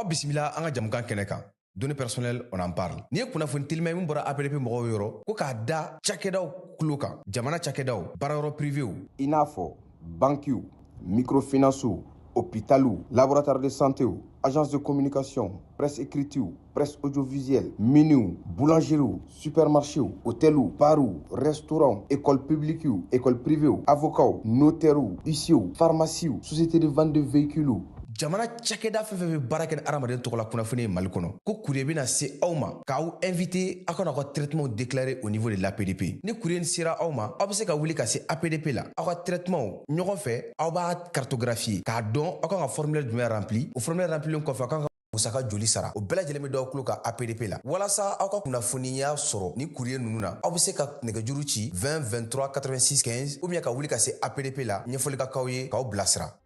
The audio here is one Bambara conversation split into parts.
Aw bisimila an ka jamukan kɛnɛ kan, Données personnelles, on en parle. N'i ye kunnafoni telima min bɔra APDP mɔgɔw yɔrɔ ko k'a da cakɛdaw tulo kan, jamana cakɛdaw, baarayɔrɔ privéw, i n'a fɔ bankiw, microfinancew, hôpitaliw, laboratoire de santéw, agence de communication, presse écritew, presse audiovisuelle, miniw, boulangeriew, supermarchéw, hôteliw, barw, restaurants, école publiquew, école privéw, avocats, notaires, huissiers, pharmacies, société de vente de véhicules, jamana cakɛda fɛn fɛn bɛ baara kɛ ni adamaden tɔgɔ la kunnafoni ye Mali kɔnɔ, ko courrier bɛna se aw ma k'aw invité aw kana aw ka traitement déclarer au niveau de l'APDP. Ni courrier nin sera aw ma, aw bɛ se ka wuli ka se APDP la, aw ka traitement ɲɔgɔn fɛ, aw b'a cartographier k'a dɔn aw kan ka formulaire jumɛn rempli. O formulaire remplilen kɔfɛ, aw kan ka musaka joli sara, o bɛɛ lajɛlen bɛ d'aw tulo kan APDP la. Walasa aw ka kunnafoniya sɔrɔ ni courrier ninnu na, aw bɛ se ka nɛgɛjuru ci 20 23 86 15 ou bien ka wuli ka se APDP la, ɲɛfɔli ka k'aw ye k'aw bilasira.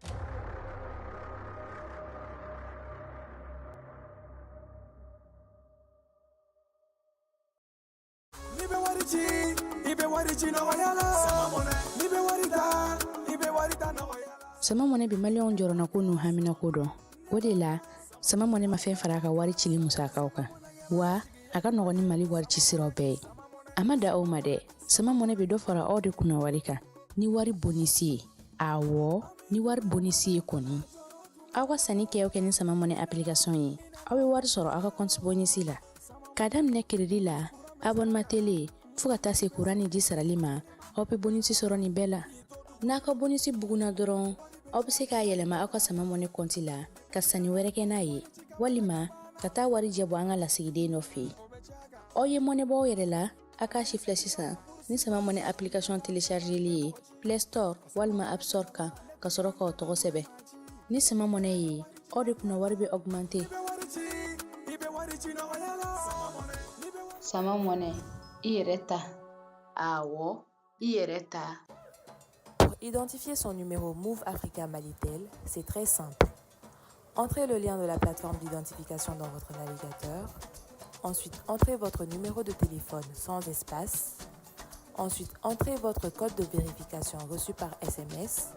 N'i bɛ wari ci, i bɛ wari ci nɔgɔya la. N'i bɛ wari ta, i bɛ wari ta nɔgɔya la. Sama Mɔnɛ bɛ Maliyɛnw jɔrɔnako n'u haminako dɔn. O de la, Sama Mɔnɛ ma fɛn fara a ka wari cili musakaw kan, wa a ka nɔgɔn ni Mali wari ci siraw bɛɛ ye. A ma da o ma dɛ, Sama Mɔnɛ bɛ dɔ fara aw de kunna wari kan ni wari bonisi ye. Awɔ, ni wari bonisi ye kɔni. Aw ka sanni kɛ o kɛ ni Sama Mɔnɛ application ye, aw bɛ wari sɔrɔ aw ka compte bonisi la. K'a daminɛ crédit la, abonnement télé, fo ka taa se courant ni ji sarali ma, aw bɛ bonisi sɔrɔ nin bɛɛ la. N'a ka bonisi bugunna dɔrɔn, aw bɛ se k'a yɛlɛma aw ka Sama Mɔnɛ compte la ka sanni wɛrɛ kɛ n'a ye, walima ka taa warijɛ bɔ an ka lasigiden dɔ fɛ yen. Aw ye mɔnɛ bɔ aw yɛrɛ la, a k'a si filɛ sisan ni Sama Mɔnɛ application téléchargeli ye Play Store walima App Store kan, ka sɔrɔ k'aw tɔgɔ sɛbɛn. Ni Sama Mɔnɛ ye, aw de kunna wari bɛ augmenter. Sama Mɔnɛ, i yɛrɛ ta. Awɔ, i yɛrɛ ta. Pour identifier son numéro Moov Africa Malitel, c'est très simple. Entrez le lien de la plateforme d'identification dans votre navigateur. Ensuite, entrez votre numéro de téléphone sans espace. Ensuite, entrez votre code de vérification reçu par SMS.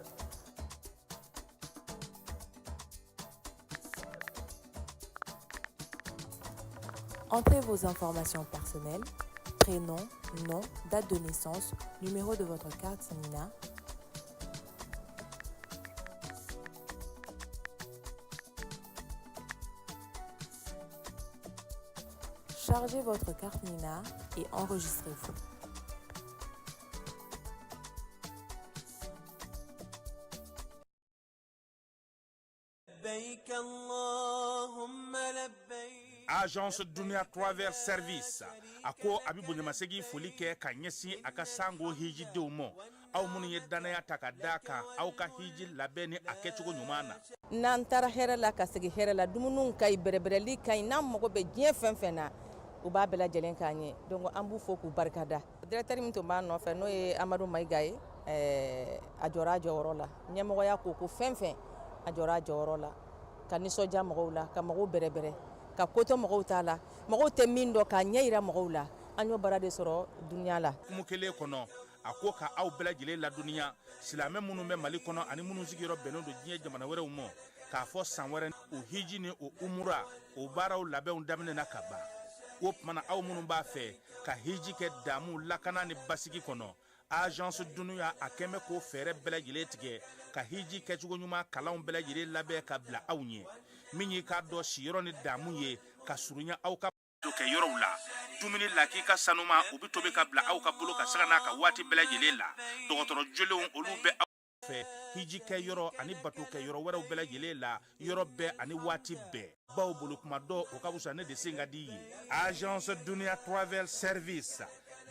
Entrez vos informations personnelles, prénom, nom, date de naissance, numéro de votre carte NINA. Chargez votre carte NINA et enregistrez-vous. Agence Dunia Travel Service a ko a bɛ bonyamasegin foli kɛ ka ɲɛsin a ka sango hijidenw ma, aw minnu ye dannaya ta ka d'a kan aw ka hiji labɛn ni a kɛcogo ɲuman na. N'an taara hɛrɛ la ka segin hɛrɛ la, dumuniw ka ɲi, bɛrɛbɛrɛli ka ɲi, n'an mago bɛ diɲɛ fɛn fɛn na, u b'a bɛɛ lajɛlen k'an ye. Donc an b'u fo k'u barikada. Directeur min tun b'a nɔfɛ, n'o ye Amadu Mayiga ye, a jɔra a jɔyɔrɔ la. Ɲɛmɔgɔya ko fɛn fɛn, a jɔra a jɔyɔrɔ la ka nisɔndiya mɔgɔw la, ka mɔgɔw bɛrɛbɛrɛ, ka kotɔ mɔgɔw t'a la, mɔgɔw tɛ min dɔn k'a ɲɛ yira mɔgɔw la. An y'o baara de sɔrɔ Dunia la. Hukumu kelen kɔnɔ, a ko ka aw bɛɛ lajɛlen ladɔnniya, silamɛ minnu bɛ Mali kɔnɔ ani minnu sigiyɔrɔ bɛnnen don diɲɛ jamana wɛrɛw ma, k'a fɔ san wɛrɛ o hiji ni o umura o baaraw labɛnw daminɛna ka ban. O tuma na, aw minnu b'a fɛ ka hiji kɛ damu, lakana ni basigi kɔnɔ, Agence Dunia a kɛn bɛ k'o fɛɛrɛ bɛɛ lajɛlen tigɛ ka hiji kɛcogo ɲuman kalanw bɛɛ lajɛlen labɛn ka bila aw ɲɛ. Min y'i k'a dɔn siyɔrɔ ni damu ye ka surunya aw ka kɛ yɔrɔw la, dumuni lakika sanuma u bɛ tobi ka bila aw ka bolo ka saga n'a ka waati bɛɛ lajɛlen la. Dɔgɔtɔrɔ jolenw olu bɛ aw fɛ hiji kɛ yɔrɔ ani bato kɛ yɔrɔ wɛrɛw bɛɛ lajɛlen la, yɔrɔ bɛɛ ani waati bɛɛ. Baw bolo kuma dɔ o ka fisa ne de sen ka di ye. Agence Dunia Travel Service,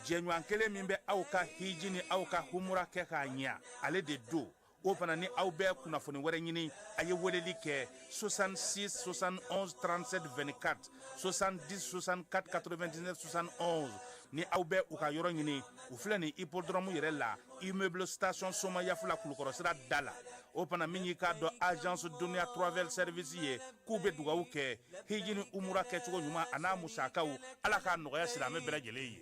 jɛɲɔgɔn kelen min bɛ aw ka hiji ni aw ka humura kɛ k'a ɲɛ, ale de don. O fana ni aw bɛ kunnafoni wɛrɛ ɲini, a ye weleli kɛ 66 71 37 24, 70 64 99 71. Ni aw bɛ u ka yɔrɔ ɲini, u filɛ nin hippodrome yɛrɛ la, immeuble station Somayaf la, Kulukɔrɔ sira da la. O fana min y'i k'a dɔn Agence Dunia Travel Service ye, k'u bɛ dugawu kɛ hiji ni umura kɛcogo ɲuman a n'a musakaw, Ala k'a nɔgɔya silamɛ bɛɛ lajɛlen ye.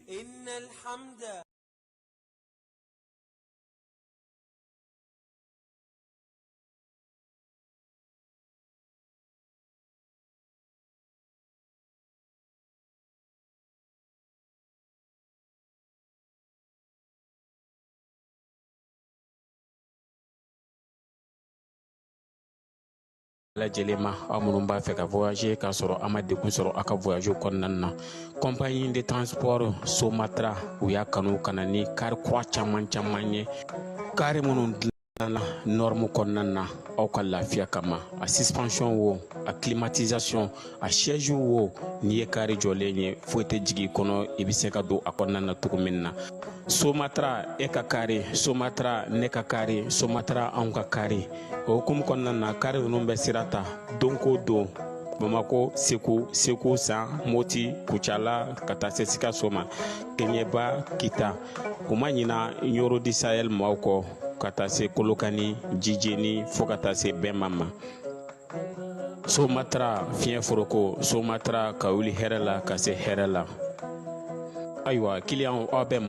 Lajɛlen ma, aw minnu b'a fɛ ka voyager k'a sɔrɔ a ma degun sɔrɔ aw ka voyage kɔnɔna na, compagnie de transport Somatra, u y'a kanu ka na ni kari kura caman caman ye, kari minnu dilanna norme kɔnɔna na aw ka lafiya kama. A suspension wo, a climatisation, a siège wo, n'i ye kari jɔlen ye, foyi tɛ jigin i kɔnɔ, i bɛ se ka don a kɔnɔna na cogo min na. Somatra, e ka kari Somatra, ne ka kari Somatra, anw ka kari. O hukumu kɔnɔna na, kari ninnu bɛ sira ta don ko don Bamako, Segu, Segu San, Moti, Kucala, ka taa se Sikaso ma, Keɲeba, Kita. U ma ɲina Ɲoro du Sahel maaw kɔ, ka taa se Kolokani, Jijeni, fo ka taa se Bɛnma ma. Somatra fiɲɛ foroko, Somatra ka wuli hɛrɛ la ka se hɛrɛ la. Ayiwa, kiliyanw, aw bɛ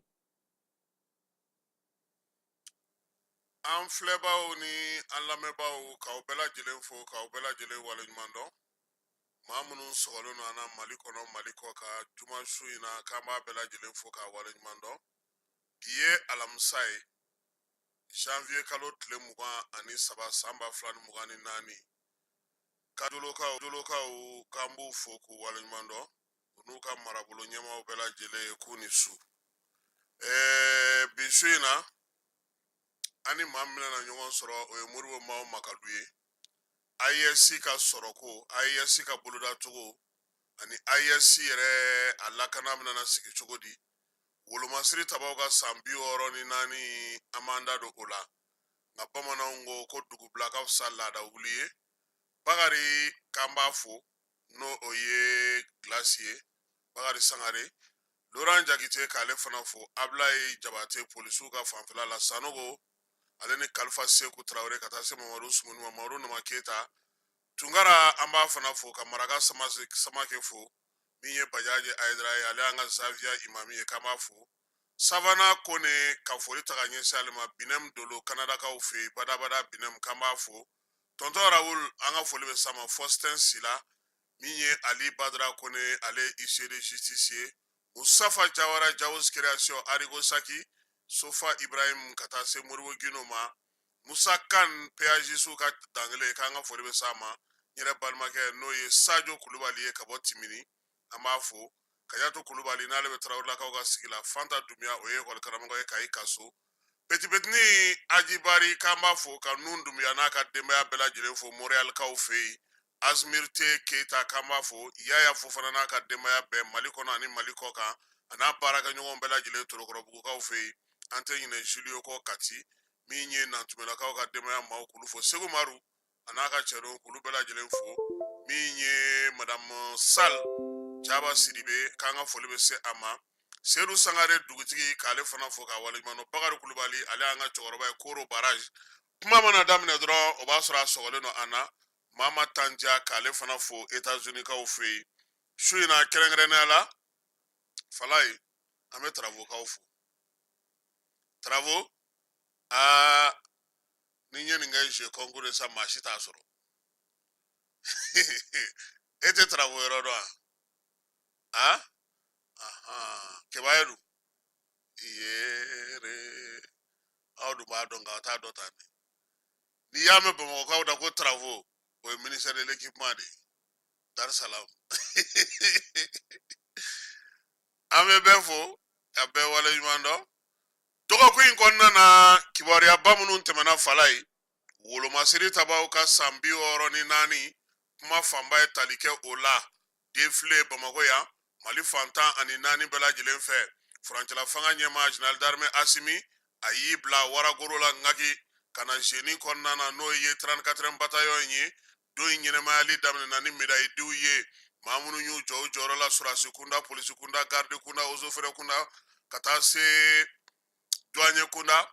An filɛbaw ni an lamɛnbaaw, k'aw bɛɛ lajɛlen fo, k'aw bɛɛ lajɛlen waleɲuman dɔn. Maa minnu sɔgɔlen don an na Mali kɔnɔ, Mali kɔ kan, juma su in na, k'an b'a bɛɛ lajɛlen fo k'a waleɲuman dɔn. Bi ye alamisa ye, janvier kalo tile 23, san 2024. Kajolokaw, jolokaw, k'an b'u fo k'u waleɲuman dɔn, u n'u ka marabolo ɲɛmaaw bɛɛ lajɛlen ye, k'u ni su. Bi su in na, an ni maa min bɛna ɲɔgɔn sɔrɔ, o ye Modibo Mao Makadu ye. AES ka sɔrɔko, AES ka bolodacogo ani AES yɛrɛ a lakana bɛna sigi cogo di, wolomasiri tabaw ka san 64, an b'an da don o la. Nka bamananw ko ko dugubila ka fisa laada wuli ye. Bakari, k'an b'a fo, n'o o ye gilasi ye, Bakari Sangare. Laurent Jakite, k'ale fana fo. Abulayi Jabate, polisiw ka fanfɛla la, Sanogo ale ni Kalifa Seku Tarawele, ka taa se Mamadu Sumuni ma, Mamadu Nama Keyita Tunkara, an b'a fana fo, ka Maraka Samake fo, min ye Bajaji Ayidara ye, ale y'an ka Zaviya imami ye, k'an b'a fo. Savana Kone, ka foli ta ka ɲɛsin ale ma. Binem Dolo, Kanadakaw fɛ yen, badabada Binem, k'an b'a fo. Tɔntɔn Rawul, an ka foli bɛ s'a ma. Faustin Sila, min ye Ali Badara Kone, ale ye huissier de justice ye. Musafa Jawara, Jawos Création, Arigo Saki, Sofa Ibrahim, ka taa se Modibo Gino ma. Musa Kan, péagiste ka dangele, k'an ka foli bɛ s'a ma. N yɛrɛ balimakɛ, n'o ye Sajo Kulubali ye ka bɔ Timini, an b'a fo. Kajatu Kulubali, n'ale bɛ Tarawelelakaw ka sigi la. Fanta Dunbiya, o ye ekɔli karamɔgɔ ye Kayi Kaso. Petipetini Ajibari, k'an b'a fo, ka Nun Dunbiya n'a ka denbaya bɛɛ lajɛlen fo Montréalkaw fɛ yen. Azmirte Keyita, k'an b'a fo. Yaya Fofana n'a ka denbaya bɛɛ Mali kɔnɔ ani Mali kɔ kan, a n'a baarakɛɲɔgɔnw bɛɛ lajɛlen Torokɔrɔbugukaw fɛ yen. An tɛ ɲinɛ Julio kɔ Kati, min ye Nantumɛlakaw ka denbaya maaw, k'olu fo. Segu Maru a n'a ka cɛdenw, k'olu bɛɛ lajɛlen fo. Min ye Madame Sal Jaba Sidibe, k'an ka foli bɛ se a ma. Sedu Sangare dugutigi, k'ale fana fo k'a waleɲuman dɔn. Bakari Kulubali, ale y'an ka cɛkɔrɔba ye Koro Barrage. Kuma mana daminɛ dɔrɔn, o b'a sɔrɔ a sɔgɔlen don an na. Mama Tanja, k'ale fana fo États-Unis-kaw fɛ yen. Su in na, kɛrɛnkɛrɛnnenya la, Falaye, an bɛ Travauxkaw fo. Travaux, aa, ni n ye nin kɛ jeu concours ye sa, maa si t'a sɔrɔ. E tɛ Travaux yɔrɔ dɔn wa? A Kɛba ye dun yere, aw dun b'a dɔn nka aw t'a dɔn tan de. N'i y'a mɛn Bamakɔkaw da ko Travaux, o ye ministère de l'équipement de ye, Dar Salam. An bɛ bɛɛ fo ka bɛɛ waleɲuman dɔn. Dɔgɔkun in kɔnɔna na, kibaruyaba minnu tɛmɛna, Falaye, wolomasiri tabaw ka san 64, kuma fanba ye tali kɛ o la. Défilé Bamakɔ yan, Mali fan 14 bɛɛ lajɛlen fɛ, furancɛla fanga ɲɛmaa général d'armée Asimi, a y'i bila waragoro la ŋaki ka na génie kɔnɔna na, n'o ye 34e bataillon in ye. Don in ɲɛnɛmayali daminɛna ni médaille diw ye. Maa minnu y'u jɔ u jɔyɔrɔ la, sɔrɔdasi kunda, polisi kunda, garde kunda, eaux et forêts kunda, ka taa se douanier kunda,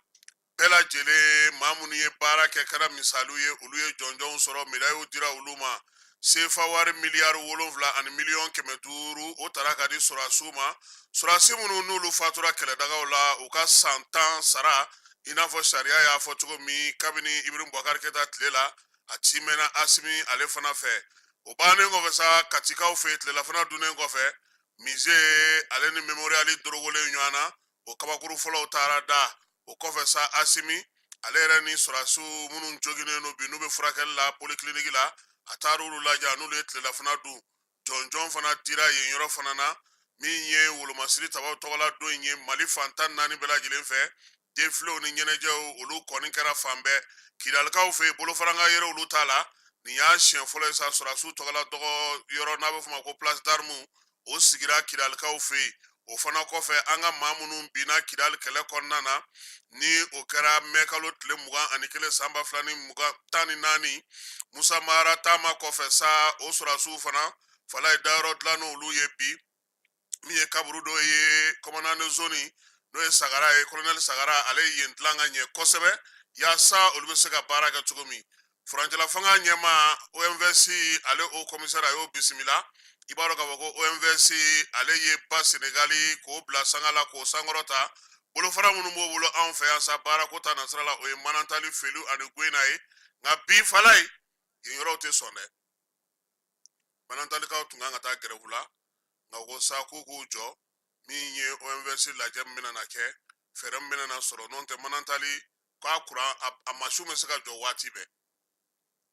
bɛɛ lajɛlen, maa minnu ye baara kɛ kɛra misaliw ye, olu ye jɔnjɔnw sɔrɔ, médailles dira olu ma. Sefa wari miliyari 7 ani miliyɔn 500, o tara ka di sɔrɔdasiw ma. Sɔrɔdasi minnu n'olu fatura kɛlɛdagaw la, u ka san 10 sara, i n'a fɔ sariya y'a fɔ cogo min kabini Ibrahim Boubacar Keita tile la, a timɛna Asimi ale fana fɛ. O bannen kɔfɛ sa, Katikaw fɛ yen, tilelafana dunnen kɔfɛ, musée ale ni mémorial dorogolen ɲɔgɔn na, o kabakuru fɔlɔw taara da. O kɔfɛ sa, Asimi ale yɛrɛ ni sɔrɔdasiw minnu joginnen don bi, n'u bɛ furakɛli la polyclinique la, A taar'olu lajɛ, a n'olu ye tilelafana dun. Jɔnjɔn fana dira yen yɔrɔ fana na, min ye wolomasiri tabaw tɔgɔla don in ye Mali fan 14 bɛɛ lajɛlen fɛ. Defilew ni ɲɛnajɛw, olu kɔni kɛra fan bɛɛ. Kidalikaw fɛ yen, bolofaranka yɛrɛ olu t'a la. Nin y'a siɲɛ fɔlɔ ye sa sɔrɔdasiw tɔgɔla dɔgɔ yɔrɔ n'a bɛ f'o ma ko place d'armes, o sigira Kidalikaw fɛ yen. O fana kɔfɛ, an ka maa minnu binna Kidali kɛlɛ kɔnɔna na, ni o kɛra mɛkalo tile 21 san 2014, Musa Mara taama kɔfɛ sa, o sɔrɔdasiw fana fala ye dayɔrɔ dilan n'olu ye bi. Min ye kaburu dɔ ye commandant de zone, n'o ye Sagara ye, colonel Sagara, ale ye yen dilan ka ɲɛ kosɛbɛ yaasa olu bɛ se ka baara kɛ cogo min. Furancɛla fanga ɲɛmaa OMVS, ale o commissaire, a y'o bisimila. I b'a dɔn k'a fɔ ko OMVS, ale ye ba Senegali k'o bila sanga la, k'o sankɔrɔta. Bolofara minnu b'o bolo anw fɛ yan sa, baarako ta nasira la, o ye Manantali, Felu ani Guyena ye. Nka bi fala ye, yen yɔrɔw tɛ sɔn dɛ. Manantalikaw tun kan ka taa gɛrɛfu la, nka ko sa k'u k'u jɔ, min ye OMVS lajɛ min bɛna na kɛ, fɛɛrɛ min bɛna na sɔrɔ. N'o tɛ, Manantali k'a kuran a masinw bɛ se ka jɔ waati bɛɛ.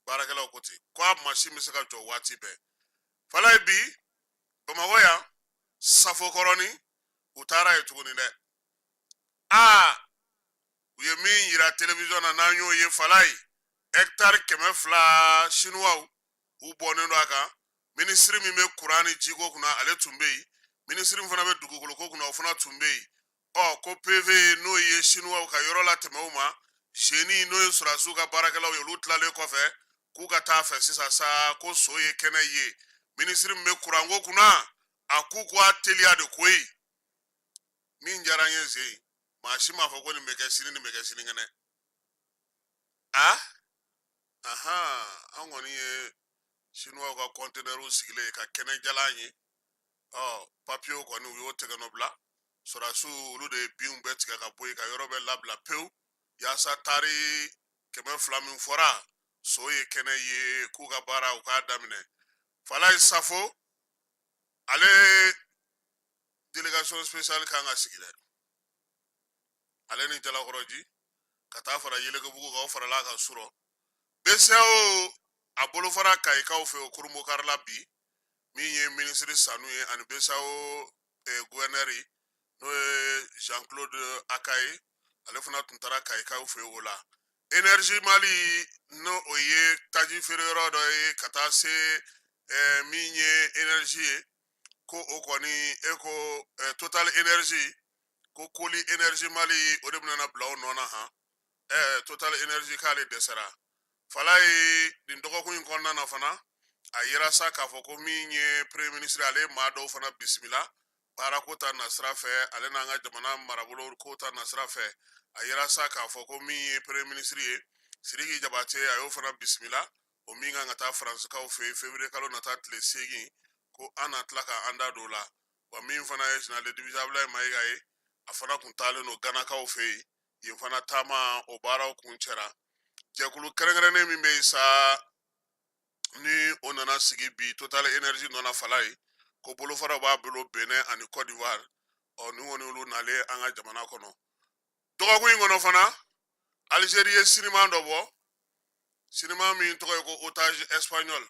Baarakɛlaw ko ten ko a masin bɛ se ka jɔ waati bɛɛ. Falaye, bi Bamakɔ yan, Safokɔrɔni, u taara yen tuguni dɛ. Aa, u ye min yira télévision na, n'an y'o ye Falaye, hectare 200, Chinois u bɔnnen don a kan. Minisiri min bɛ kuran ni jiko kunna, ale tun bɛ yen. Minisiri min fana bɛ dugukoloko kunna, o fana tun bɛ yen. Ɔ, ko PV, n'o ye Chinois ka yɔrɔ latɛmɛ u ma, génie, n'o ye sɔrɔdasiw ka baarakɛlaw ye, olu tilalen kɔfɛ k'u ka taa fɛ sisan sa, ko so ye kɛnɛ ye. Minisiri min bɛ kuranko kunna, a k'u ko a teliya de koyi. Min diyara n ye zen, maa si m'a fɔ ko nin bɛ kɛ sini, nin bɛ kɛ sinikɛnɛ. A ahan, an kɔni ye Chinois ka kɔntenɛriw sigilen ka kɛnɛ jalan ye. Ɔ, papiyew kɔni, u y'o tɛgɛ nɔ bila. Sɔrɔdasiw, olu de ye binw bɛɛ tigɛ ka bɔ yen, ka yɔrɔ bɛɛ labila pewu, yaasa taari 200 min fɔra, so ye kɛnɛ ye, k'u ka baara u k'a daminɛ. Falaye Safo, ale délégation spéciale kan ka sigi dɛ, ale ni Jalakɔrɔji ka taa fara Yelekebugu kan, o farala a kan surɔ. BCEAO a bolofara Kayikaw fɛ, o kurunbonkarila bi. Min ye minisiri Sanu ye ani BCEAO gouverneur, n'o ye Jean Claude Aka ye, ale fana tun taara Kayikaw fɛ o la. Énergie Mali, n'o o ye taji feere yɔrɔ dɔ ye, ka taa se min ye énergie ye, ko o kɔni e ko Total Énergie, ko koli Énergie Mali, o de bɛna na bila o nɔ na. Han, Total Énergie k'ale dɛsɛra. Falaye, nin dɔgɔkun in kɔnɔna na fana, a yira sa k'a fɔ ko min ye premier ministre, ale ye maa dɔw fana bisimila baarako ta nasira fɛ, ale n'an ka jamana marabolo ko ta nasira fɛ. A yira sa k'a fɔ ko min ye premier ministre ye, Sidiki Jabate, a y'o fana bisimila, o min kan ka taa Faransikaw fɛ yen février kalo nata tile 8, ko an na tila ka an da don o la. Wa min fana ye général de division Abulayi Mayiga ye, a fana kun taalen don Ganakaw fɛ yen. Yen fana taama, o baaraw kun cɛra. Jɛkulu kɛrɛnkɛrɛnnen min bɛ yen sa, ni o nana sigi bi Total Énergie nɔ na Falaye, ko bolofaraw b'a bolo Benin ani Côte d'Ivoire. Ɔ, ni kɔni olu nalen an ka jamana kɔnɔ dɔgɔkun in kɔnɔ fana, Algérie ye sinima dɔ bɔ, sinima min tɔgɔ ye ko Otage espagnol.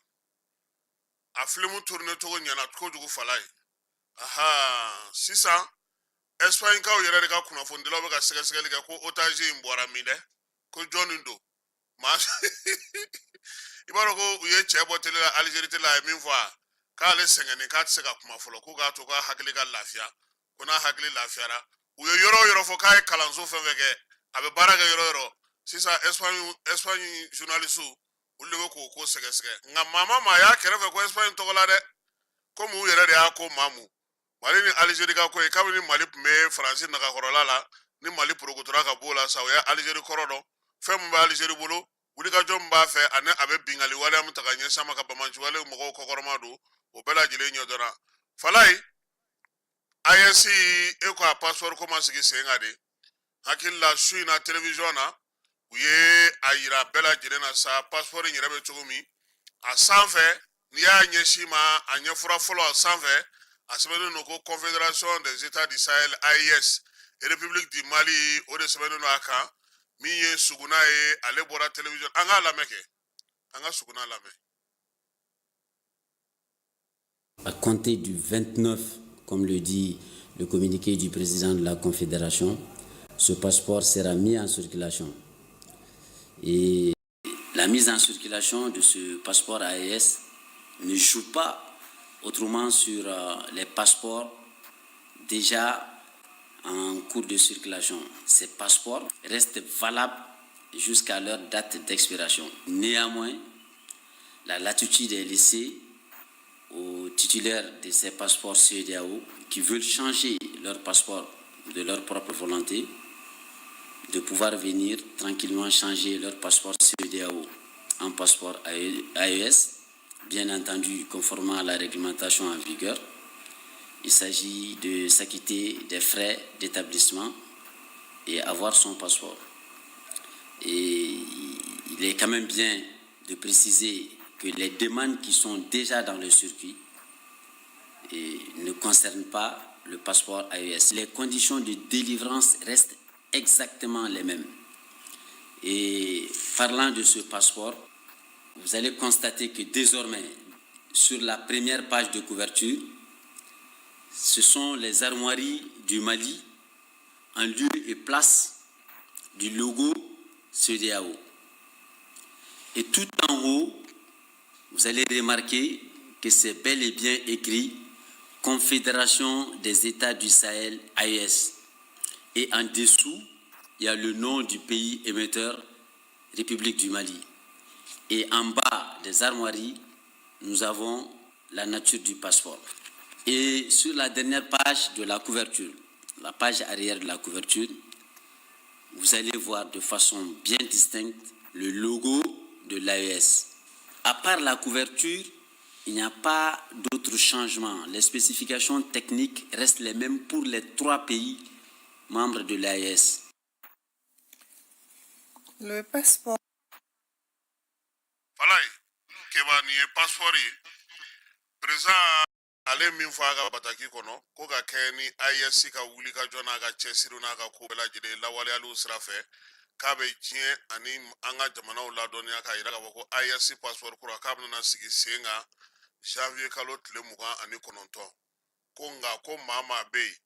A filimu tourné cogo ɲɛna kojugu Falaye. Aha, sisan Espagne kaw yɛrɛ de ka kunnafonidilaw bɛ ka sɛgɛsɛgɛli kɛ ko otage in bɔra min dɛ, ko jɔnni don. Maa i b'a dɔn ko u ye cɛ bɔ télé la, Algérie télé la, a ye min fɔ, a k'ale sɛgɛnnen, k'a tɛ se ka kuma fɔlɔ, ko k'a to k'a hakili ka lafiya, ko n'a hakili lafiyara. U ye yɔrɔ o yɔrɔ fɔ k'a ye kalanso fɛn fɛn kɛ, a bɛ baara kɛ yɔrɔ o yɔrɔ, sisan Espagne journaliste, olu de bɛ k'o ko sɛgɛsɛgɛ. Nka maa ma maa y'a kɛrɛfɛ ko Espagne tɔgɔ la dɛ, komi u yɛrɛ de y'a ko maamu. Mali ni Algérie ka ko ye, kabini Mali tun bɛ Faransi nagakɔrɔla la, ni Mali porokotora ka b'o la sa, o ye Algérie kɔrɔ dɔn. Fɛn min bɛ Algérie bolo, wulikajɔ min b'a fɛ, ani a bɛ bingali waleya min ta ka ɲɛsin a ma, ka banbaanci wale mɔgɔw kɔkɔrɔma don, o bɛɛ lajɛlen ɲɛdɔnna. Falaye, AES, e ko a passeport ko ma sigi sen kan de. Hakili la, su in na télévision na, u ye a yira bɛɛ lajɛlen na sa, passeport in yɛrɛ bɛ cogo min. A sanfɛ, n'i y'a ɲɛsin ma, a ɲɛfura fɔlɔ, a sanfɛ, a sɛbɛnnen don ko Confédération des États du Sahel, AES, République du Mali, o de sɛbɛnnen don a kan. Min ye Suguna ye, ale bɔra télévision. An k'a lamɛn kɛ, an ka Suguna lamɛn. À compter du 29, comme le dit le communiqué du président de la Confédération, ce passeport sera mis en circulation. Et la mise en circulation de ce passeport AES ne joue pas autrement sur les passeports déjà en cours de circulation. Ces passeports restent valables jusqu'à leur date d'expiration. Néanmoins, la latitude est laissée aux titulaires de ces passeports CEDEAO qui veulent changer leur passeport de leur propre volonté de pouvoir venir tranquillement changer leur passeport CEDEAO en passeport AES, bien entendu conformément à la réglementation en vigueur. Il s'agit de s'acquitter des frais d'établissement et avoir son passeport. Et il est quand même bien de préciser que les demandes qui sont déjà dans le circuit et ne concernent pas le passeport AES. Les conditions de délivrance restent exactement les mêmes. Et parlant de ce passeport, vous allez constater que désormais, sur la première page de couverture, ce sont les armoiries du Mali en lieu et place du logo CEDEAO. Et tout en haut, vous allez remarquer que c'est bel et bien écrit Confédération des États du Sahel AES. Et en dessous, il y a le nom du pays émetteur, République du Mali. Et en bas des armoiries, nous avons la nature du passeport. Et sur la dernière page de la couverture, la page arrière de la couverture, vous allez voir de façon bien distincte le logo de l'AES. À part la couverture, il n'y a pas d'autres changements. Les spécifications techniques restent les mêmes pour les trois pays membres de l'AES. Le passeport. Falaye Keba, nin ye passeport ye. Président ale min fɔ a ka bataki kɔnɔ ko ka kɛ ni AES ka wulikajɔ n'a ka cɛsiriw n'a ka ko bɛɛ lajɛlen lawaleyaliw sira fɛ, k'a bɛ diɲɛ ani an ka jamanaw ladɔnniya k'a yira k'a fɔ ko AES passeport kura k'a bɛna sigi sen kan janvier kalo tile 29. Ko nka ko maa maa bɛ yen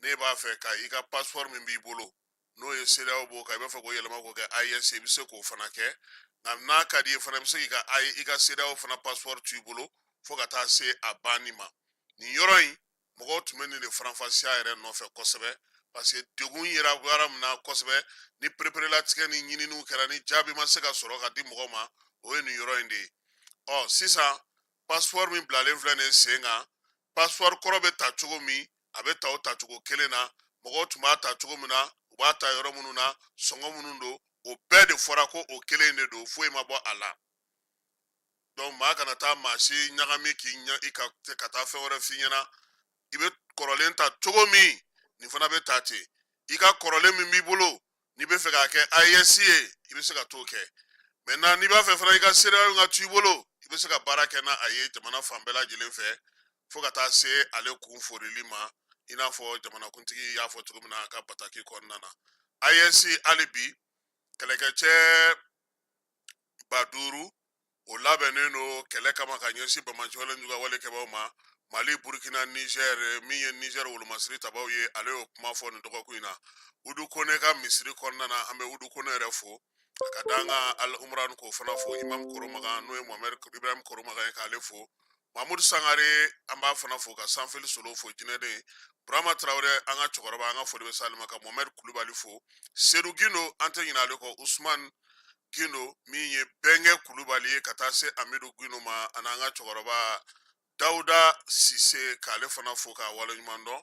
n'e b'a fɛ ka i ka passeport min b'i bolo, n'o ye CEDEAO b'o kan, i b'a fɛ k'o yɛlɛma k'o kɛ AES, i bɛ se k'o fana kɛ. Nka n'a ka di i ye fana, i bɛ se k'i ka i ka CEDEAO fana passeport to i bolo fo ka taa se a banni ma. Nin yɔrɔ in, mɔgɔw tun bɛ nin de faranfasiya yɛrɛ nɔfɛ kosɛbɛ, parce que degun yera baara min na kosɛbɛ, ni pereperelatigɛ ni ɲininiw kɛra, ni jaabi ma se ka sɔrɔ ka di mɔgɔw ma, o ye nin yɔrɔ in de ye. Ɔ sisan, passeport min bilalen filɛ nin ye sen kan, passeport kɔrɔ bɛ ta cogo min, a bɛ ta o tacogo kelen na. Mɔgɔw tun b'a ta cogo min na, u b'a ta yɔrɔ minnu na, sɔngɔ minnu don, o bɛɛ de fɔra ko o kelen de don, foyi ma bɔ a la. Donc maa kana taa maa si ɲagami k'i ɲa i ka ka taa fɛn wɛrɛ f'i ɲɛna. I bɛ kɔrɔlen ta cogo min, nin fana bɛ ta ten. I ka kɔrɔlen min b'i bolo, n'i bɛ fɛ k'a kɛ AES ye, i bɛ se ka t'o kɛ. Maintenant, n'i b'a fɛ fana i ka CEDEAO ka to i bolo, i bɛ se ka baara kɛ n'a a ye jamana fan bɛɛ lajɛlen fɛ fo ka taa se ale kun forili ma, i n'a fɔ jamanakuntigi y'a fɔ cogo min na a ka bataki kɔnɔna na. AES hali bi, kɛlɛkɛcɛ 5000 o labɛnnen don kɛlɛ kama ka ɲɛsin banbaanciwale juguya wale kɛbaaw ma Mali, Burukina, Niger. Min ye Niger wolomasiri tabaw ye, ale y'o kuma fɔ nin dɔgɔkun in na Udu Kone ka misiri kɔnɔna na. An bɛ Udu Kone yɛrɛ fo, a ka da an ka Al Umran k'o fana fo, Imam Koromagan, n'o ye Mohamed Ibrahim Koromagan ye, k'ale fo. Mamudu Sangare, an b'a fana fo, ka Sanfili Solo fo, jinɛden Burama Tarawele, an ka cɛkɔrɔba, an ka foli bɛ s'ale ma, ka Mohamed Kulubali fo, Sedu Gindo, an tɛ ɲinɛ ale kɔ, Usman Gindo min ye Bɛnkɛ Kulubali ye, ka taa se Amidu Gindo ma, ani an ka cɛkɔrɔba Dawuda Sise, k'ale fana fo k'a waleɲuman dɔn.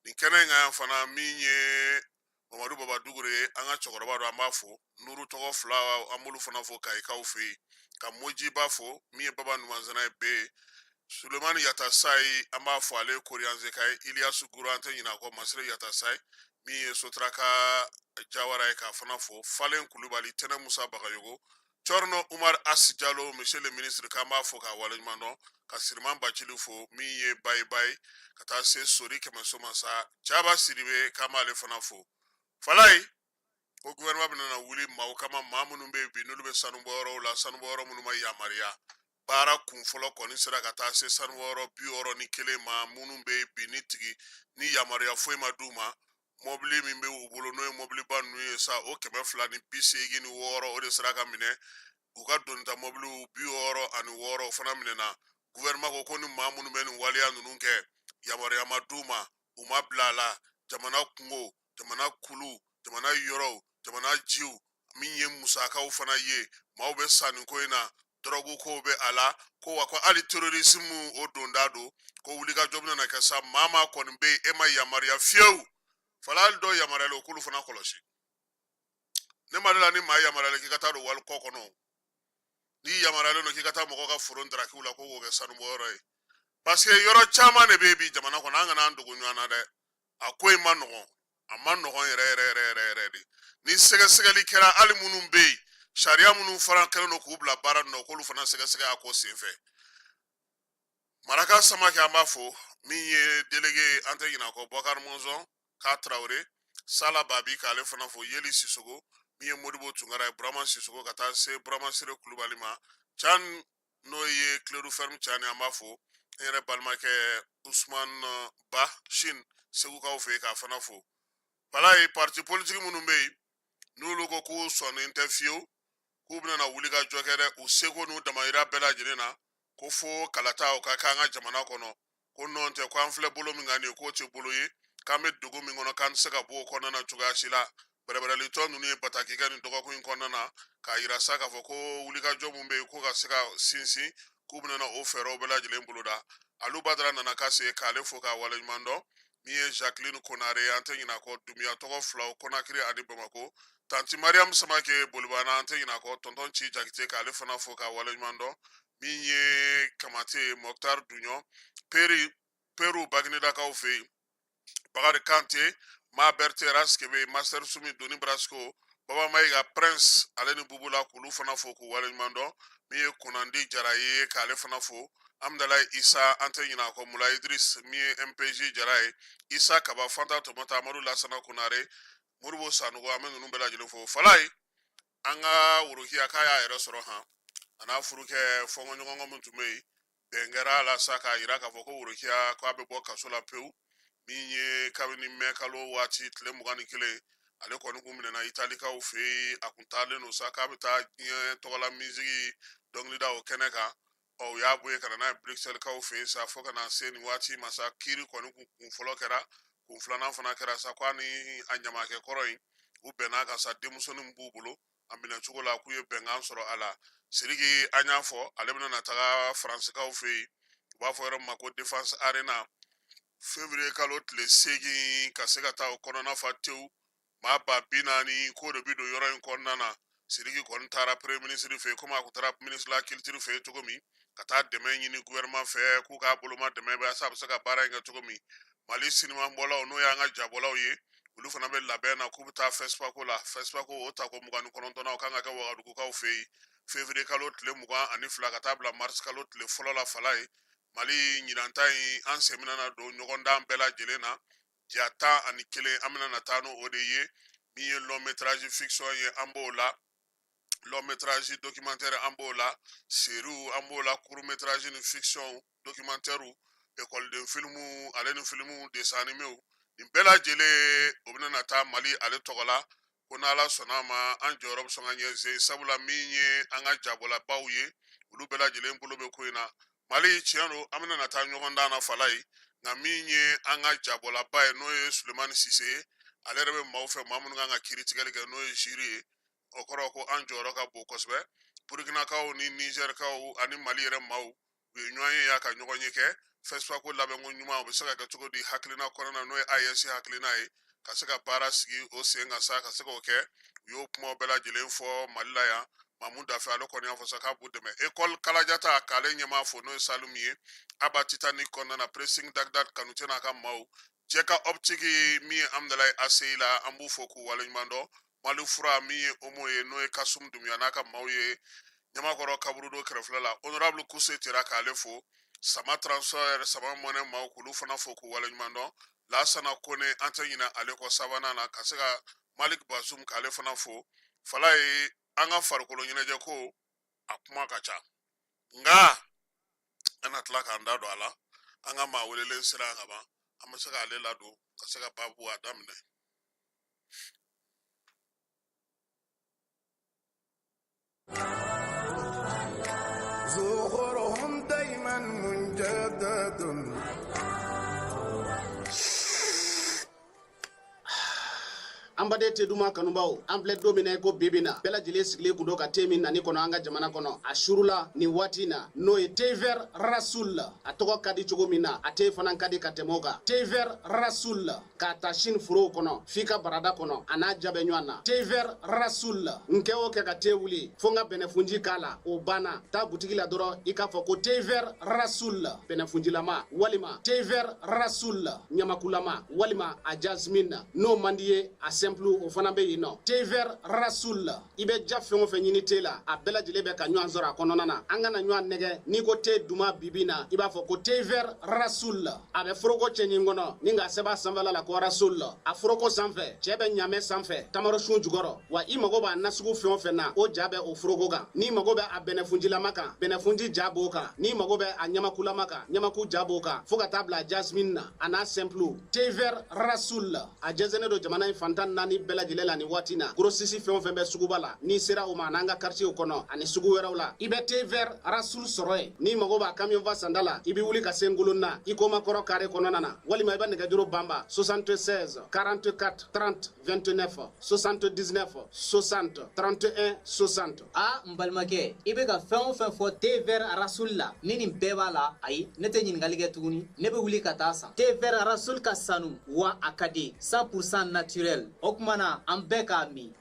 Nin kɛnɛ in kan yan fana, min ye Mamadu Baba Dugure ye, an ka cɛkɔrɔba don, an b'a fo. Nuru tɔgɔ fila, an b'olu fana fo Kayikaw fɛ yen, ka Mojiba fo, min ye Baba Numanzana ye bɛ yen, Sulemani Yatasayi, an b'a fɔ ale ye Koriyanzeka ye, Iliyasu Guru, an tɛ ɲinɛ a kɔ, Masire Yatasayi min ye Sotaraka Jawara ye, k'a fana fo, Falen Kulubali, Tɛnɛ Musa Bagayogo, Cɔrɔnɔ Umar Asi Jalo, monsieur le ministre, k'an b'a fo k'a waleɲuman dɔn, ka Siriman Bacili fo, min ye Bayi Bayi, ka taa se Sori Kɛmɛso ma sa, Jaba Sidibe, k'an b'ale fana fo. Falayi ko gouvernement bɛna na wuli maaw kama, maa minnu bɛ yen bi n'olu bɛ sanubɔyɔrɔw la, sanubɔyɔrɔ minnu ma yamaruya. Baara kun fɔlɔ kɔni sera ka taa se sanubɔyɔrɔ 61 ma, minnu bɛ bi ni tigi ni yamaruya foyi ma d'u ma. Mɔbili min bɛ u bolo, n'o ye mɔbiliba ninnu ye sa, o 286, o de sera ka minɛ. U ka donita mɔbiliw 66, o fana minɛna. Gouvernement ko ko ni maa minnu bɛ nin waleya ninnu kɛ, yamaruya ma d'u ma, u ma bila a la. Jamana kungo, jamana kulu, jamana yɔrɔw, jamana jiw, min ye musakaw fana ye, maaw bɛ sa nin ko in na, dɔrɔgu kow bɛ a la, ko wa ko hali terrorisme o donda don. Ko wulikajɔ bɛna na kɛ sa. Maa maa kɔni bɛ yen, e ma yamaruya fiyewu. Fala hali dɔw yamaruyalen, o k'olu fana kɔlɔsi. Ne ma la ni maa yamaruyalen k'i ka taa don wali kɔ kɔnɔ, n'i yamaruyalen don k'i ka taa mɔgɔ ka foro darakiw la ko k'o kɛ sanubɔyɔrɔ ye, parce que yɔrɔ caman de bɛ yen bi jamana kɔnɔ. An kana an dogo ɲɔgɔn na dɛ, a ko in ma nɔgɔn, a ma nɔgɔn yɛrɛ yɛrɛ yɛrɛ yɛrɛ yɛrɛ de. Ni sɛgɛsɛgɛli kɛra, hali minnu bɛ yen, sariya minnu fana kɛlen don k'u bila baara nɔ, k'olu fana sɛgɛsɛgɛ a ko senfɛ. Maraka Samakɛ, an b'a fo. Min ye délégué, an tɛ ɲinɛ a kɔ, Bɔkari Mɔnzɔn k'a Tarawele, Sala Babi, k'ale fana fo. Yeli Sisogo, min ye Modibo Tunkara ye, Burama Sisogo, ka taa se Burama Sire Kulubali ma can, n'o ye Kiledu Ferme can, an b'a fo. N yɛrɛ balimakɛ Usman Ba Shin, Segukaw fɛ yen, k'a fana fo. Walayi, parti politique minnu bɛ yen, n'olu ko k'u sɔnnen tɛ fiyewu, k'u bɛna na wuli ka jɔ kɛ dɛ, u seko n'u damayira bɛɛ lajɛlen na, ko fo kalata o ka kɛ an ka jamana kɔnɔ, ko nɔn tɛ ko an filɛ bolo min kan nin ye, k'o tɛ bolo ye, k'an bɛ dugu min kɔnɔ, k'an tɛ se ka bɔ o kɔnɔna na cogoya si la. Bɛrɛbɛrɛlitɔ ninnu ye bataki kɛ nin dɔgɔkun in kɔnɔna na, k'a yira sa k'a fɔ ko wulikajɔ min bɛ yen, ko ka se ka sinsin, k'u bɛna o fɛɛrɛw bɛɛ lajɛlen boloda. Alu Badara nana ka se k'ale fo k'a waleɲuman dɔn. Min ye Jacqueline Konare ye, an tɛ ɲinɛ a kɔ. Dunbiya tɔgɔ filaw, Konakiri ani Bamakɔ. Tanti Mariam Samake Bolibana, an tɛ ɲinɛ a kɔ. Tɔntɔn Ci Jakite, k'ale fana fo k'a waleɲuman dɔn. Min ye Kamate Mɔkutari Duɲɔ Peri Peru, Baginedakaw fɛ yen, Bakari Kante, Ma Berthe Raskebe, Master Sumi Doni Brasco, Baba Mayiga Prince, ale ni Bubula, k'olu fana fo k'u waleɲuman dɔn. Min ye Kunandi Jara ye, k'ale fana fo. Amudalayi Isa, an tɛ ɲinɛ a kɔ. Mula Idris, min ye MPG Jara ye, Isa Kaba, Fanta Tomata, Amadu Lasana Konare, Moribo Sanogo, an bɛ ninnu bɛɛ lajɛlen fo. Falayi, an ka Worokiya, k'a y'a yɛrɛ sɔrɔ han, a n'a furukɛ fɔnkɔɲɔgɔnkɔ min tun bɛ yen, bɛn kɛra a la sa, k'a yira k'a fɔ ko Worokiya k'a bɛ bɔ kaso la pewu. Min ye kabini mɛ kalo waati tile 21, ale kɔni kun minɛna Italikaw fɛ yen, a kun taalen don sa k'a bɛ taa diɲɛ tɔgɔla misigi dɔnkilida o kɛnɛ kan. Ɔ, u y'a bɔ yen ka na n'a ye Bruxelles-kaw fɛ yen sa, fo ka na se nin waati ma sa, kiiri kɔni kun fɔlɔ kɛra, kun filanan fana kɛra sa, k'a ni a ɲamakɛ kɔrɔ in, u bɛn'a kan sa, denmusonin b'u bolo a minɛcogo la, k'u ye bɛnkan sɔrɔ a la. Siriki, an y'a fɔ, ale bɛna na taga Faransikaw fɛ yen, u b'a fɔ yɔrɔ min ma ko Défense Arena, février kalo tile 8, ka se ka taa o kɔnɔna fa tewu. Maa 40,000 k'o de bɛ don yɔrɔ in kɔnɔna na. Siriki kɔni taara premier ministre fɛ yen, komi a kun taara ministre de la culture fɛ yen cogo min, ka taa dɛmɛ ɲini gouvernement fɛ, k'u k'a boloma dɛmɛ bɛ a bɛ se ka baara in kɛ cogo min. Mali sinimabɔlaw, n'o y'an ka jabɔlaw ye, olu fana bɛ labɛn na k'u bɛ taa FESPACO la. FESPACO o tako 29nan, o kan ka kɛ Wagadugukaw fɛ yen février kalo tile 22 ka taa bila mars kalo tile 1 la. Fala ye, Mali ɲinanta in, an sen bɛna na don ɲɔgɔndan bɛɛ lajɛlen na, ja 11, an bɛna na taa n'o de ye. Min ye long métrage fiction ye, an b'o la, long métrage documentaire, an b'o la, série, an b'o la, court métrage ni fiction documentaire, ekɔliden filimu, ale ni filimu dessin animéw, nin bɛɛ lajɛlen o bɛna na taa Mali ale tɔgɔ la. Ko n'Ala sɔnna a ma, an jɔyɔrɔ bɛ sɔn ka ɲɛ sen, sabula min ye an ka jabɔlabaw ye, olu bɛɛ lajɛlen bolo bɛ ko in na. Mali, tiɲɛ don, an bɛna na taa ɲɔgɔndan na, fala ye, nka min ye an ka jabɔlaba ye, n'o ye Sulemani Sise ye, ale yɛrɛ bɛ maaw fɛ, maa minnu kan ka kiiri tigɛli kɛ, n'o ye jury ye, o kɔrɔ ko an jɔyɔrɔ ka bon kosɛbɛ. Burukinakaw ni Nizɛrikaw ani Mali yɛrɛ maaw, u ye ɲɔgɔn ye, y'a ka ɲɔgɔn ye kɛ. FESPACO labɛnko ɲuman, o bɛ se ka kɛ cogo di hakilina kɔnɔna na, n'o ye AES hakilina ye, ka se ka baara sigi o sen kan sa, ka se k'o kɛ. U y'o kumaw bɛɛ lajɛlen fɔ Mali la yan. Mamu Dafe, ale kɔni y'a fɔ sa k'a b'u dɛmɛ. École Kalajata, k'ale ɲɛmaa fo, n'o ye Salimu ye, Aba Titanic kɔnɔna na, Pressing Dagdad Kanute n'a ka maaw, Jɛka Optique, min ye Amudalayi ACI la, an b'u fo k'u waleɲuman dɔn. Mali fura, min ye Omo ye, n'o ye Kasum Dunbiya n'a ka maaw ye, Ɲamakɔrɔ kaburudo kɛrɛfɛla la, honorable Kuse Tera, k'ale fo. Sama Transfert, Sama Mɔnɛ maaw, k'olu fana fo k'u waleɲuman dɔn. Lasana Kone, an tɛ ɲinɛ ale kɔ sabanan na, ka se ka Malik Bazum, k'ale fana fo. Fala ye, an ka farikolo ɲɛnajɛ ko a kuma ka ca. Nka an na tila k'an da don a la. An ka maa welelen sera yan ka ban, an bɛ se k'ale ladon ka se ka baabu a daminɛ. زخرهم دايما مجدد. An baden te duman kanubaw, an filɛ don min na i ko bi bi na, bɛɛ lajɛlen sigilen kun don ka te min nani kɔnɔ an ka jamana kɔnɔ a surula nin waati na, n'o ye thé vert Rasoul. A tɔgɔ ka di cogo min na, a te fana ka di ka tɛmɛ o kan. Thé vert Rasoul, k'a ta sini forow kɔnɔ f'i ka barada kɔnɔ, a n'a ja bɛ ɲɔgɔn na. Thé vert Rasoul, n kɛ o kɛ ka te wuli fo n ka bɛnɛfunji k'a la, o banna. Taa butigi la dɔrɔn i k'a fɔ ko thé vert Rasoul bɛnɛfunjilama, walima thé vert Rasoul ɲamakulama, walima a jasmine. N'o man di ye, a simple o fana bɛ yen nɔ. Thé vert Rasoul, i bɛ ja fɛn o fɛn ɲini te la, a bɛɛ lajɛlen bɛ ka ɲɔgɔn sɔrɔ a kɔnɔna na. An kana ɲɔgɔn nɛgɛ, n'i ko te duman bibi na, i b'a fɔ ko thé vert Rasoul. A bɛ foroko cɛɲi kɔnɔ ni k'a sɛbɛn a sanfɛla la ko Rasoul. A foroko sanfɛ, cɛ bɛ ɲamɛ sanfɛ, tamaro sun jukɔrɔ. Wa i mago b'a nasugu fɛn o fɛn na, o ja bɛ o foroko kan. N'i mago bɛ a bɛnɛfunjilama kan, bɛnɛfunji ja b'o kan. N'i mago bɛ a ɲamakulama kan, ɲamaku ja b'o kan, fo ka taa bila jasmine na, a n'a simple. Thé vert Rasoul, a jɛnsɛnnen don jamana in fantan naani bɛɛ lajɛlen la nin waati na. Grossiste fɛn o fɛn bɛ suguba la, n'i sera o ma, n'an ka quartier kɔnɔ ani sugu wɛrɛw la, i bɛ thé vert Rasoul sɔrɔ yen. N'i mago b'a camion fa sanda la, i bɛ wuli ka se Ngolonna i koma kɔrɔ carré kɔnɔna na, walima i bɛ nɛgɛjuru banba 76 44 30 29, 79 60 31 60. A n balimakɛ, i bɛ ka fɛn o fɛn fɔ thé vert Rasoul la, ni nin bɛɛ b'a la, ayi, ne tɛ ɲininkali kɛ tuguni, ne bɛ wuli ka taa san. Thé vert Rasoul ka sanu wa a ka di, 100% naturel. O tuma na an bɛɛ k'a min.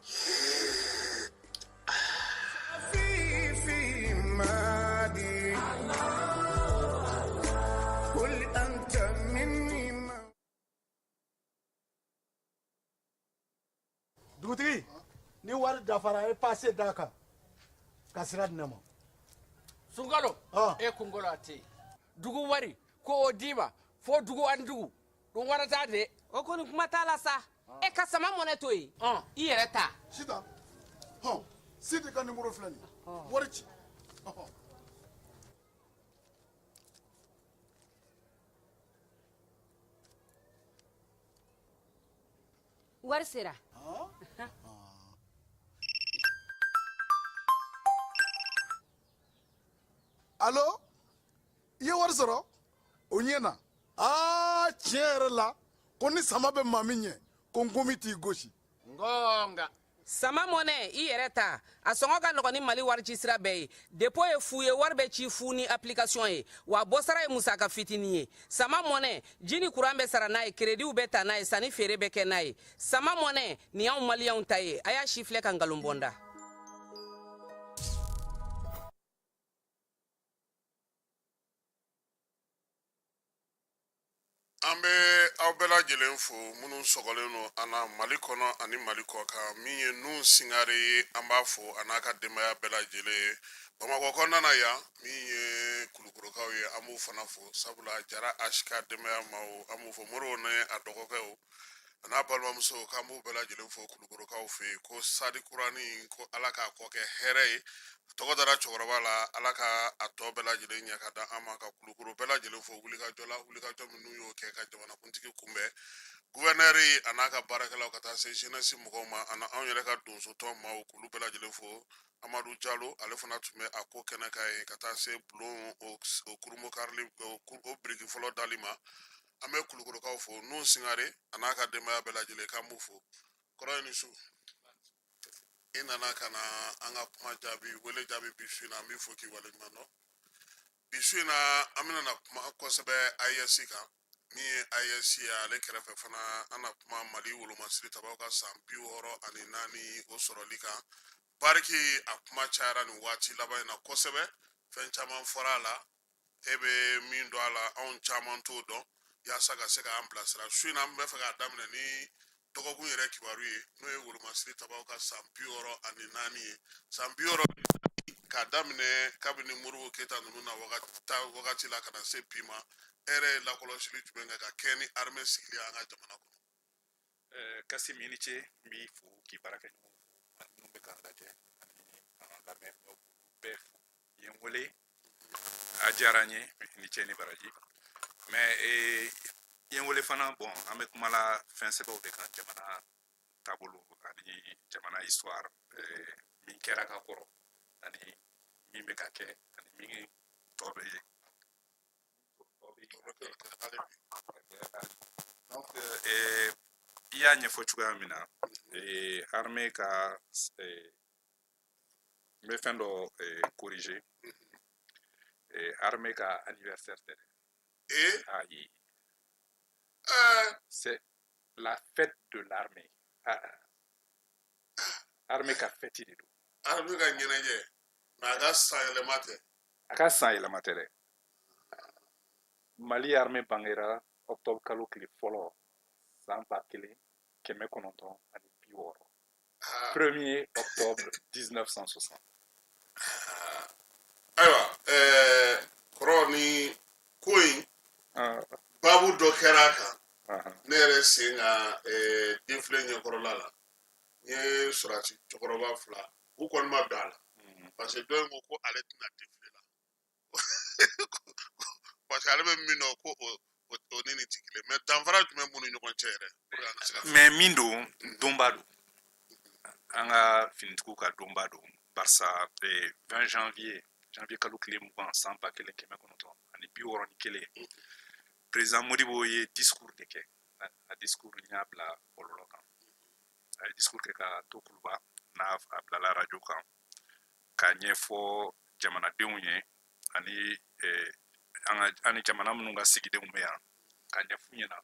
في مادي قل أنت مني. Dugutigi, ni wari dafara, e passe d'a kan ka sira di ne ma. Sunkalo, e kunkolo a tɛ yen. Dugu wari ko o d'i ma fo dugu ani dugu ɗum warata de. O kɔni kuma t'a la sa. E ka Sama Mɔnɛ to yen, i yɛrɛ ta. Sitan hɔn, Sidi ka nimoro filɛ nin ye, wari ci ɔhɔn. Wari sera. Alo, i ye wari sɔrɔ o ɲɛ na. Aa, tiɲɛ yɛrɛ la, ko ni sama bɛ maa min ɲɛ, ko nkomi t'i gosi. Ngonga. Sama Mɔnɛ, i yɛrɛ ta, a sɔngɔ ka nɔgɔn ni Mali wari ci sira bɛɛ ye. Dépôt ye fu ye, wari bɛ ci fu ni application ye, wa bɔsara ye musaka fitinin ye. Sama Mɔnɛ, ji ni kuran bɛ sara n'a ye, créditw bɛ ta n'a ye, sanni feere bɛ kɛ n'a ye. Sama Mɔnɛ nin y'anw maliyɛnw ta ye. A y'a si filɛ ka nkalon bɔ n da. An bɛ aw bɛɛ lajɛlen fo, minnu sɔgɔlen don an na Mali kɔnɔ ani Mali kɔ kan. Min ye Nun Singare ye, an b'a fo a n'a ka denbaya bɛɛ lajɛlen ye Bamakɔ kɔnɔna na yan. Min ye Kulukorokaw ye, an b'u fana fo, sabula Jara Asika denbaya maaw, an b'u fo. Moribo ni a dɔgɔkɛw a n'a balimamuso, k'an b'u bɛɛ lajɛlen fo Kulukorokaw fɛ yen. Ko sadi kurani, ko Ala k'a kɔ kɛ hɛrɛ ye. Tɔgɔ dara cɛkɔrɔba la, Ala ka a tɔ bɛɛ lajɛlen ɲɛ ka da an ma. Ka Kulukoro bɛɛ lajɛlen fo wulikajɔ la, wulikajɔ minnu y'o kɛ ka jamanakuntigi kunbɛn, guvɛnɛri a n'a ka baarakɛlaw, ka taa se jeunesse mɔgɔw ma, ani anw yɛrɛ ka donsotɔn maaw, k'olu bɛɛ lajɛlen fo. Amadu Jalo, ale fana tun bɛ a ko kɛnɛ kan yen, ka taa se bulon o kurumo karili o biriki fɔlɔ dali ma. An bɛ Kulukorokaw fo. Nun Singare a n'a ka denbaya bɛɛ lajɛlen, k'an b'u fo. Kɔrɔ ye ni su i nana ka na an ka kuma jaabi, wele jaabi bi su in na, an b'i fo k'i waleɲuman dɔn. Bi su in na, an bɛna na kuma kosɛbɛ AES kan. Min ye AES ye, ale kɛrɛfɛ fana, an na kuma Mali wolomasiri tabaw ka san 64 o sɔrɔli kan. Bariki a kuma cayara nin waati laban in na kosɛbɛ, fɛn caman fɔra a la. E bɛ min dɔn a la, anw caman t'o dɔn, yaasa ka se k'an bilasira. Su in na, an bɛ fɛ k'a daminɛ ni dɔgɔkun yɛrɛ kibaru ye, n'o ye wolomasiri tabaw ka san 64 ye. San 64, k'a daminɛ kabini Modibo Keyita ninnu na wagati la ka na se bi ma, e yɛrɛ ye lakɔlɔsili jumɛn kɛ ka kɛ ni armée sigili an ka jamana kɔnɔ? Kasim, i ni ce. N b'i fo k'i baarakɛɲɔgɔnw fo, ani minnu bɛ k'an lajɛ ani k'an lamɛn, n b'aw bɛɛ fo. I ye n wele A diyara n ye, ni ce ni baraji. Mais i ye n wele fana, bon, an bɛ kuma la fɛn sɛbɛw de kan, jamana taabolo ani jamana histoire, min kɛra ka kɔrɔ ani min bɛ ka kɛ ani min tɔ bɛ kɛ. Donc i y'a ɲɛfɔ cogoya min na, armée ka, n bɛ fɛn dɔ corriger. Armée ka anniversaire tɛ dɛ. Ayi, c'est la fête de l'armée. Ah, armée ka fête de don. Armée ka ɲɛnajɛ, mais a ka san yɛlɛma tɛ. A ka san yɛlɛma tɛ dɛ. Mali armée bangera octobre kalo tile fɔlɔ san 1960, 1er octobre 1960. Ayiwa, kɔrɔ, ni ko in baabu dɔ kɛra a kan, ne yɛrɛ sen ka défilé ɲɛkɔrɔla la, n ye sɔrɔdasi cɛkɔrɔba fila, u kɔni ma bɛn a la, parce que dɔ in ko ko ale tɛna défilé la, parce que ale bɛ min dɔn ko o ni nin tɛ kelen. Mais danfara jumɛn b'u ni ɲɔgɔn cɛ yɛrɛ pour que an ka se ka? Mais min don, donba don, an ka finitigiw ka donba don, barisa 20 janvier, janvier kalo tile 20, san 1961, président Modibo ye discours de kɛ. A discours, n y'a bila bɔlɔlɔ kan. A ye discours kɛ ka to Kuluba, n'a a bilala radio kan, k'a ɲɛfɔ jamanadenw ye ani an ka ani jamana minnu ka sigidenw bɛ yan, k'a ɲɛf'u ɲɛna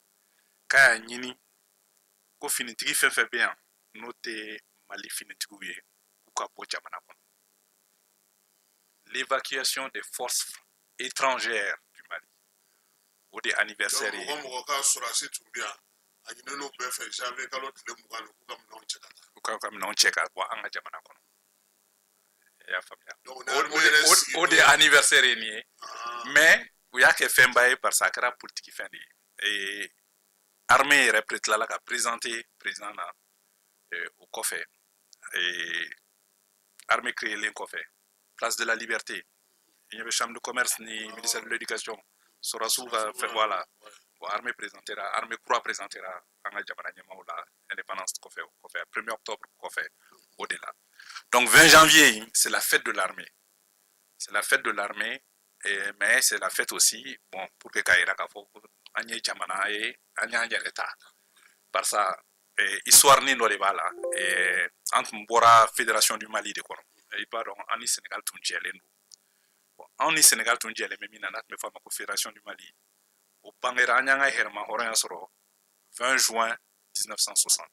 k'a y'a ɲini ko finitigi fɛn fɛn bɛ yan, n'o tɛ Mali finitigiw ye, k'u ka bɔ jamana kɔnɔ, l'évacuation des forces étrangères du Mali. O de anniversaire ye. Mɔgɔ mɔgɔ ka sɔrɔdasi tun bɛ yan, a ɲininen bɛɛ fɛ janvier kalo tile 20, k'u ka minɛnw cɛ ka taa. U ka minɛnw cɛ ka bɔ an ka jamana kɔnɔ, i y'a faamuya? Donc, ni armée yɛrɛ sigi O de anniversaire ye nin ye. Mais u y'a kɛ fɛnba ye parce que a kɛra politique fɛn de ye. Armée yɛrɛ tilala ka présenter président na o kɔfɛ, armée créelen kɔfɛ, place de la Liberté, i ɲɛ bɛ chambre de commerce ni ministère de l'Éducation, sɔrɔdasiw ka fɛn, voilà. Bon, armée présentera, armée kura présentera an ka jamana ɲɛmaaw la indépendance kɔfɛ, o kɔfɛ, 1er octobre kɔfɛ, o de la. Donc 20 janvier, c'est la fête de l'armée, c'est la fête de l'armée, mais c'est la fête aussi, bon, pour que k'a yira k'a fɔ ko an ye jamana ye, an y'an yɛrɛ ta, barisa histoire ni dɔ de b'a la. An tun bɔra Fédération du Mali de kɔnɔ. I b'a dɔn, an ni Sénégal tun jɛlen don. Bon, anw ni Sénégal tun jɛlen bɛ min na, n'a tun bɛ fɔ a ma ko Fédération du Mali, o bangera, an y'an ka yɛrɛma hɔrɔnya sɔrɔ 20 juin 1960,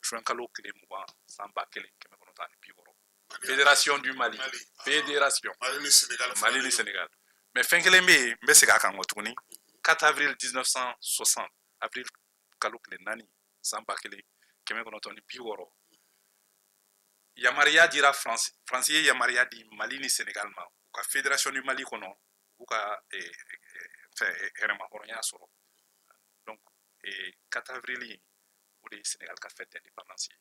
juin kalo tile 20, san 1960. Fédération du Mali, fédération. Mali ni Sénégal. Mali ni Sénégal. Mais fɛn kelen bɛ yen, n bɛ segin a kan kɔ tuguni. 4 avril 1960, avril kalo tile 4, san 1960, yamaruya dira France. France ye yamaruya di Mali ni Sénégal ma, u ka Fédération du Mali kɔnɔ, u ka fɛn yɛrɛma hɔrɔnya sɔrɔ. Donc 4 avril in, o de ye Sénégal ka fête d'indépendance ye.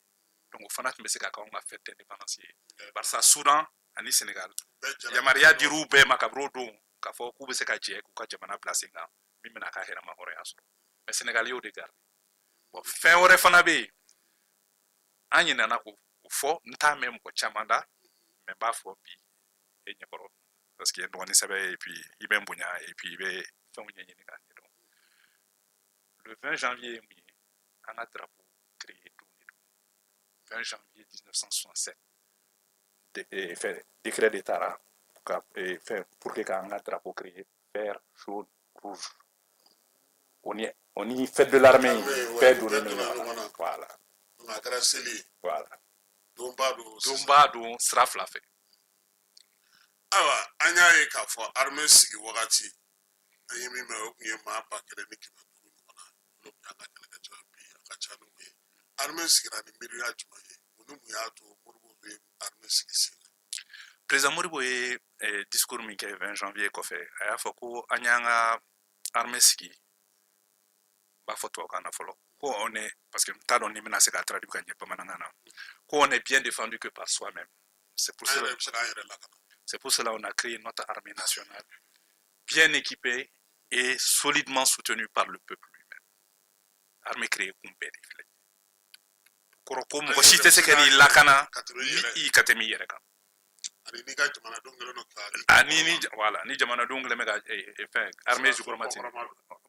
Donc o fana tun bɛ se ka kɛ anw ka fête d'indépendance ye, barisa Soudan ani Sénégal, yamaruya dir'u bɛɛ ma kabini o don k'a fɔ k'u bɛ se ka jɛ k'u ka jamana bila sen kan, min bɛna a ka yɛrɛma hɔrɔnya sɔrɔ. Mais Sénégal y'o de garder. Bon, fɛn wɛrɛ fana bɛ yen, an ɲinɛna k'o fɔ, n t'a mɛn mɔgɔ caman da, mais n b'a fɔ bi e ɲɛkɔrɔ, parce que i ye dɔgɔnin sɛbɛ ye, et puis i bɛ n bonya, et puis i bɛ fɛnw ɲɛɲini k'a ɲɛdɔn. Le 20 janvier ye mun ye? An ka drapeau créé don de don, 20 janvier 1967. Fɛn décret de taara ka fɛn pour que k'an ka drapeau créer, vert, jaune, rouge. O ni fête de l'armée bɛɛ donnen don ɲɔgɔn na, voilà. A kɛra seli ye. Voilà. Donba don. Donba don sira fila fɛ. Ayiwa, an y'a ye k'a fɔ armée sigi wagati, an ye min mɛn, o tun ye maa 1500 ɲɔgɔn na, olu tun y'an ka kɛlɛkɛcɛw. Bi a ka ca n'o ye. Armée sigira ni miiriya jumɛn ye? Mun ni mun y'a to Modibo bɛ armée sigi sen kan? Président Modibo ye discours min kɛ 20 janvier kɔfɛ, a y'a fɔ ko an y'an ka armée sigi, n b'a fɔ tubabukan na fɔlɔ, ko on est, parce que n t'a dɔn ni n bɛna se k'a traduire ka ɲɛ bamanankan na, ko on est bien défendu que par soi-même. C'est pour An cela yɛrɛ bɛ se k'an yɛrɛ lakana. C'est pour cela on a créé notre armée nationale. bien équipée et solidement soutenue par le peuple lui-même. Armée créer kun bɛɛ de filɛ, kɔrɔ ko mɔgɔ si tɛ se ka n'i lakana ni i ka tɛmɛ i yɛrɛ kan. Ani n'i ka jamanadenw kɛlen don ka Ani ni, voilà, ni jamanadenw kɛlen bɛ ka fɛn armée jukɔrɔma ten.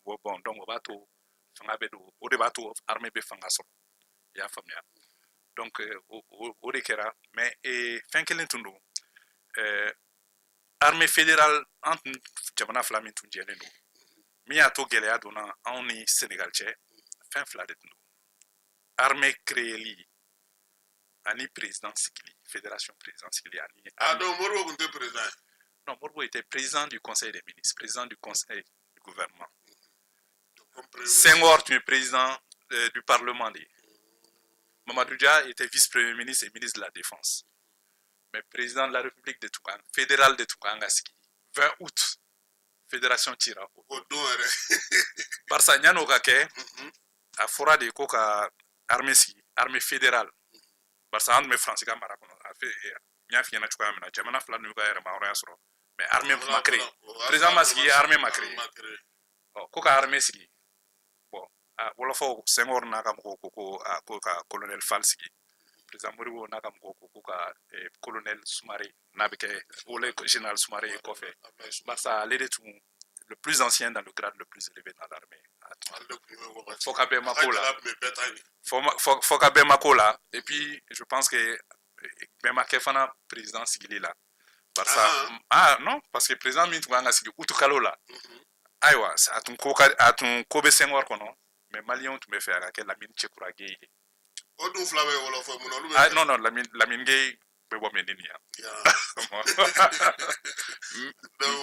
Bon, donc o b'a to fanga bɛ don, o de b'a to armée bɛ fanga sɔrɔ, i y'a faamuya? Donc o de kɛra. Mais fɛn kelen tun don, armée fédérale, an tun jamana fila min tun jɛlen don, min y'a to gɛlɛya donna anw ni Sénégal cɛ, fɛn fila de tun don: armée créeli ani président sigili, fédération président sigili ani. Ah, donc Modibo tun tɛ président ye? Non, Modibo était président du conseil des ministres, président du conseil du gouvernement. Senghor tun ye président du parlement de ye. Mamadou Dia était vice-premier ministre et ministre de la Défense. Mais président de la République de tun kan, fédéral de tun kan ka sigi 20 août. Fédération cira o don yɛrɛ. Barisa yan'o ka kɛ, a fɔra de ko ka armée sigi, armée fédérale, barisa an tun bɛ Faransi ka mara kɔnɔ. A fɛ, n y'a f'i ɲɛna cogoya min na, jamana fila n'u ka yɛrɛmahɔrɔnya sɔrɔ, mais armée ma créé, président ma sigi, armée ma créé. Ɔ, ko ka armée sigi, bon, a wɔlɔfɔw, Senghor n'a ka mɔgɔw ko a ko ka colonel Fall sigi. Président Modibo n'a ka mɔgɔw ko ka colonel Soumaré, n'a bɛ kɛ wele général Soumaré ye kɔfɛ, barisa ale de tun le plus ancien dans le grade le plus élevé dans l'armée. Fɔ ka bɛn ma ko la, fɔ ka bɛn ma ko la. Et puis je pense que bɛn ma kɛ fana président sigili la, barisa, ah non, parce que président min tun kan ka sigi août kalo la, ayiwa, a tun ko ka a tun ko bɛ Senghor kɔnɔ, mais maliyɛnw tun bɛ fɛ a ka kɛ Lamine Cɛkura Gueye ye. O dun fila bɛ wɔlɔfɔ, mun na olu bɛ? Ah non non, Lamine Gueye bɛ bɔ Médine yan,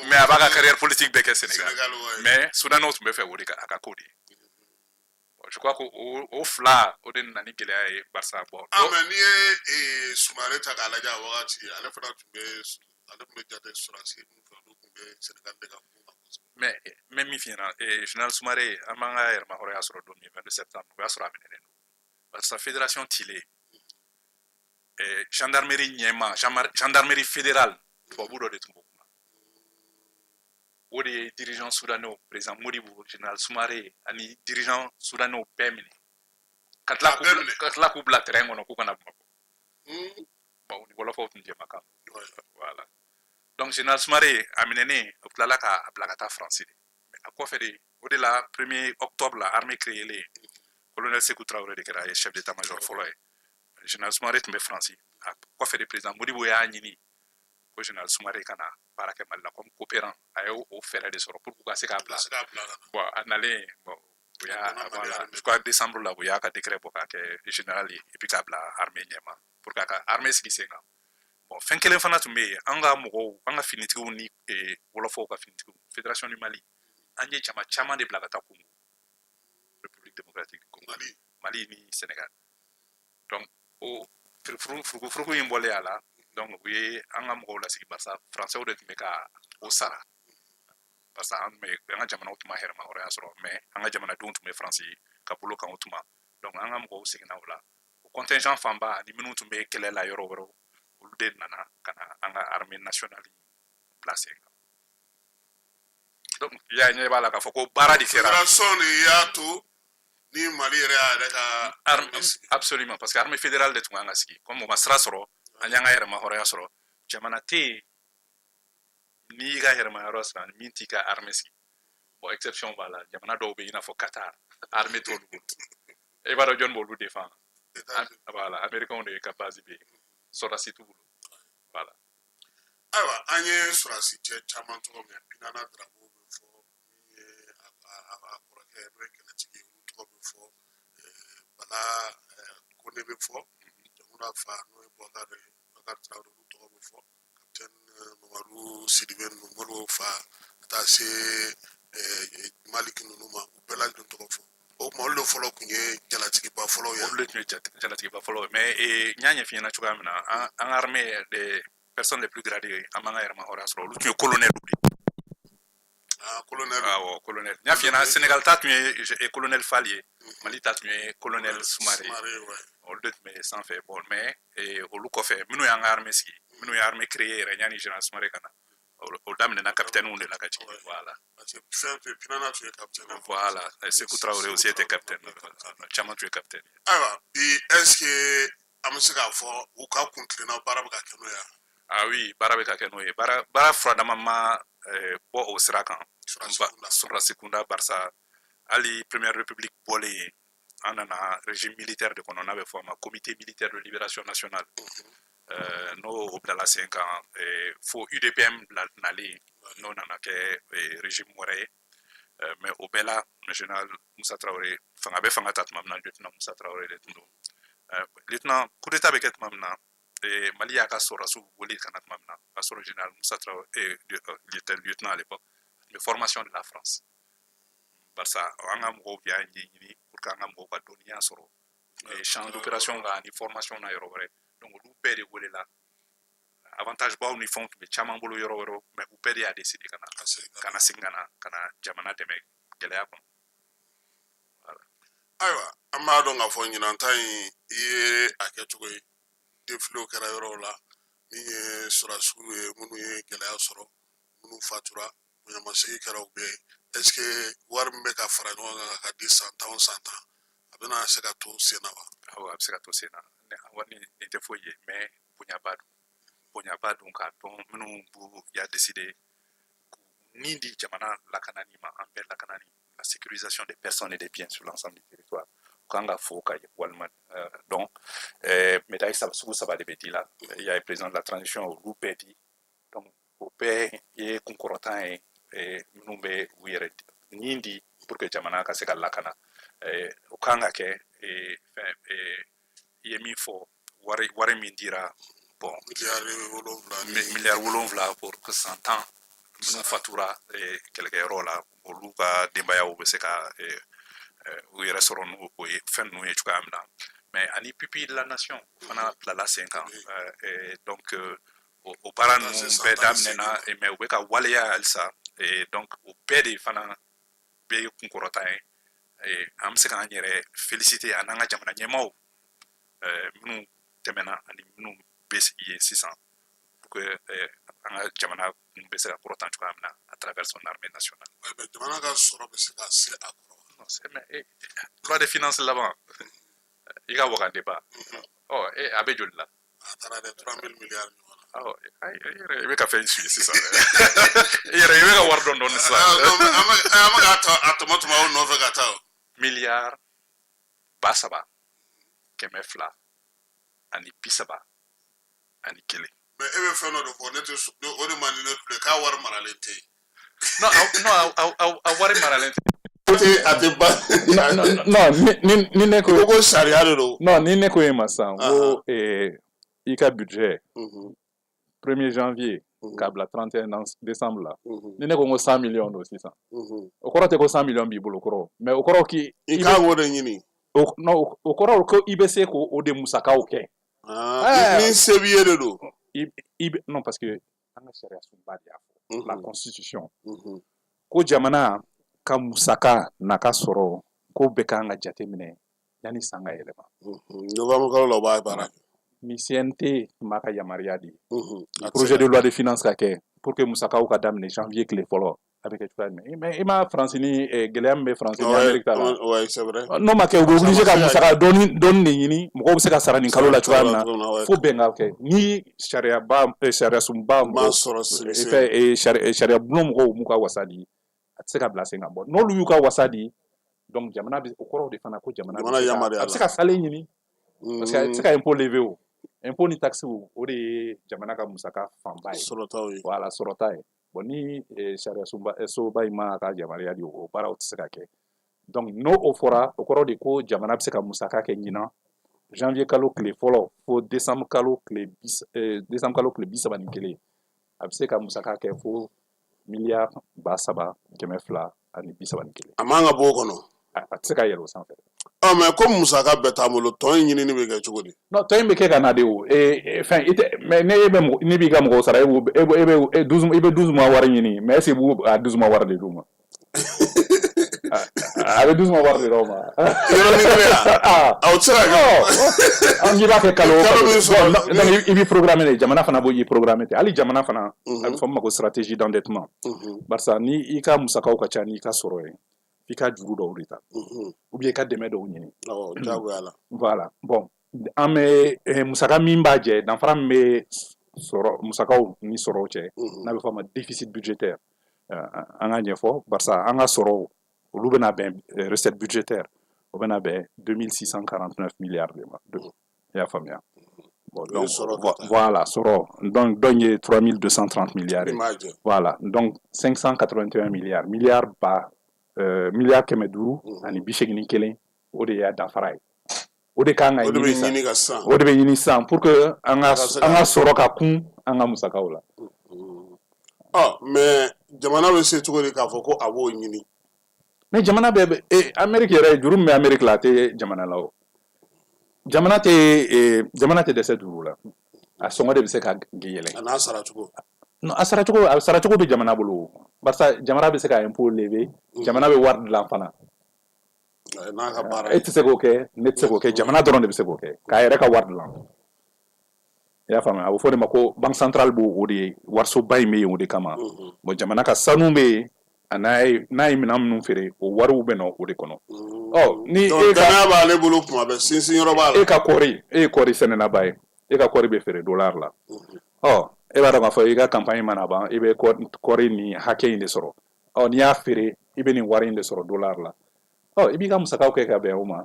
mais a b'a ka carrière politique bɛɛ kɛ Sénégal, mais Soudanais tun bɛ fɛ o de ka a ka k'o de ye. Je crois que o fila o de nana ni gɛlɛya ye, barisa bon. Ah, mais n'i ye Soumaré ta k'a lajɛ, a wagati ale fana tun bɛ, ale tun bɛ jate sɔrɔdasi min fɛ, olu tun bɛ Sénégal de ka kun kan kosɛbɛ. Mais n bɛ min f'i ɲɛna, général Soumaré, an b'an ka yɛrɛmahɔrɔnya sɔrɔ don min, 22 septembre, o y'a sɔrɔ a minɛnen don, barisa fédération cilen, gendarmerie ɲɛma, gendarmerie fédérale, tubabu dɔ de tun b'o kunna. O de ye dirigeant soudanais, président Modibo, général Soumaré ani dirigeant soudanais bɛɛ minɛ, ka tila k'u bila terrain kɔnɔ k'u kana Bamakɔ. Bon, ni wɔlɔfɔw tun jɛma kan, voilà. Donc général Soumaré a minɛnen, o tilala k'a bila ka taa Faransi de. A kɔfɛ de, o de la 1er octobre la, armée créée, colonel Sékou Traoré de kɛra chef d'état-major fɔlɔ ye. Général Soumaré tun bɛ Faransi. A kɔfɛ de, président Modibo y'a ɲini ko général Soumaré ka na baara kɛ Mali la comme coopérant. A ye o fɛɛrɛ de sɔrɔ pour que u ka se k'a bila. Bon, a nalen, bon, u y'a, voilà, je crois décembre la, u y'a ka décret bɔ k'a kɛ général ye et puis k'a bila armée ɲɛma pour k'a ka armée sigi sen kan. Bon, fɛn kelen fana tun bɛ yen, an ka mɔgɔw, an ka finitigiw ni wɔlɔfɔw ka finitigiw, fédération du Mali, an ye jama caman de bila ka taa Congo, République démocratique du Congo, Mali ni Sénégal. Donc o furukufuruku in bɔlen a la, donc u ye an ka mɔgɔw lasigi, barisa français de tun bɛ ka o sara, barisa an tun bɛ an ka jamanaw tun ma hɛrɛmahɔrɔnya sɔrɔ, mais an ka jamanadenw tun bɛ Faransi ka bolo kan o tuma. Donc an ka mɔgɔw seginna o la, o contingent fanba ani minnu tun bɛ kɛlɛ la yɔrɔ wɛrɛw, olu de nana ka na an ka armée nationale bila sen kan. Donc i y'a ɲɛ b'a la k'a fɔ ko baara de kɛra. Fédération de y'a to ni Mali yɛrɛ y'a yɛrɛ ka. Absolument, parce que armée fédérale de tun kan ka sigi. Comme o ma sira sɔrɔ, an y'an ka yɛrɛmahɔrɔnya sɔrɔ. Jamana tɛ yen n'i y'i ka yɛrɛmahɔrɔnya sɔrɔ min t'i ka armée sigi. Bon, exception b'a la, jamana dɔw bɛ yen i n'a fɔ Qatar, armée t'olu bolo. E b'a dɔn jɔnni b'olu défend? Voilà, américains de ka base bɛ yen, sɔrɔdasi t'u bolo, voilà. Ayiwa, an ye sɔrɔdasi cɛ caman tɔgɔ mɛn. Pinana Darapo bɛ fɔ, min ye a kɔrɔkɛ n'o ye kɛlɛtigi ye, olu tɔgɔ bɛ fɔ. Bala Kone bɛ fɔ, Jamuna fa n'o ye Bubakari ye, Bubakari Tarawele, olu tɔgɔ bɛ fɔ, capitaine Mamadu Sidibe ninnu, Modibo fa, ka taa se Maliki ninnu ma, u bɛɛ lajɛlen tɔgɔ fɔ. O tuma, olu de fɔlɔ tun ye jalatigiba fɔlɔ ye. Olu de tun ye jalatigiba fɔlɔ ye, mais n y'a ɲɛf'i ɲɛna cogoya min na, an ka armée des personnes les plus gradées, an b'an ka yɛrɛmahɔrɔnya sɔrɔ, olu tun ye colonel de ye. Ah, colonel. Awɔ, colonel. N y'a f'i ɲɛna, Sénégal ta tun ye colonel Fall ye, Mali ta tun ye colonel Soumaré ye. Olu de tun bɛ sanfɛ. Bon, mais olu kɔfɛ, minnu y'an ka armée sigi, minnu ye armée créée yɛrɛ yanni général Soumaré ka na, O daminɛna capitaine de la ka jigin, voilà. Parce que fɛn fɛn Pinana tun ye capitaine ye. Voilà, Sékou Traoré aussi était capitaine, caman tun ye capitaine ye. Ayiwa, bi, est ce que an bɛ se k'a fɔ u ka kuntilenna baara bɛ ka kɛ n'o ye wa? Ah oui, baara bɛ ka kɛ n'o ye. Baara furadama ma bɔ o sira kan sɔrɔdasi kunda, barisa hali Première République bɔlen yen, an nana régime militaire de kɔnɔ, n'a bɛ fɔ a ma Comité militaire de libération nationale. N'o o bilala sen kan fo UDPM nalen, n'o nana kɛ régime wɛrɛ ye. Mais o bɛɛ la, général Musa Traoré fanga bɛ fanga ta tuma min na, lieutenant Musa Traoré de tun don. Lieutenant, coup d'état bɛ kɛ tuma min na, Mali y'a ka sɔrɔdasiw wele ka na tuma min na, o y'a sɔrɔ général Musa Traoré, était lieutenant à l'époque, de formation de la France, barisa an ka mɔgɔw y'a ɲɛɲini pour que an ka mɔgɔw ka dɔnniya sɔrɔ champ d'opération kan ani formation na yɔrɔ wɛrɛ. Donc olu bɛɛ de welela. Avantage baw ni fɛnw tun bɛ caman bolo yɔrɔ wɛrɛw, mais u bɛɛ de y'a décidé ka na segin ka na jamana dɛmɛ gɛlɛya kɔnɔ. Ayiwa, an b'a dɔn k'a fɔ ɲinan ta in, i ye a kɛcogo ye, défiléw kɛra yɔrɔw la, min ye sɔrɔdasiw ye minnu ye gɛlɛya sɔrɔ, minnu fatura, bonyamasegin kɛra u bɛɛ ye. Est ce que wari min bɛ ka fara ɲɔgɔn kan ka di san 10 o san 10, a bɛna se ka to sen na wa? Awɔ, a bɛ se ka to sen na. Wari nin tɛ foyi ye, mais bonyaba don, bonyaba don k'a dɔn minnu b'u y'a décidé k'u ni di jamana lakanani ma, an bɛɛ lakanani, la sécurisation des personnes et des biens sur l'ensemble du territoire. U kan ka fo ka walima dɔn. Médaille saba, sugu saba de bɛ di la. Il y a président de la transition, olu bɛɛ di. Donc o bɛɛ ye kunkɔrɔtan ye, minnu bɛ u yɛrɛ nin di pour que jamana ka se ka lakana. O kan ka kɛ fɛn. I ye min fɔ, wari min dira, bon, miliyari 7. Miliyari 7 pour que san 10 minnu fatura kɛlɛkɛyɔrɔ la, olu ka denbayaw bɛ se ka u yɛrɛ sɔrɔ n'o o ye fɛn ninnu ye cogoya min na. Mais ani pupille de la nation, o fana bilala sen kan. Donc o baara ninnu bɛɛ daminɛna, mais u bɛ ka waleya halisa. Donc o bɛɛ de fana bɛ kunkɔrɔta ye. An bɛ se k'an yɛrɛ féliciter a n'an ka jamana ɲɛmaaw minnu tɛmɛna ani minnu bɛ yen sisan, pour que an ka jamana kun bɛ se ka kɔrɔtan cogoya min na à travers son armée nationale. Mais jamana ka sɔrɔ bɛ se ka se a kɔrɔ? Non, mais loi de finance laban, i ka wagandeba ɔ, a bɛ joli la? A taara dɛ, 3000 milliards ɲɔgɔn na. Awɔ, i yɛrɛ i bɛ ka fɛn suit sisan dɛ. I yɛrɛ i bɛ ka wari dɔn dɔɔni sisan. An bɛ k'a tɔ a tɔmɔ tɔmɔ aw nɔfɛ ka taa o. Miliyari 3231. Mais e bɛ fɛn dɔ de fɔ, ne tɛ o de man di ne tulo ye, k'a wari maralen tɛ yen. Non, non, a wari maralen tɛ. A tɛ ban. Non, ni ne ko ko sariya de don. Non, ni ne ko e ma sisan ko i ka budget 1er janvier k'a bila 31 décembre la, ni ne ko 100 millions don sisan, o kɔrɔ tɛ ko 100 millions b'i bolo kɔrɔ, mais o kɔrɔ k'i i kan k'o de ɲini. Non, o kɔrɔ ko i bɛ se k'o de musakaw kɛ. Ni se b'i ye de don. I bɛ, non, parce que an ka sariya sunba de y'a fɔ, la constitution, ko jamana ka musaka n'a ka sɔrɔ ko bɛɛ kan ka jateminɛ yanni san ka yɛlɛma. Novembre kalo la, u b'a baara kɛ. Ni CNT tun b'a ka yamaruya di, projet de loi de finance ka kɛ pour que musakaw ka daminɛ janvier tile fɔlɔ, a bɛ kɛ cogoya jumɛn? Mais i ma Faransi ni gɛlɛya min bɛ Faransi ni Amérique ta la. Ouais, c'est vrai. N'o ma kɛ, u bɛ obligé ka musaka dɔɔni dɔɔni de ɲini, mɔgɔw bɛ se ka sara nin kalo la cogoya min na, fo bɛn ka kɛ ni sariyaba, sariya sunba mɔgɔw fɛ, sariya bulon mɔgɔw m'u ka wasa di, a tɛ se ka bila sen kan. Bɔ n'olu y'u ka wasa di, donc jamana bɛ, o kɔrɔ de fana ko jamana a bɛ se ka salen ɲini, parce que a tɛ se ka impôt lever. O impôt ni taxe, o de ye jamana ka musaka fanba ye. Sɔrɔtaw ye. Voilà, sɔrɔta ye. Bon, ni sariya sunba soba in ma ka yamaruya di, o baaraw tɛ se ka kɛ. Donc n'o o fɔra, o kɔrɔ de ko jamana bɛ se ka musaka kɛ ɲinan janvier kalo tile fɔlɔ fo décembre kalo tile 31, a bɛ se ka musaka kɛ fo miliyari 3231. A man ka bɔ o kɔnɔ. A tɛ se ka yɛlɛ o sanfɛ. Ɔ, mais ko musaka bɛɛ t'an bolo, tɔn in ɲinini bɛ kɛ cogo di? Non, tɔn in bɛ kɛ ka na de. O fɛn i tɛ, mais ne e bɛ mɔgɔ, ne b'i ka mɔgɔw sara, e b'u e bɛ e 12, i bɛ 12 mois wari ɲini, mais est ce que i b'u a 12 mois wari de d'u ma? A bɛ 12 mois wari de d'aw ma. Yɔrɔnin kelen ah. A o tɛ se ka kɛ. An k'i b'a kɛ kalo o kalo min sɔrɔ. Bon, donc i b'i programmer de, jamana fana b'o i programmer ten. Hali jamana fana, a bɛ fɔ min ma ko stratégie d'endettement. Barisa ni i ka musakaw ka ca n'i ka sɔrɔ ye, f'i ka juru dɔw de ta. Ou bien i ka dɛmɛ dɔw ɲini. Awɔ, diyagoya la. Voilà. Bon, an bɛ musaka min b'a jɛ, danfara min bɛ sɔrɔ musakaw ni sɔrɔw cɛ, n'a bɛ fɔ a ma déficit budgétaire. An ka ɲɛfɔ, barisa an ka sɔrɔw, olu bɛna bɛn recette budgétaire, o bɛna bɛn 2649 milliards de ma. I y'a faamuya? Bon, donc voilà, sɔrɔ. Donc dɔ in ye 3230 milliards ye. Voilà, donc 581 milliards, milliards ba miliyari 581, o de y'a danfara ye. O de kan ka ɲini sisan, o de bɛ ɲini sisan pour que an ka sɔrɔ ka kun an ka musakaw la. Ɔ, mais jamana bɛ se cogo di k'a fɔ ko a b'o ɲini? Mais jamana bɛɛ bɛ Amérique yɛrɛ, juru min bɛ Amérique la, a tɛ jamana la o. Jamana tɛ dɛsɛ juru la. A sɔngɔ de bɛ se ka yɛlɛ. A n'a saracogo. Non, a saracogo bɛ jamana bolo, barisa jamana bɛ se ka impôt lever, jamana bɛ wari dilan fana. N'a ka baara. E tɛ se k'o kɛ, ne tɛ se k'o kɛ, jamana dɔrɔn de bɛ se k'o kɛ, k'a yɛrɛ ka wari dilan. I y'a faamuya? A bɛ fɔ o de ma ko banque centrale b'o o de ye, warisoba in bɛ yen o de kama. Bon, jamana ka sanu bɛ yen, a n'a ye minɛn minnu feere, o wariw bɛ na o de kɔnɔ. Ɔ, ni e ka danaya b'ale bolo kuma bɛɛ, sinsin yɔrɔ b'a la. E ka kɔɔri, e ye kɔɔri sɛnɛnaba ye, e ka kɔɔri bɛ feere dollar la. Ɔ, e b'a dɔn k'a fɔ i ka campagne mana ban, i bɛ kɔɔri nin hakɛ in de sɔrɔ. Ɔ, n'i y'a feere, i bɛ nin wari in de sɔrɔ dollar la. Ɔ, i b'i ka musakaw kɛ ka bɛn o ma.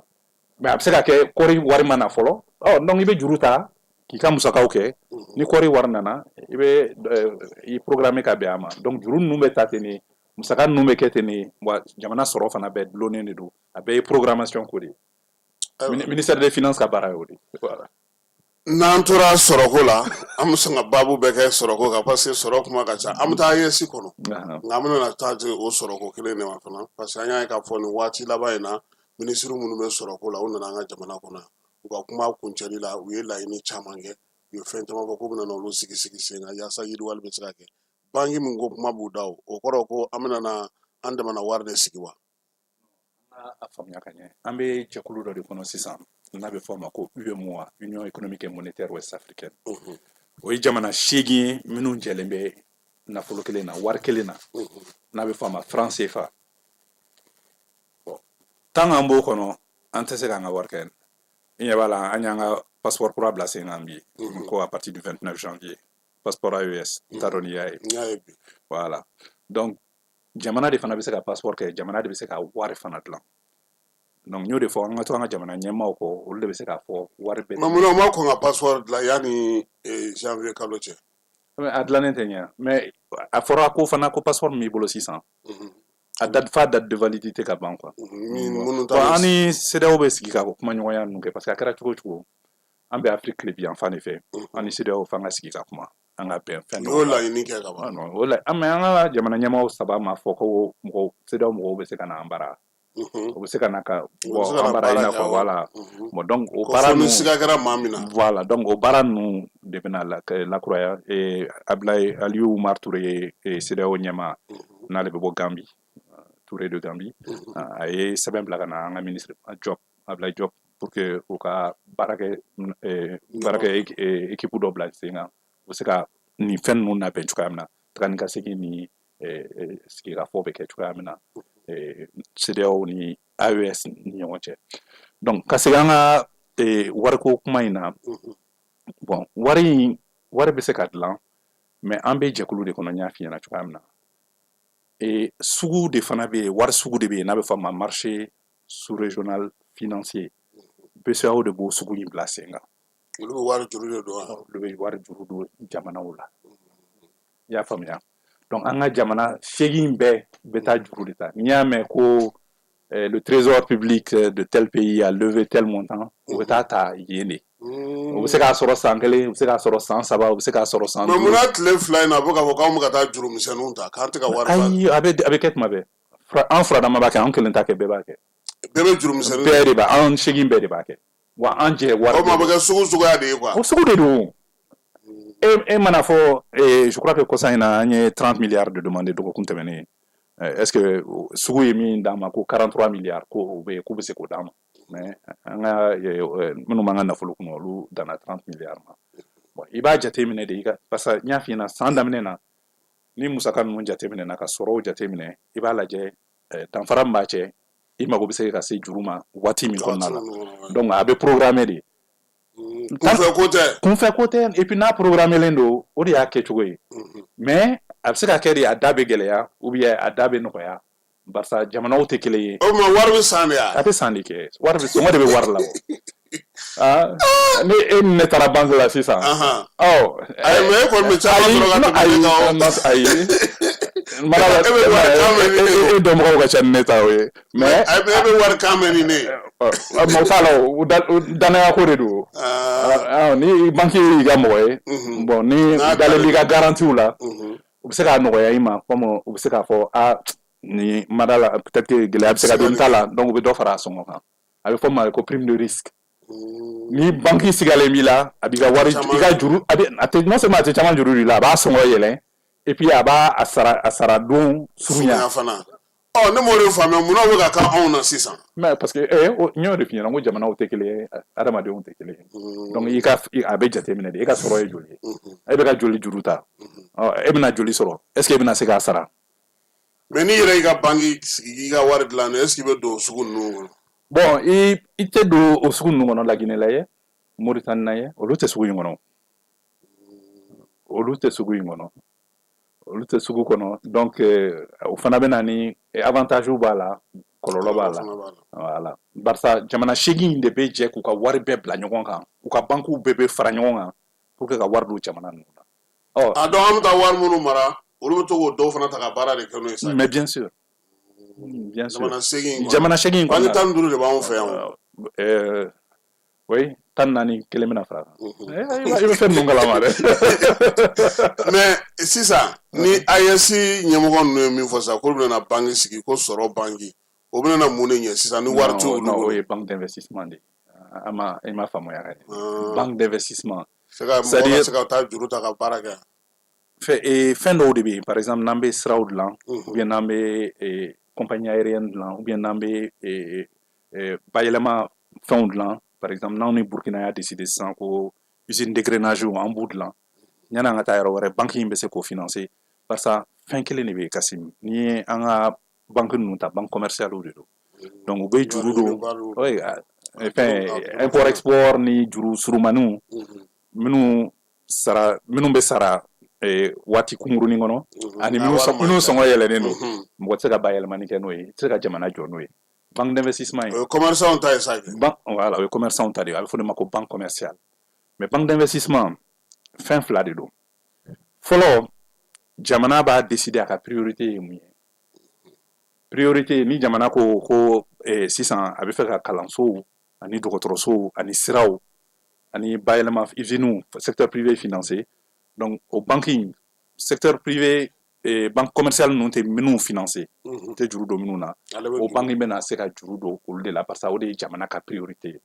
Mais a bɛ se ka kɛ kɔɔri wari ma na fɔlɔ. Ɔ, donc i bɛ juru ta k'i ka musakaw kɛ. Ni kɔɔri wari nana, i bɛ i programmer ka bɛn a ma. Donc juru ninnu bɛ ta ten de, musaka ninnu bɛ kɛ ten de. Wa jamana sɔrɔ fana bɛɛ dulonnen de don, a bɛɛ ye programmation ko de ye. Ministère des Finances ka baara ye o de ye, voilà. N'an tora sɔrɔko la, an bɛ sɔn ka baabu bɛɛ kɛ sɔrɔko kan, parce que sɔrɔ kuma ka ca. An bɛ taa AES kɔnɔ, nka an bɛna taa o sɔrɔko kelen de ma fana, parce que an y'a ye k'a fɔ nin waati laban in na, minisiri minnu bɛ sɔrɔko la, u nana an ka jamana kɔnɔ yan. U ka kuma kuncɛli la, u ye laɲini caman kɛ, u ye fɛn caman fɔ k'u bɛna olu sigi sigi sen kan yaasa yiriwali bɛ se ka kɛ. Banki min ko kuma b'u da, o kɔrɔ ko an bɛna na an dɛmɛ wari de sigi wa? A faamuya ka ɲɛ, an bɛ jɛkulu dɔ de kɔnɔ sisan n'a bɛ fɔ a ma ko UEMOA, Union économique et monétaire ouest africaine. O ye jamana 8 ye minnu jɛlen bɛ nafolo kelen na, wari kelen na, n'a bɛ fɔ a ma franc CFA. Bon, tant qu'an b'o kɔnɔ, an tɛ se k'an ka wari kɛ. I ɲɛ b'a la, an y'an ka passeport kura bila sen kan bi ko à partir du 29 janvier, passeport AES. N t'a dɔn n'i y'a ye. Voilà, donc jamana de fana bɛ se ka passeport kɛ, jamana de bɛ se ka wari fana dilan. Donc n y'o de fɔ, an ka to an ka jamana ɲɛmaaw kɔ, olu de bɛ se k'a fɔ wari bɛ. Mais munna u ma kɔn ka passeport dilan yanni janvier kalo cɛ? A dilannen tɛ ɲɛ, mais a fɔra ko fana ko passeport min b'i bolo sisan, a date f'a date de validité ka ban quoi. Bon, an ni CEDEAO bɛ sigi ka kuma ɲɔgɔnya ninnu kɛ, parce que a kɛra cogo o cogo, an bɛ Afrique tilebin yan fan de fɛ. An ni CEDEAO f'an ka sigi ka kuma, an ka bɛn fɛn dɔw. Y'o laɲini kɛ ka ban? Non, o la, mais an ka jamana ɲɛmaaw saba ma fɔ ko mɔgɔw, CEDEAO mɔgɔw bɛ se ka na an bara, u bɛ se ka na ka bɔ an bara, i n'a fɔ voilà. Bon, donc o baara ninnu, siga kɛra maa min na. Voilà, donc o baara ninnu de bɛna lakuraya. Ablaye Aliou Oumar Touré ye CEDEAO ɲɛmaa, n'ale bɛ bɔ Gambie, Touré de Gambie, a ye sɛbɛn bila ka na an ka ministre Diop, Ablaye Diop, pour que u ka baarakɛ équipe dɔ bila sen kan, u bɛ se ka nin fɛn ninnu labɛn cogoya min na, taga ni ka segin ni sigikafɔ bɛ kɛ cogoya min na CEDEAO ni AES ni ɲɔgɔn cɛ. Donc ka segin an ka wariko kuma in na, bon, wari in, wari bɛ se ka dilan, mais an bɛ jɛkulu de kɔnɔ, n y'a f'i ɲɛna cogoya min na. Sugu de fana bɛ yen, wari sugu de bɛ yen n'a bɛ fɔ a ma marché sous-régional financier. BCEAO de b'o sugu in bila sen kan. Olu bɛ wari juru de don wa? Olu bɛ wari juru don jamanaw la, i y'a faamuya? Donc an ka jamana 8 bɛɛ bɛ taa juru de ta. N'i y'a mɛn ko le trésor public de tel pays a levé tel montant, u bɛ taa ta yen de. U bɛ se k'a sɔrɔ san 1, u bɛ se k'a sɔrɔ san 3, u bɛ se k'a sɔrɔ san 5. Mais munna tile 2 in na, a bɛ k'a fɔ k'anw bɛ ka taa juru misɛnninw ta, k'an tɛ ka wari? Ayi, a bɛ kɛ tuma bɛɛ. An furadama b'a kɛ, an kelen t'a kɛ, bɛɛ b'a kɛ. Bɛɛ bɛ juru misɛnnin. Bɛɛ de b'a, an 8 bɛɛ de b'a kɛ. Wa an jɛ wari. O ma, a bɛ kɛ sugu suguya de ye quoi. O sugu de don. E mana fɔ, je crois que kɔsa in na, an ye 30 milliards de demandé dɔgɔkun tɛmɛnen. Est ce que sugu ye min d'an ma ko 43 milliards, ko o bɛ k'u bɛ se k'o d'an ma, mais an ka minnu b'an ka nafolo kunna, olu danna 30 milliards ma. Bon, i b'a jateminɛ de i ka, parce que n y'a f'i ɲɛna san daminɛ na, ni musaka ninnu jateminɛ ka sɔrɔw jateminɛ, i b'a lajɛ danfara min b'a cɛ, i mago bɛ se ka se juru ma waati min kɔnɔna la. Donc a bɛ programmer de. Kunfɛ ko tɛ. Kunfɛ ko tɛ. Et puis n'a programmelen don, o de y'a kɛcogo ye. Mais a bɛ se ka kɛ de a da bɛ gɛlɛya ou bien a da bɛ nɔgɔya, barisa jamanaw tɛ kelen ye. O tuma wari bɛ san de wa? A bɛ san de kɛ. Wari bɛ, sɔngɔ de bɛ wari labɔ. Ah, ni e ni ne taara banque la sisan, ɔ. Ayi, mais e kɔni bɛ caman sɔrɔ ka tɛmɛ ne kan o. Ayi, mana E bɛ wari kan mɛn ni ne ye. E dɔnbagaw ka ca ni ne ta o ye, mais. E bɛ wari kan mɛn ni ne ye. Mais o t'a la, o danaya ko de don. Ni banque y'i ka mɔgɔ ye, bon, ni dalen b'i ka garantie la, u bɛ se k'a nɔgɔya i ma, comme u bɛ se k'a fɔ a ni mada la, peut-être que gɛlɛya bɛ se ka don ta la, donc u bɛ dɔ fara a sɔngɔ kan. A bɛ fɔ min ma ko prime de risque. Ni banque sigalen b'i la, a b'i ka wari, i ka juru, a bɛ a tɛ, non seulement a tɛ caman juru don i la, a b'a sɔngɔ yɛlɛn, et puis a b'a a sara don surunya. Fana. Ɔ, ne m'o de faamuya, munna o bɛ ka kɛ anw na sisan? Mais parce que n y'o de f'i ɲɛna ko jamanaw tɛ kelen ye, adamadenw tɛ kelen ye. Donc i ka, a bɛ jateminɛ de, e ka sɔrɔ ye joli ye, e bɛ ka joli juru ta, ɔ, e bɛna joli sɔrɔ, est ce que e bɛna se k'a sara? Mais n'i yɛrɛ y'i ka banque sigi k'i ka wari dilan, est ce que i bɛ don o sugu ninnu kɔnɔ? Bon, i tɛ don o sugu ninnu kɔnɔ. Laginɛ lajɛ, Moritani lajɛ, olu tɛ sugu in kɔnɔ, olu tɛ sugu in kɔnɔ, olu tɛ sugu kɔnɔ. Donc o fana bɛ na ni avantage b'a la, kɔlɔlɔ b'a la. Voilà, barisa jamana 8 de bɛ jɛ k'u ka wari bɛɛ bila ɲɔgɔn kan, u ka banques bɛɛ bɛ fara ɲɔgɔn kan pour que ka wari don jamana ninnu na. Ɔ, a donc an bɛ taa wari minnu mara, olu bɛ to k'o dɔw fana ta ka baara de kɛ n'o ye sa. Mais bien sûr, bien sûr. Jamana 8. Jamana 8. Banque 15 de b'anw fɛ yan o. Oui, 14, kelen bɛna fara kan. I bɛ fɛn ninnu kalama dɛ. Mais sisan ni AES ɲɛmɔgɔ ninnu ye min fɔ sisan, k'olu bɛna banque sigi, ko sɔrɔ banque, o bɛna na mun de ɲɛ sisan ni wari t'olu bolo? O ye banque d'investissement de ye. An ma, i ma faamuya ka ɲɛ. Banque d'investissement. Se ka mɔgɔ ka se ka taa juru ta ka baara kɛ. Fɛn dɔw de bɛ yen, par exemple n'an bɛ siraw dilan, ou bien n'an bɛ compagnie aérienne dilan, ou bien n'an bɛ bayɛlɛma fɛnw dilan. Par exemple n'anw ni Burkina y'a décidé sisan ko usine d'égrainage, an b'u dilan, yanni an ka taa yɔrɔ wɛrɛ, banque in bɛ se k'o financer. Barisa fɛn kelen de bɛ yen, Kasim, n'i ye an ka banque ninnu ta, banque commerciale de don. Donc u bɛ juru don, oui, fɛn import export ni juru surumaniw minnu sara, minnu bɛ sara waati kunkurunin kɔnɔ, ani minnu sɔngɔ yɛlɛnnen don, mɔgɔ tɛ se ka bayɛlɛmani kɛ n'o ye, i tɛ se ka jamana jɔ n'o ye. Banque d'investissement ye. O ye commerçant ta ye sa kɛ. Banque, voilà, o ye commerçant ta de ye, a bɛ fɔ o de ma ko banque commerciale. Mais banque d'investissement, fɛn fila de don. Fɔlɔ, jamana b'a décider a ka priorité ye mun ye. Priorité, ni jamana ko sisan a bɛ fɛ ka kalansow ani dɔgɔtɔrɔsow ani siraw ani bayɛlɛma usines, secteur privé financé. Donc o banque in, secteur privé, banque commerciale ninnu tɛ minnu financer, tɛ juru don minnu na, o banque bɛna se ka juru don olu de la, parce que o de ye jamana ka priorité ye.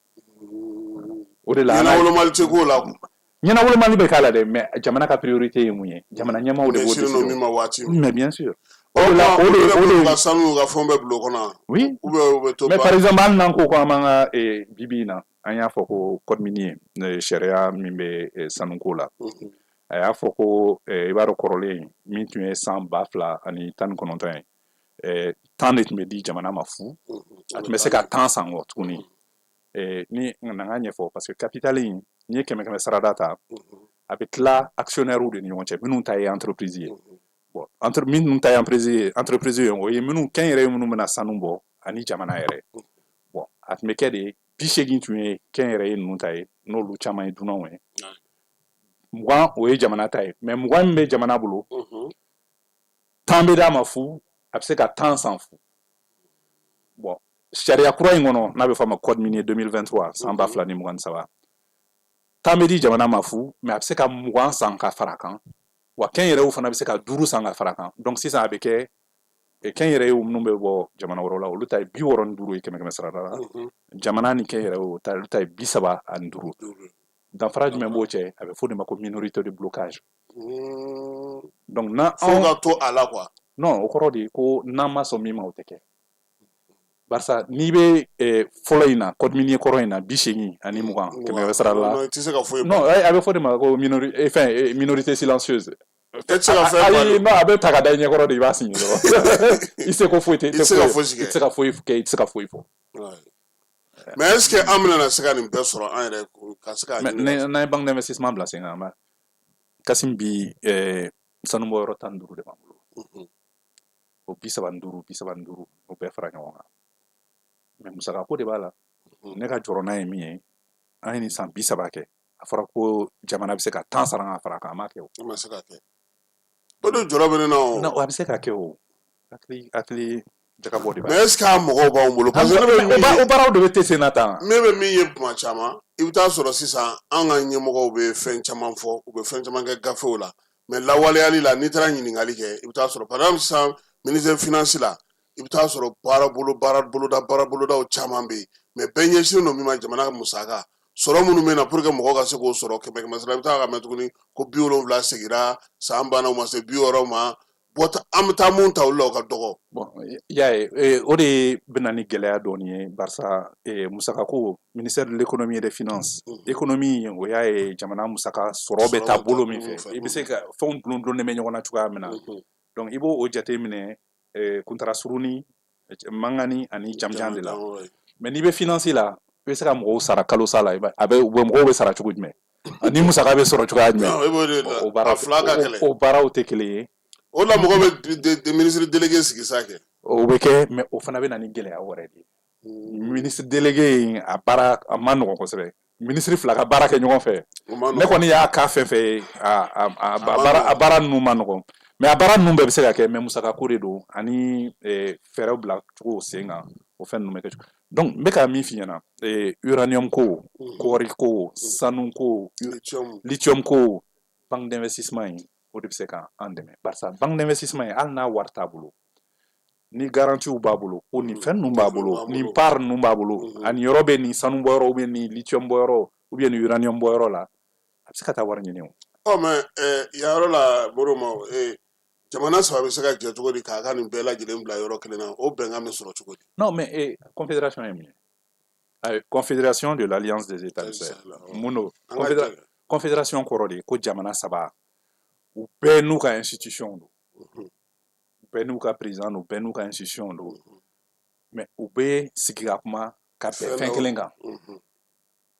O de la ɲɛnawolomali tɛ k'o la. Ɲɛnawolomali bɛ k'a la dɛ, mais jamana ka priorité ye mun ye, jamana ɲɛmaaw de b'o décider. Min ma waati. Mais bien sûr. O de la o de ka sanu ka fɛnw bɛɛ bila o kɔnɔ. Oui. Ou bien u bɛ to. Mais par exemple hali n'an ko an b'an ka bi bi in na, an y'a fɔ ko code minier, sariya min bɛ sanuko la, a y'a fɔ ko i b'a dɔn kɔrɔlen min tun ye san 2019 ye, 10 de tun bɛ di jamana ma fu, a tun bɛ se ka 10 san kɔ tuguni. Ni na ka ɲɛfɔ, parce que capital in, n'i ye kɛmɛ kɛmɛ sarada ta, a bɛ tila actionnaire de ni ɲɔgɔn cɛ, minnu ta ye entreprise ye. Bon, entre minnu ta ye entreprise ye, o ye minnu kɛnyɛrɛye minnu bɛna sanu bɔ ani jamana yɛrɛ. Bon, a tun bɛ kɛ de 80 tun ye kɛnyɛrɛye ninnu ta ye, n'olu caman ye dunanw ye, 20 o ye jamana ta ye. Mais 20 min bɛ jamana bolo, 10 bɛ d'a ma fu, a bɛ se ka 10 san fu. Bon, sariya kura in kɔnɔ, n'a bɛ fɔ a ma code minier 2023, san 2023, 10 bɛ di jamana ma fu, mais a bɛ se ka 20 san ka fara kan, wa kɛnyɛrɛyew fana bɛ se ka 5 san ka fara kan. Donc sisan a bɛ kɛ kɛnyɛrɛyew minnu bɛ bɔ jamana wɛrɛw la, olu ta ye 65 ye kɛmɛ kɛmɛ sarada la, jamana ni kɛnyɛrɛyew ta, olu ta ye 35. Danfara jumɛn b'o cɛ? A bɛ fɔ o de ma ko minorité de blocage. Donc na fo ka to a la quoi. Non, o kɔrɔ de ye ko n'an ma sɔn min ma, o tɛ kɛ, barisa n'i bɛ fɔlɔ in na, code minier kɔrɔ in na, 80 ani 20 kɛmɛ sara la. Non, i tɛ se ka foyi. Non, a bɛ fɔ de ma ko fɛn, minorité silencieuse. E tɛ se ka fɛn. Ayi, non, a bɛ ta ka da i ɲɛkɔrɔ de, i b'a signé dɔrɔn, i seko foyi tɛ. I tɛ se ka fosi kɛ. I tɛ se ka foyi kɛ, i tɛ se ka foyi fɔ. Mais est ce que an bɛna se ka nin bɛɛ sɔrɔ an yɛrɛ ka se k'a Mais n'an ye banque d'investissement bila sen kan, an b'a Kasim bi sanubɔyɔrɔ 15 de b'an bolo. O 35, 35, o bɛɛ fara ɲɔgɔn kan. Mais musaka ko de b'a la. Ne ka jɔrɔna ye min ye, an ye nin san 30 kɛ, a fɔra ko jamana bɛ se ka 10 sara ka fara a kan, a ma kɛ o. O ma se ka kɛ, o de jɔrɔ bɛ ne na o. Non, a bɛ se ka kɛ o, hakili jagabɔ de b'a. Mais est ce que a mɔgɔw b'anw bolo? Parce que ne bɛ min O baaraw de bɛ te sen na tan. Ne bɛ min ye tuma caman, i bɛ taa sɔrɔ sisan an ka ɲɛmɔgɔw bɛ fɛn caman fɔ, u bɛ fɛn caman kɛ gafew la, mais lawaleyali la, n'i taara ɲininkali kɛ, i bɛ taa sɔrɔ, par exemple sisan, ministère finance la, i bɛ taa sɔrɔ baara bolo baara boloda baara bolodaw caman bɛ yen, mais bɛɛ ɲɛsinnen don min ma, jamana ka musaka sɔrɔ minnu bɛ na pour que mɔgɔw ka se k'o sɔrɔ, kɛmɛ kɛmɛ sara, i bɛ taa ka mɛn tuguni ko 70 seginna, san banna, u ma se 60 ma. Bɔta an bɛ taa mun ta olu la, o ka dɔgɔ. Bon, i y'a ye, o de bɛ na ni gɛlɛya dɔɔni ye, barisa musakako, ministère de l'économie et des finances, économie, o y'a ye jamana musaka sɔrɔ bɛ taa bolo min fɛ, i bɛ se ka fɛnw dulon dulonnen bɛ ɲɔgɔn na cogoya min na. Donc i b'o o jate minɛ kuntara surunni, mangani ani jamujan de la. Mais n'i bɛ finance la, i bɛ se ka mɔgɔw sara kalo sa la, a bɛ u bɛ mɔgɔw bɛ sara cogo jumɛn ani musaka bɛ sɔrɔ cogoya jumɛn? O baaraw, o baaraw tɛ kelen ye. O la mɔgɔ bɛ ministre délégué sigi sa kɛ. O bɛ kɛ, mais o fana bɛ na ni gɛlɛya wɛrɛ de ye. Ministre délégué in, a baara a ma nɔgɔn kosɛbɛ. Ministre fila ka baara kɛ ɲɔgɔn fɛ, ne kɔni y'a ka fɛn fɛn ye, a baara ninnu ma nɔgɔn. Mais a baara ninnu bɛɛ bɛ se ka kɛ, mais musaka ko de don ani fɛɛrɛw bila cogo sen kan, o fɛn ninnu bɛ kɛ cogo. Donc n bɛ ka min f'i ɲɛna, uranium ko, kɔɔri ko, sanu ko, lithium ko, banque d'investissement in, o de bɛ se ka an dɛmɛ, barisa banque d'investissement in, hali n'a wari t'a bolo, ni garantiw b'a bolo ko nin fɛn ninnu b'a bolo, nin part ninnu b'a bolo, ani yɔrɔ bɛ nin sanu bɔyɔrɔ ou bien nin lithium bɔyɔrɔ ou bien nin uranium bɔyɔrɔ la, a bɛ se ka taa wari ɲini o. Ɔ, mais yan yɔrɔ la, Modibo, jamana saba bɛ se ka jɛ cogo di k'a ka nin bɛɛ lajɛlen bila yɔrɔ kelen na? O bɛnkan bɛ sɔrɔ cogo di? Non, mais confédération ye mun ye? Confédération de l'Alliance des États du Sahel, mun don? Confédération kɔrɔ de ye ko jamana saba, u bɛɛ n'u ka institution don, u bɛɛ n'u ka président don, u bɛɛ n'u ka institution don, mais u bɛ sigi ka kuma ka bɛn fɛn kelen kan,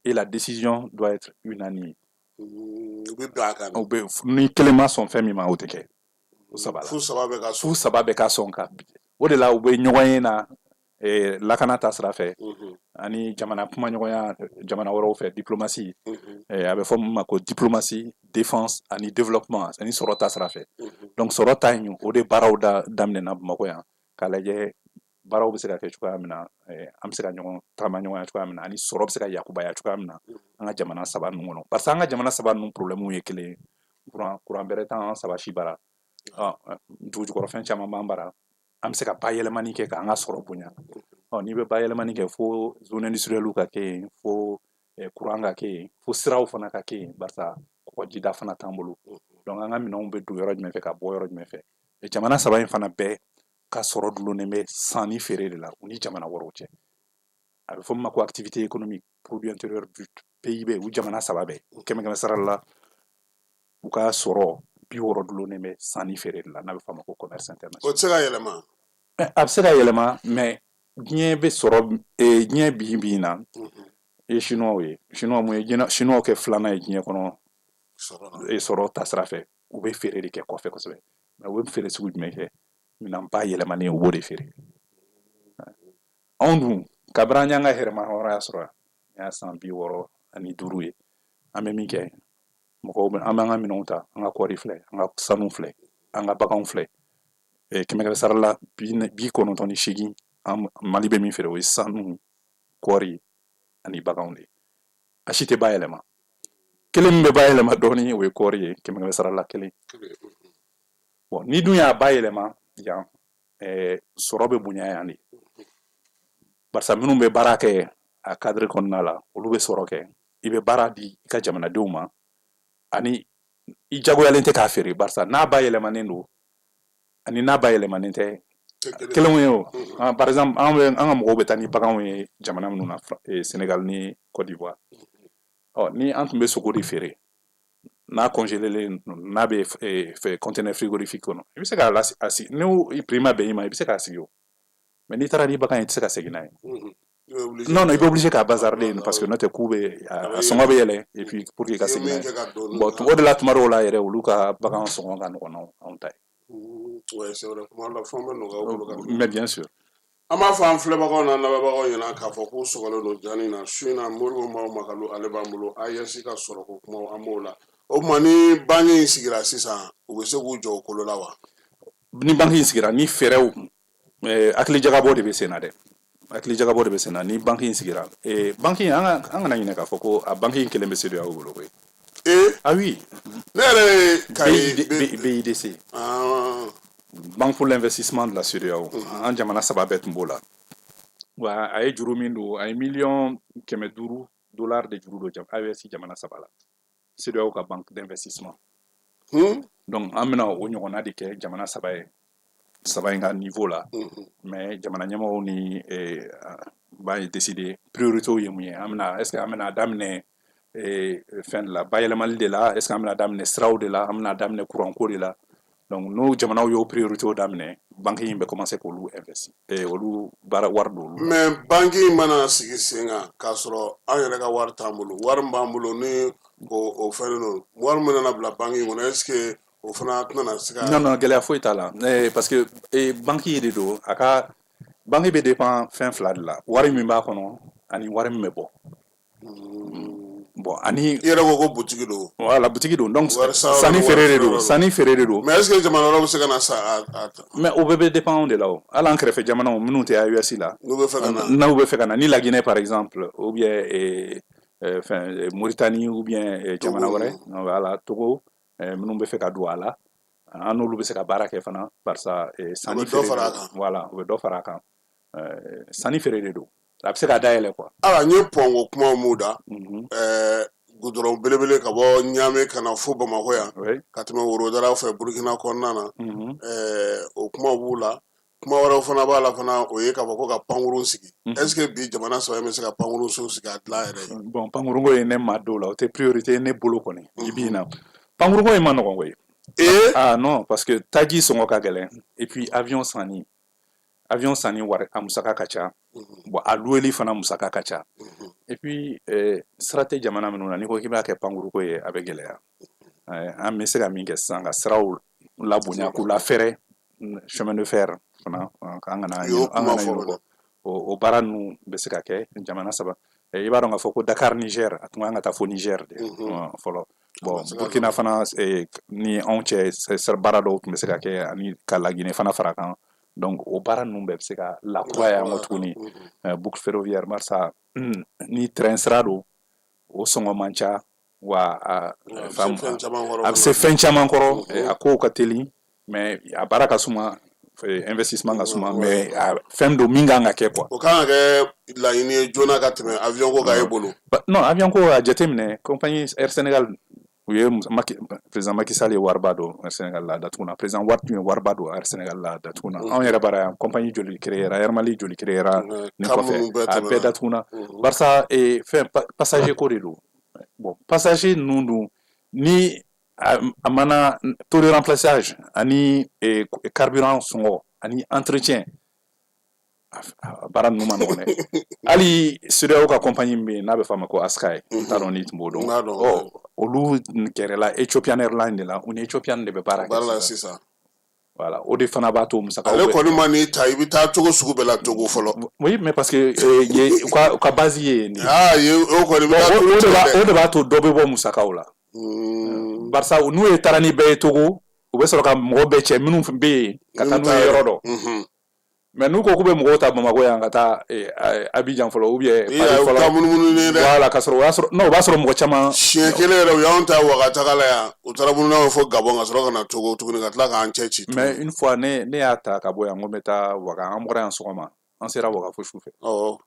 et la décision doit être unanime. U bɛ bɛn a kan. U bɛ, ni kelen ma sɔn fɛn min ma, o tɛ kɛ. O saba la. Fu saba bɛ ka sɔn. Fu saba bɛ ka sɔn ka. O de la u bɛ ɲɔgɔn ye na lakana ta sira fɛ ani jamana kumaɲɔgɔnya jamana wɛrɛw fɛ, diplomatie, a bɛ fɔ min ma ko diplomatie, défense ani développement ani sɔrɔ ta sira fɛ. Donc sɔrɔ ta in, o de baaraw da daminɛna Bamakɔ yan, k'a lajɛ baaraw bɛ se ka kɛ cogoya min na, an bɛ se ka ɲɔgɔn tagama ɲɔgɔnya cogoya min na, ani sɔrɔ bɛ se ka yakubaya cogoya min na an ka jamana saba ninnu kɔnɔ, parce que an ka jamana saba ninnu problème ye kelen ye. Courant bɛrɛ t'an saba si bara, dugujukɔrɔfɛn caman b'an bara, an bɛ se ka bayɛlɛmani kɛ k'an ka sɔrɔ bonya. Ɔ, n'i bɛ bayɛlɛmani kɛ, fo zone industrielle ka kɛ yen, fo courant ka kɛ yen, fo siraw fana ka kɛ yen, barisa kɔgɔjida fana t'an bolo. Donc an ka minɛnw bɛ don yɔrɔ jumɛn fɛ ka bɔ yɔrɔ jumɛn fɛ? Jamana saba in fana bɛɛ ka sɔrɔ dulonnen bɛ sanni feere de la u ni jamana wɛrɛw cɛ. A bɛ fɔ min ma ko activité économique, produit intérieur brut, PIB. U jamana saba bɛɛ, kɛmɛ kɛmɛ sara la, u ka sɔrɔ 60 dulonnen bɛ sanni feere de la, n'a bɛ fɔ a ma ko commerce international. O tɛ se ka yɛlɛma? A bɛ se ka yɛlɛma, mais diɲɛ bɛ sɔrɔ, diɲɛ bi bi in na i ye chinois ye, chinois mun ye chinois kɛ filanan ye diɲɛ kɔnɔ sɔrɔ ta sira fɛ, u bɛ feere de kɛ kɔfɛ kosɛbɛ. Mais u bɛ feere sugu jumɛn kɛ? Minɛn ba yɛlɛmanen, u b'o de feere. Anw dun, kabini an y'an ka hɛrɛma hɔrɔnya sɔrɔ yan, nin y'a san 65 ye, an bɛ min kɛ, mɔgɔw bɛ an b'an ka minɛnw ta, an ka kɔɔri filɛ, an ka sanu filɛ, an ka baganw filɛ, kɛmɛ kɛmɛ sara la, 98, an Mali bɛ min feere, o ye sanu, kɔɔri ani baganw de ye. A si tɛ bayɛlɛma. Kelen min bɛ bayɛlɛma dɔɔni, o ye kɔɔri ye, kɛmɛ kɛmɛ sara la kelen. Bon, ni dun y'a bayɛlɛma yan, sɔrɔ bɛ bonya yan de, barisa minnu bɛ baara kɛ a cadre kɔnɔna la, olu bɛ sɔrɔ kɛ. I bɛ baara di i ka jamanadenw ma, ani i jagoyalen tɛ k'a feere, barisa n'a bayɛlɛmanen don. Ani n'a bayɛlɛmanen tɛ kelenw ye o. Ah, par exemple, an bɛ an ka mɔgɔw bɛ taa ni baganw ye jamana minnu na, Sénégal ni Côte d'Ivoire. Ɔ, ni an tun bɛ sogo de feere, n'a congelé n'a bɛ fɛ conteneur frigorifique kɔnɔ, i bɛ se k'a lasi a sigi, n'o prix ma bɛn i ma, i bɛ se k'a sigi o. Mais n'i taara ni bagan ye, i tɛ se ka segin n'a ye. Non, non, i bɛ obligé k'a bazarder yen, parce que n'o tɛ k'u bɛ a sɔngɔ bɛ yɛlɛ, et puis pour que i ka segin n'a ye. Bon, o de la tuma dɔw la yɛrɛ, olu ka bagan sɔngɔ ka nɔgɔn n'anw ta ye. Ouais, c'est vrai, kuma la fɛn bɛ nɔgɔya u bolo ka Mais bien sûr. An b'a fɔ an filɛbagaw n'an lamɛnbagaw ɲɛna k'a fɔ k'u sɔgɔlen don jani na su in na. Modibo Mao Makalu, ale b'an bolo. AES ka sɔrɔko kumaw, an b'o la. O tuma, ni banque in sigira sisan, u bɛ se k'u jɔ o kolo la wa? Ni banque in sigira, ni fɛɛrɛw, hakili jagabɔ de bɛ sen na dɛ, hakili jagabɔ de bɛ sen na ni banque in sigira. Banque in, an kana ɲinɛ k'a fɔ ko a banque in kelen bɛ CEDEAO bolo koyi. Ee? Ah oui. Ne yɛrɛ ye Kayi BIDC. Ah. Banque pour l'investissement de la CEDEAO. An jamana saba bɛɛ tun b'o la. Wa a ye juru min don, a ye miliyɔn 500 dollar de juru don AES jamana saba la, CEDEAO ka banque d'investissement. Donc an bɛna o ɲɔgɔnna de kɛ jamana saba ye, saba in ka niveau la. Mais jamana ɲɛmɔgɔw ni b'a décider priorité ye mun ye. An bɛna, est ce que an bɛna daminɛ fɛn de la, bayɛlɛmali de la, est ce que an bɛna daminɛ siraw de la, an bɛna daminɛ courant ko de la? Donc n'o jamanaw y'o priorité daminɛ, banque in bɛ commencer k'olu investir, olu baara wari don olu. Mais banque in mana sigi sen kan k'a sɔrɔ an yɛrɛ ka wari t'an bolo, wari min b'an bolo ni o fɛn don, wari min nana bila banque in kɔnɔ, est ce que o fana tɛna se ka? Non, non, gɛlɛya foyi t'a la, parce que banque de don. A ka banque bɛ dépend fɛn fila de la: wari min b'a kɔnɔ ani wari min bɛ bɔ. Bon, ani I yɛrɛ ko ko butigi don. Voilà, butigi don. Donc sanni feere de don, sanni feere de don. Mais est ce que jamana wɛrɛw bɛ se ka na sa a ta? Mais o bɛɛ bɛ dépend anw de la o. Hali an kɛrɛfɛ jamanaw minnu tɛ AES la, n'u bɛ fɛ ka na, n'u bɛ fɛ ka na, ni la Guinée par exemple, ou bien fɛn Mauritanie, ou bien jamana wɛrɛ, voilà, Togo, minnu bɛ fɛ ka don a la, an n'olu bɛ se ka baara kɛ fana, barisa sanni feere de don. Voilà, u bɛ dɔ fara a kan. Sanni feere de don, a bɛ se ka dayɛlɛ quoi. Ala n ye pɔnko kumaw m'u da, goudron belebele ka bɔ Ɲame ka na fo Bamakɔ yan, ka tɛmɛ Worodara fɛ Burukina kɔnɔna na, o kumaw b'u la. Kuma wɛrɛw fana b'a la fana, o ye k'a fɔ ko ka pankurun sigi. Est ce que bi jamana saba bɛ se ka pankurun so sigi a dilan yɛrɛ ye? Bon, pankurun ye ne ma dɔw la, o tɛ priorité ye ne bolo kɔni. Bi bi in na, pankurun ko in ma nɔgɔn koyi. Ee? Ah non, parce que taji sɔngɔ ka gɛlɛn, et puis avion sanni wari, a musaka ka ca. Bon, a loueli fana musaka ka ca. Et puis sira tɛ jamana minnu na, n'i ko k'i b'a kɛ pankuruko ye, a bɛ gɛlɛya. An bɛ se ka min kɛ sisan, ka siraw labonya k'u lafɛrɛ, chemin de fer fana, an kana an kana ɲinɛ o kɔ. O baara ninnu bɛ se ka kɛ jamana saba. I b'a dɔn k'a fɔ ko Dakar Niger, a tun kan ka taa fo Niger de fɔlɔ. Bon, Burkina fana ni anw cɛ, baara dɔw tun bɛ se ka kɛ ani ka Laginɛ fana fara kan. Donc o baara ninnu bɛɛ bɛ se ka lakuraya kɔ tuguni, boucle ferroviaire, barisa ni train sira don, o sɔngɔ man ca wa a bɛ se fɛn caman kɔrɔ, a kow ka teli, mais a baara ka suma, investissement ka suma, mais fɛn don min kan ka kɛ quoi. O kan ka kɛ laɲini ye joona ka tɛmɛ avion ko kan e bolo? Non, avion ko, a jateminɛ, compagnie Air Sénégal, u ye président Macky Sall ye wariba don Air Sénégal la datuguna, président Wade tun ye wariba don Air Sénégal la datuguna. Anw yɛrɛ bara yan, compagnie joli créera, Air Mali joli créera nin kɔfɛ, a bɛɛ datuguna, barisa fɛn passager ko de don. Bon, passager ninnu dun, ni a mana taux de remplissage ani carburant sɔngɔ ani entretien, a baara ninnu ma nɔgɔn dɛ. Hali CEDEAO ka compagnie min bɛ yen n'a bɛ f'a ma ko ASKY, n t'a dɔn n'i tun b'o dɔn, ɔ olu gɛrɛla Ethiopian Airlines de la, u ni Ethiopian de bɛ baara kɛ sisan. Voilà, o de fana b'a to musakaw Ale kɔni ma n'i ta, i bɛ taa cogo sugu bɛɛ la Togo fɔlɔ. Oui, mais parce que ye u ka base ye yen de. Ah, o kɔni bɛ taa. O de b'a to dɔ bɛ bɔ musakaw la. Barisa n'u ye taara ni bɛɛ ye Togo, u bɛ sɔrɔ ka mɔgɔ bɛɛ cɛ minnu bɛ yen ka taa n'u ye yɔrɔ dɔ. Mais n'u ko k'u bɛ mɔgɔw ta Bamakɔ yan ka taa Abidjan fɔlɔ, ou bien Paris fɔlɔ, voilà, ka sɔrɔ o y'a sɔrɔ non, o b'a sɔrɔ mɔgɔ caman. Siɲɛ kelen yɛrɛ, u y'anw ta Ouaga taga la yan, u taara munun n'anw ye fo Gabon, ka sɔrɔ ka na Togo tuguni, ka tila k'an cɛ ci. Mais une fois, ne y'a ta ka bɔ yan, ko n bɛ taa Ouaga, an bɔra yan sɔgɔma, an sera Ouaga fo su fɛ. Awɔ,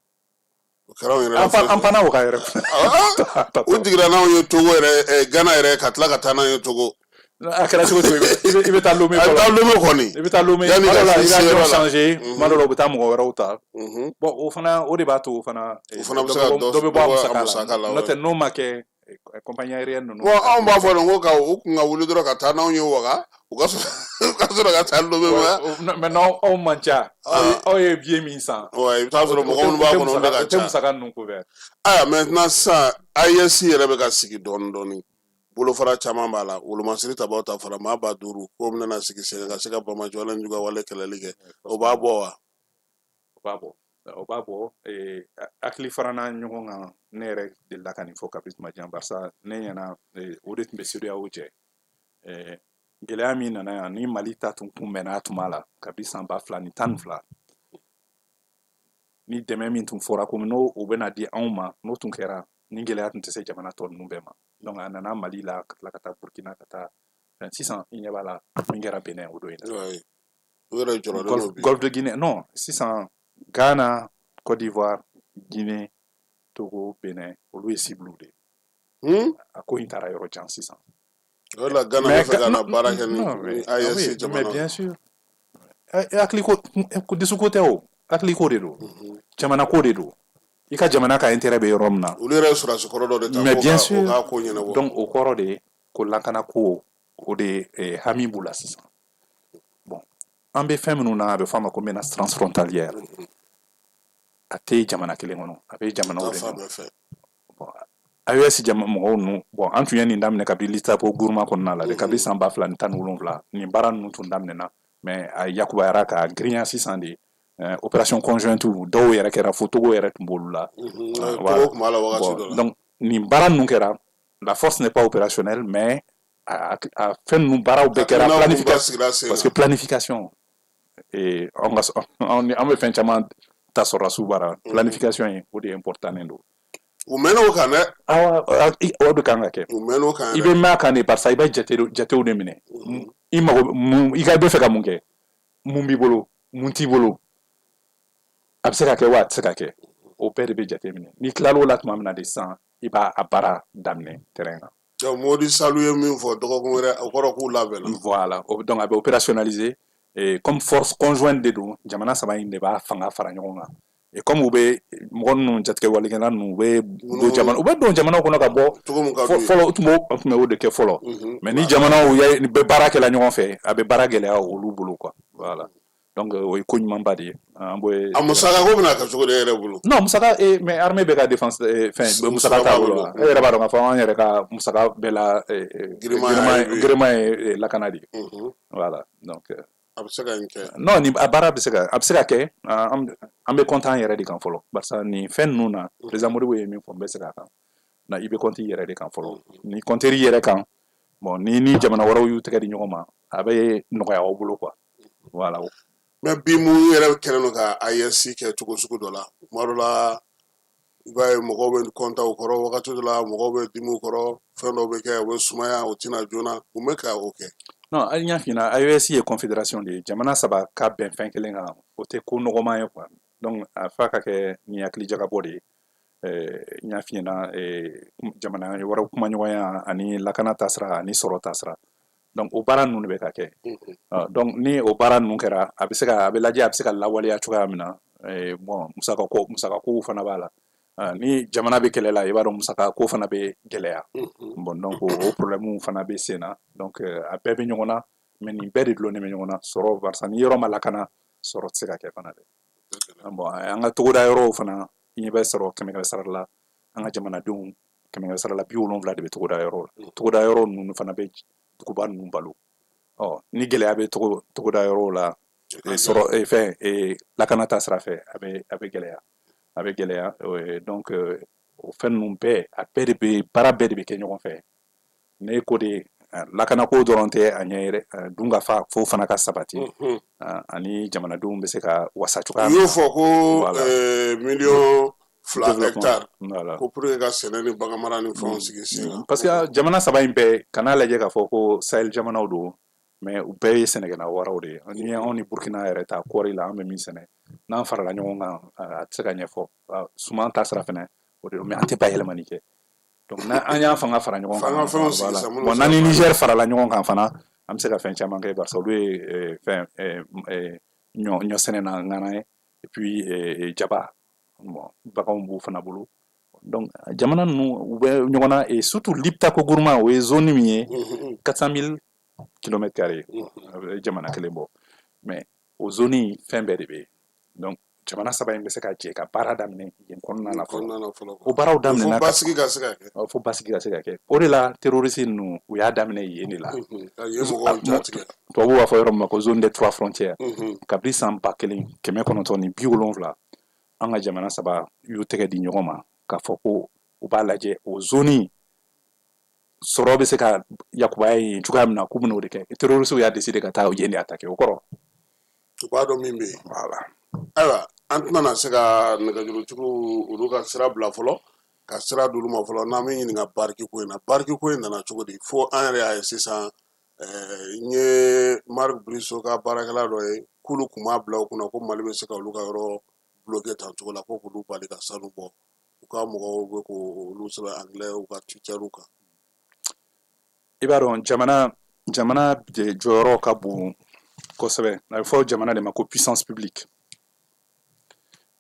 o kɛra anw yɛrɛ. An panna Ouaga yɛrɛ. U jiginna n'anw ye Togo yɛrɛ, Gana yɛrɛ, ka tila ka taa n'an ye Togo. A kɛra cogo cogo, i bɛ taa Lomé A bɛ taa Lomé kɔni. I bɛ taa Lomé. Yanni Tuma ka dɔ la se i bɛ avion seyɔrɔ la. changer, tuma dɔ la u bɛ taa mɔgɔ wɛrɛw ta. Bon, o fana, o de b'a to o fana O fana bɛ se ka dɔ bɛ bɔ a dɔ bɔ a musaka musaka la. la, N'o ouais. tɛ, n'o ma kɛ, compagnie aérienne ninnu. Bon, anw b'a fɔ de ko ka u kun ka wuli dɔrɔn ka taa n'anw ye Waga, u ka sɔrɔ ka taa Lomé. Ouais, mais non, aw man ca. Aw ye billet min san. Ouais, i bɛ taa sɔrɔ mɔgɔ minnu b'a kɔnɔ, olu de ka O tɛ ca. musaka ninnu couvert. Ayiwa, maintenant sisan AES yɛrɛ bɛ ka sigi dɔɔni dɔɔni, bolofara caman b'a la, wolomasiri tabaw ta fara maa 5000 k'o bɛna sigi sen kan ka se ka banbaanciwale ni juguya wale kɛlɛli kɛ, o b'a bɔ wa? O b'a bɔ, o b'a bɔ. Hakili farana ɲɔgɔn kan. Ne yɛrɛ delila ka nin fɔ kabi tuma jan, barisa ne ɲɛna o de tun bɛ CEDEAO jɛ. Gɛlɛya min nana yan ni Mali ta tun kunbɛnna a tuma la kabi san 2012, ni dɛmɛ min tun fɔra komi n'o o bɛna di anw ma, n'o tun kɛra, ni gɛlɛya tun tɛ se jamana tɔ ninnu bɛɛ ma. Donc a nana Mali la, ka tila ka taa Burkina, ka taa fɛn. Sisan i ɲɛ b'a la min kɛra Benin o don in na. Ouais. U yɛrɛ jɔrɔlen don Golfe, bi. Golfe de Guinée, non, sisan Ghana, Côte d'Ivoire, Guinée, Togo, Benin, olu ye cible de ye. A ko in taara yɔrɔ jan sisan. O de la Ghana bɛ Mais fɛ ka na non, baara kɛ ni non, ni mais, ah AES oui, mais jamana. bien sûr. Hakili ko dusuko tɛ o, hakili ko de don, jamana ko de don. I ka jamana ka intérêt bɛ yɔrɔ min na. Olu yɛrɛ ye sɔrɔdasi kɔrɔ dɔ de ta Mais ko bien ka sûr. o k'a ko ɲɛnabɔ. Donc o kɔrɔ de ye ko lakana ko, o de hami b'u la sisan. Bon, an bɛ fɛn minnu na, a bɛ fɔ a ma ko menace transfrontalière. A tɛ jamana kelen kɔnɔ, a bɛ jamanaw Taa de fan kɔnɔ. bɛɛ fɛ. AES jama mɔgɔw ninnu, bon, an tun ye nin daminɛ kabi Lissabon Gourma kɔnɔna la dɛ, kabi san 2017 nin baara ninnu tun daminɛna, mais a yakubayara ka girinya sisan de. Opération conjointe dɔw yɛrɛ kɛra, fo Togo yɛrɛ tun b'olu la. Togo tun b'a la wagati Bon, dɔ la. donc nin baara ninnu kɛra, la force n'est pas opérationnelle, mais a fɛn ninnu baaraw bɛɛ kɛra. Hakilinaw kun Planification sigira sen parce que kan. Planification, anw ka an bɛ fɛn caman ta sɔrɔdasiw bara, planification ye o de ye important don. U mɛnna o kan dɛ. Awa, o de kan ka kɛ. U mɛnna o kan I yɛrɛ. bɛ mɛn a kan de, barisa i bɛ jatew de minɛ. I mago mun, i ka bɛ fɛ ka mun kɛ, mun b'i bolo, mun t'i bolo, a bɛ se ka kɛ wa a tɛ se ka kɛ, o bɛɛ de bɛ jate minɛ. N'i tilal'o la tuma min na de, sisan i b'a a baara daminɛ terrain kan. Donc Modi Salu ye min fɔ dɔgɔkun wɛrɛ, o kɔrɔ k'u labɛnna. Voilà. Donc a bɛ opérationnaliser et comme force conjointe de don, jamana saba in de b'a fanga fara ɲɔgɔn kan. Et comme u bɛ mɔgɔ ninnu jatigɛ walikɛla ninnu, u bɛ don jamana, u bɛ don jamanaw kɔnɔ ka bɔ. Cogo min ka d'u ye. Fɔlɔ u tun b'o, u tun bɛ o de kɛ fɔlɔ. Mais ni jamanaw ye ni bɛ baara kɛla ɲɔgɔn fɛ, a bɛ baara gɛlɛya olu bolo quoi. Voilà. Donc o ye ko ɲumanba de ye. An b'o A musaka ko bɛna kɛ cogo di e yɛrɛ bolo? Non, musaka, mais armée bɛ ka défense, fɛn musaka t'a bolo wa? E yɛrɛ b'a dɔn k'a fɔ an yɛrɛ ka musaka bɛɛ la Giriman giriman ye ye, giriman ye lakana de ye. Voilà. Donc A bɛ se ka nin kɛ. Non, ni a baara bɛ se ka, a bɛ se ka kɛ. An bɛ compter an yɛrɛ de kan fɔlɔ, barisa nin fɛn ninnu na, président Modibo ye min fɔ, n bɛ segin a kan na, i bɛ compter i yɛrɛ de kan fɔlɔ. Ni compter i yɛrɛ kan, bon, ni jamana wɛrɛw y'u tɛgɛ di ɲɔgɔn ma, a bɛ nɔgɔya aw bolo quoi. Voilà. Mais bi mun yɛrɛ kɛlen don ka AES kɛ cogo sugu dɔ la, tuma dɔ la i b'a ye mɔgɔw bɛ kɔntan u kɔrɔ, wagati dɔ la mɔgɔw bɛ dimi u kɔrɔ, fɛn dɔw bɛ kɛ, u bɛ sumaya, u tɛna joona. Mun bɛ ka o kɛ? Non, hali n y'a f'i ɲɛna, AES ye confédération de ye. Jamana saba ka bɛn fɛn kelen kan, o tɛ ko nɔgɔman ye quoi. Donc a f'a ka kɛ ni hakili jagabɔ de ye. N y'a f'i ɲɛna, jamana wɛrɛw kumaɲɔgɔnya ani lakana taasira ani sɔrɔ taasira, donc o baara ninnu de bɛ ka kɛ. Donc ni o baara ninnu kɛra, a bɛ se ka, a bɛ lajɛ a bɛ se ka lawaleya cogoya min na. Bon, musaka kow fana b'a la. Ni jamana bɛ kɛlɛ la, i b'a dɔn musaka ko fana bɛ gɛlɛya. Bon, donc o problème fana bɛ sen na. Donc a bɛɛ bɛ ɲɔgɔn na, mais nin bɛɛ de dulonnen bɛ ɲɔgɔn na, sɔrɔ, barisa ni yɔrɔ ma lakana, sɔrɔ tɛ se ka kɛ fana dɛ. Bon, an ka togoda yɔrɔw fana, i ɲɛ bɛ sɔrɔ kɛmɛ kɛmɛ sara la, an ka jamanadenw kɛmɛ kɛmɛ sara la 70 de bɛ togoda yɔrɔ la. Togoda yɔrɔ ninnu fana bɛ duguba ninnu balo. Ɔ ni gɛlɛya bɛ togoda yɔrɔw la, sɔrɔ fɛn lakana ta sira fɛ, a bɛ gɛlɛya, a bɛ gɛlɛya. Donc o fɛn ninnu bɛɛ, a bɛɛ de bɛ, baara bɛɛ de bɛ kɛ ɲɔgɔn fɛ. Ne ko de, lakanako dɔrɔn tɛ a ɲɛ ye dɛ, dunkafa fo fana ka sabati ani jamanadenw bɛ se ka wasa cogoya U y'o fɔ ko miliyɔn 2 hectare Voilà. ko pour que ka sɛnɛ ni baganmara ni fɛnw sigi sen kan. Parce que jamana saba in bɛɛ, kan'a lajɛ k'a fɔ ko Sahel jamanaw don, mais u bɛɛ ye sɛnɛkɛla waraw de ye. Ni anw ni Burkina yɛrɛ ta, kɔɔri la, an bɛ min sɛnɛ, n'an farala ɲɔgɔn kan, a tɛ se ka ɲɛfɔ. Suman ta sira fɛnɛ o de don, mais an tɛ bayɛlɛmani kɛ. Donc n'an y'an fanga fara ɲɔgɔn kan, F'an ka fɛnw sigi voilà. sisan minnu Bon, bɛ se n'an ka ni baara Niger farala ɲɔgɔn kan fana, an bɛ se ka fɛn caman kɛ, barisa olu ye fɛn ɲɔ sɛnɛ na ŋana ye, et puis jaba, bon, baganw b'u fana bolo. Donc jamana ninnu, u bɛ ɲɔgɔn na, et surtout Liptako Gourma, o ye zone min ye, 400 000 kilomètres carrés, a bɛ jamana kelen bɔ, mais o zone in, fɛn bɛɛ de bɛ yen. Donc jamana saba in bɛ se ka jɛ ka baara daminɛ yen kɔnɔna na kɔnɔna fɔlɔ. Na fɔlɔ. O baaraw Fo daminɛna basigi ka se ka kɛ. Fo basigi ka se ka kɛ. O de la terroriste ninnu, u y'a daminɛ yen de la. Ka yen mɔgɔw jatigɛ. Tubabuw b'a fɔ yɔrɔ min ma ko zone des trois frontières. Kabini san 1970, an ka jamana saba y'u tɛgɛ di ɲɔgɔn ma k'a fɔ ko u b'a lajɛ o zone sɔrɔ bɛ se ka yakubaya yen cogoya min na, k'u bɛn'o de kɛ. Terroriste y'a décidé ka taa yen de attaquer o kɔrɔ. U b'a dɔn min bɛ yen. Voilà. Ayiwa, an tɛna na se ka nɛgɛjurutigiw olu ka sira bila fɔlɔ, ka sira d'olu ma fɔlɔ. N'an bɛ ɲininka Barrick ko in na, Barrick ko in nana cogo di fo an yɛrɛ y'a ye sisan? N ye Marc Brisso ka baarakɛla dɔ ye k'olu tun b'a bila u kunna ko Mali bɛ se ka olu ka yɔrɔ bloqué tan cogo la, ko k'olu bali ka sanu bɔ. U ka mɔgɔw bɛ k'olu sɛbɛn anglais u ka Twitter kan. I b'a dɔn, jamana jɔyɔrɔ ka bon kosɛbɛ. A bɛ fɔ jamana de ma ko puissance publique.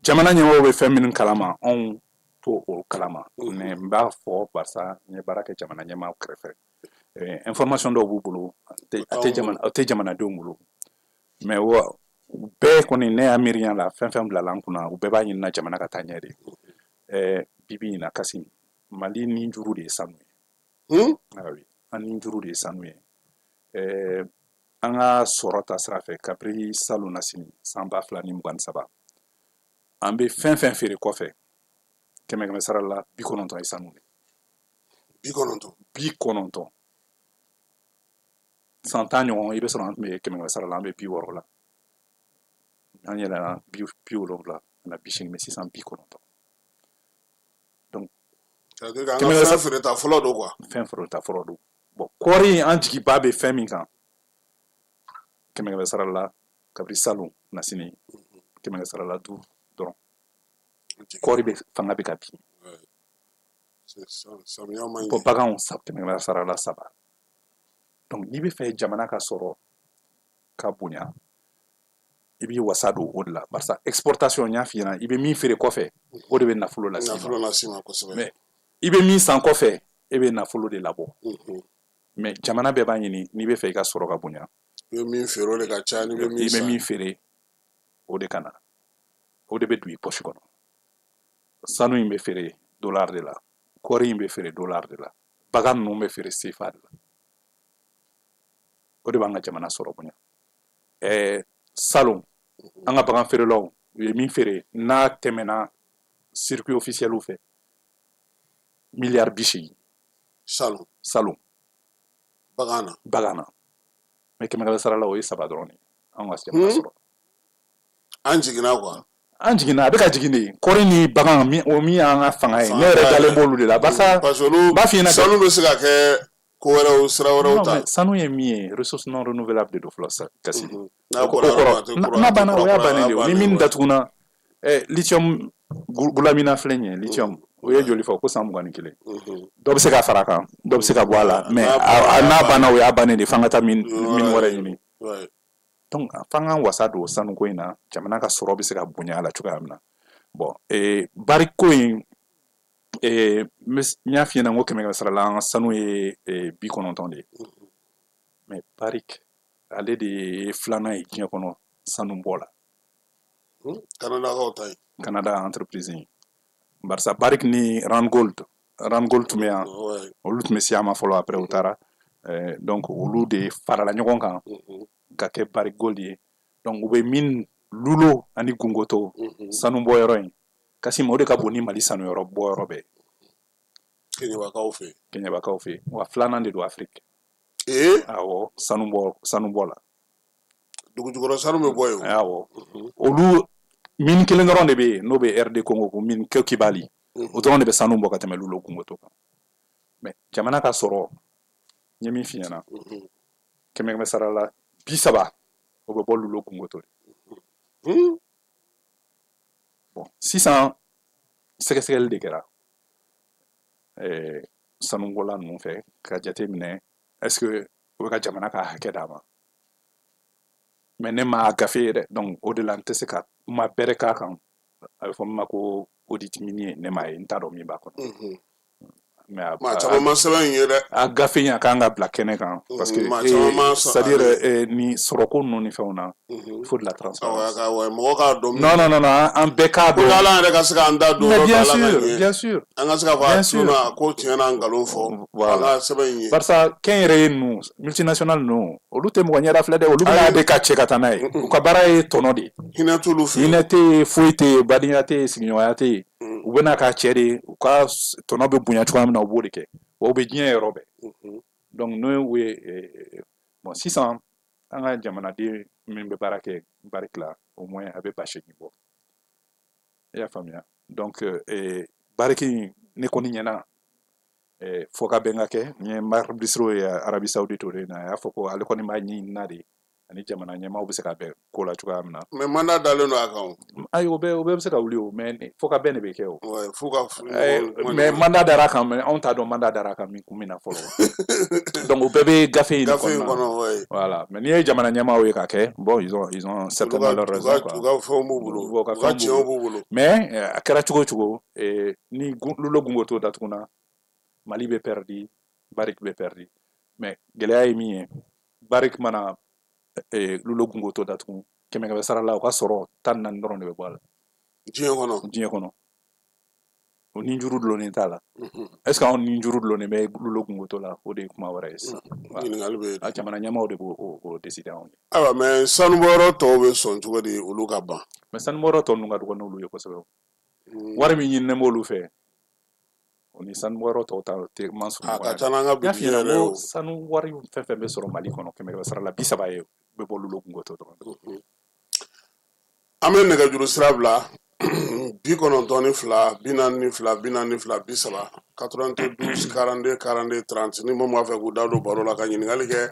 Jamana ɲɛmɔgɔw bɛ fɛn minnu kalama, anw t'o o kalama, mais n b'a fɔ barisa n ye baara kɛ jamana ɲɛmaaw kɛrɛfɛ. Information dɔw b'u bolo, a tɛ jamana, a tɛ jamanadenw bolo. Mais wa u bɛɛ kɔni, ne y'a miiriya la, fɛn fɛn bilala an kunna, u bɛɛ b'a ɲinina jamana ka taa ɲɛ de. Bi bi in na, Kasim, Mali ni juru de ye sanu ye. Ah oui, an ni juru de ye sanu ye. An ka sɔrɔ ta sira fɛ, kabiri salon na sini san 2023, an bɛ fɛn fɛn feere kɔfɛ, kɛmɛ kɛmɛ sara la, 90 ye sanu de. 90? 90. San 10 ɲɔgɔn, i bɛ sɔrɔ an tun bɛ kɛmɛ kɛmɛ sara la, an bɛ 60 la, an yɛlɛnna 70 ka na 80, mais sisan 90. Donc C'est-à-dire que an ka fɛn feereta fɔlɔ don quoi. Fɛn feereta fɔlɔ don. Bon, kɔɔri, an jigiba bɛ fɛn min kan, kɛmɛ kɛmɛ sara la, kabiri salon na sini, kɛmɛ kɛmɛ sara la 5 dɔrɔn, kɔɔri bɛ fanga bɛ ka bin. Samiya man Bon, ɲɛ. Baganw, kɛmɛ kɛmɛ sara la 3. Donc n'i bɛ fɛ jamana ka sɔrɔ ka bonya, i b'i wasa don o de la, barisa exportation, n y'a f'i ɲɛna, i bɛ min feere kɔfɛ, o de bɛ nafolo las'i ma. Nafolo las'i ma kosɛbɛ. Mais i bɛ min san kɔfɛ, e bɛ nafolo de labɔ. Mais jamana bɛɛ b'a ɲini, n'i bɛ fɛ i ka sɔrɔ ka bonya, I bɛ min feere, o de ka ca n'i bɛ min i bɛ san. min feere, o de ka na, o de bɛ don i poche kɔnɔ. Sanu in bɛ feere dollar de la, kɔɔri in bɛ feere dollar de la, bagan ninnu bɛ feere CFA de la. O de b'an ka jamana sɔrɔ bonya. Salon, an ka bagan feerelaw, u ye min feere n'a tɛmɛna circuit officiel fɛ, miliyari 80. Salon? Salon. Bagan na? Bagan na. Mais kɛmɛ kɛmɛ sara la, o ye 3 dɔrɔn de ye an ka jamana sɔrɔ. An jiginna quoi. An jiginna, a bɛ ka jigin de. Kɔɔri ni bagan min, o min y'an ka fanga ye, ne yɛrɛ dalen b'olu de la, barisa Parce que olu n b'a f'i ɲɛna. Sanu bɛ se ka kɛ ko wɛrɛw, sira wɛrɛw Non, ta. mais sanu ye min ye, ressource non renouvelable de don fɔlɔ sa, Kasi. N'a O bɔra kɔrɔ yɔrɔ min, a tɛ kura, n'a a tɛ banna, o kura y'a kura, bannen a de ye. Ni bannen, min ouais. datuguna, lithium Goulamina filɛ nin ye, lithium, o ye joli fɔ ko san 21. Dɔ bɛ se ka fara a kan, dɔ bɛ se ka bɔ a la, mais N'a banna, o y'a n'a bannen. banna, o y'a bannen de. F'an ka taa min wɛrɛ ɲini. Donc f'an k'an wasa don sanuko in na, jamana ka sɔrɔ bɛ se ka bonya a la cogoya min na. Bon, Barrick ko in, n y'a f'i ɲɛna n ko kɛmɛ kɛmɛ sara la, an ka sanu ye 90 de ye. Mais Barrick, ale de ye filanan ye diɲɛ kɔnɔ sanu bɔ la. Kanadakaw ta ye. Canada entreprise in, barisa Barrick ni Randgold, Randgold tun bɛ yan, olu tun bɛ Syama fɔlɔ, après u taara. Donc olu de farala ɲɔgɔn kan ka kɛ Barrick Gold ye. Donc u bɛ min Loulo ani Gounkoto, sanu bɔ yɔrɔ in, Kasim, o de ka bon ni Mali sanu yɔrɔ bɔ yɔrɔ bɛɛ. Keɲɛbakaw fɛ yen. Keɲɛbakaw fɛ yen. Wa filanan de don Afrique. Ee? Awɔ, sanu bɔ la. Dugu jukɔrɔ sanu bɛ bɔ yen o. Awɔ, olu mine kelen dɔrɔn de bɛ yen, n'o bɛ RD Congo, ko mine Kibali, o dɔrɔn de bɛ sanu bɔ ka tɛmɛ Loulo Gounkoto kan. Mais jamana ka sɔrɔ, n ye min f'i ɲɛna, kɛmɛ kɛmɛ sara la, 30, o bɛ bɔ Loulo Gounkoto de. Bon, sisan sɛgɛsɛgɛli de kɛra. sanubɔla ninnu fɛ ka jate minɛ est ce que u bɛ ka jamana ka hakɛ d'a ma. Mais ne ma gafe ye dɛ, donc o de la n tɛ se ka kuma bɛrɛ k'a kan. A bɛ fɔ min ma ko audit minier, ne m'a ye, n t'a dɔn min b'a kɔnɔ. Mais maa caman ma sɛbɛn in ye dɛ. A gafe in, a kan ka bila kɛnɛ kan parce que maa caman ma c'est à dire ni sɔrɔko ninnu ni fɛnw na, il faut de la transparence. Awɔ, mɔgɔ k'a dɔn. Non, non, non, non, an bɛɛ k'a dɔn. Pour que ala yɛrɛ ka se k'an da don Mais yɔrɔ bien dɔ la ka sûr, ɲɛ. bien sûr. An ka se k'a fɔ Bien a sûr. tun ko tiɲɛ na nkalon fɔ. Voilà. An ka sɛbɛn in ye. Barisa kɛnyɛrɛye ninnu, multinational ninnu, olu tɛ mɔgɔ ɲɛda filɛ dɛ, olu bɛna de ka cɛ ka taa n'a ye. U ka baara ye tɔnɔ de ye. Hinɛ t'olu fɛ. Hinɛ tɛ yen, foyi tɛ yen, badenya tɛ yen, sigiɲɔgɔnya tɛ yen. U bɛna k'a cɛ de, u ka tɔnɔ bɛ bonya cogoya min na, u b'o de kɛ. Wa u bɛ diɲɛ yɔrɔ bɛɛ. Donc n'o ye bon, sisan an ka jamanaden min bɛ baara kɛ Barrick la, au moins a bɛ 8000 bɔ. I y'a faamuya? Donc Barrick in, ne kɔni ɲɛna fɔ ka bɛn ka kɛ. N ye Marc Brisseau ye Arabie Saoudite o de na, a y'a fɔ ko ale kɔni b'a ɲini na de ani jamana ɲɛmaaw bɛ se ka bɛn ko la cogoya min na. Mais mandat dalen don a kan o. Ayi, o bɛɛ bɛ se ka wuli o, mais fo ka bɛn de bɛ kɛ o. Ouais, f'u ka. Mais mandat dara a kan, mais anw t'a dɔn mandat dara a kan min kun min na fɔlɔ. Donc o bɛɛ bɛ gafe in de Gafe in kɔnɔna. kɔnɔ, ouais. Voilà, mais n'i ye jamana ɲɛmaaw ye k'a kɛ, bon, ils ont certainement leur raison quoi. U ka fɛnw b'u bolo. U ka U ka fɛnw tiɲɛw b'u bolo. Mais a kɛra cogo o cogo, ni Loulo Gounkoto datuguna, Mali bɛ perdi, Barrick bɛ perdi. Mais gɛlɛya ye min ye, Barrick mana Loulo Gounkoto datugu, kɛmɛ kɛmɛ sara la, o ka sɔrɔ 14 dɔrɔn de bɛ bɔ a la. Diɲɛ kɔnɔ. Diɲɛ kɔnɔ. O ni juru dulonnen t'a la. Est ce que anw ni juru dulonnen bɛ Loulo Gounkoto la? O de ye kuma wɛrɛ ye sisan. Ɲininkali bɛ yen. A jamana ɲɛmaaw de b'o o décider anw ye. Ayiwa, mais sanubɔyɔrɔ tɔw bɛ sɔn cogo di olu ka ban? Mais sanubɔyɔrɔ tɔ ninnu ka dɔgɔ n'olu ye kosɛbɛ. Wari min ɲininen b'olu fɛ, o ni sanubɔyɔrɔ tɔw ta tɛ man surun A ɲɔgɔn ka na. ca n'an ka N y'a f'i budget ɲɛna yɛrɛ ye ko o. sanu wari fɛn fɛn bɛ sɔrɔ Mali kɔnɔ, kɛmɛ kɛmɛ sara la, 30 ye bɛ bɔ Loulo Gounkoto dɔrɔn. An bɛ nɛgɛjuru sira bila: 92 42 42 30, 92 42 42 30. Ni mun b'a fɛ k'u da don baro la ka ɲininkali kɛ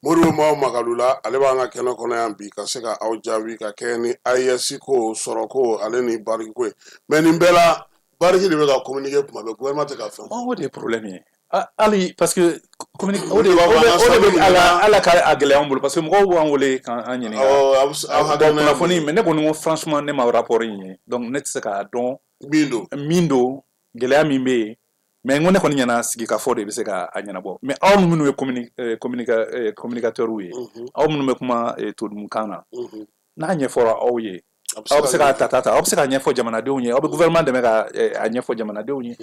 Modibo Mao Makalu la, ale b'an ka kɛnɛ kɔnɔ yan bi ka se ka aw jaabi ka kɛ ni AES ko, sɔrɔ ko, ale ni Barrick ko ye. Mais nin bɛɛ la, Barrick de bɛ ka communiquer kuma bɛɛ, gouvernement tɛ ka fɛn fɔ. O de ye problème ye. Hali parce que communique o de Olu o b'a fɔ de an ka o de sanu bɛ ala minɛna. Ala ka a gɛlɛya an bolo parce que mɔgɔw b'an wele k'an ɲininka. Awɔ, aw aw Bon, hakilina ye mun kunnafoni ye? mais ne kɔni ko franchement, ne ma rapport in ye, donc ne tɛ se k'a dɔn min don. Min don, gɛlɛya min bɛ yen. Mais n ko ne kɔni ɲɛna, sigikafɔ de bɛ se ka a ɲɛnabɔ. Mais aw minnu ye communicateurs ye, aw minnu bɛ kuma todumukan na, n'a ɲɛfɔra aw ye, aw bɛ se k'a ta ta ta, aw bɛ se k'a ɲɛfɔ jamanadenw ye, aw bɛ gouvernement dɛmɛ ka a ɲɛfɔ jamanadenw ye.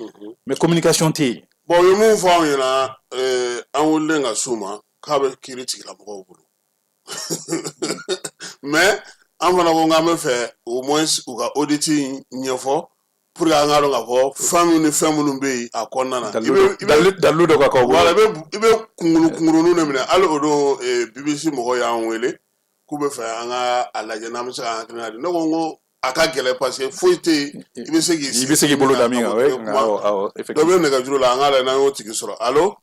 Mais communication tɛ yen. Bon, u ye mun fɔ anw ɲɛna, an wulilen ka s'u ma k'a bɛ kiiri tigilamɔgɔw bolo. Mais an fana ko k'an bɛ fɛ au moins u ka audit in ɲɛfɔ pour que an k'a dɔn k'a fɔ fɛn minnu ni fɛn minnu bɛ yen a kɔnɔna na. Dalilu dɔ ka k'aw bolo. Voilà, i bɛ kunkuru kunkuruninw de minɛ. Hali o don, BBC mɔgɔw y'an wele k'u bɛ fɛ an ka a lajɛ n'an bɛ se k'an hakilina di. Ne ko n ko a ka gɛlɛn parce que foyi tɛ yen i bɛ se k'i I bɛ se k'i bolo da min kan, oui, awɔ, awɔ, Dɔ bɛ effectivement. nɛgɛjuru la, an k'a lajɛ n'an y'o tigi sɔrɔ. Allo?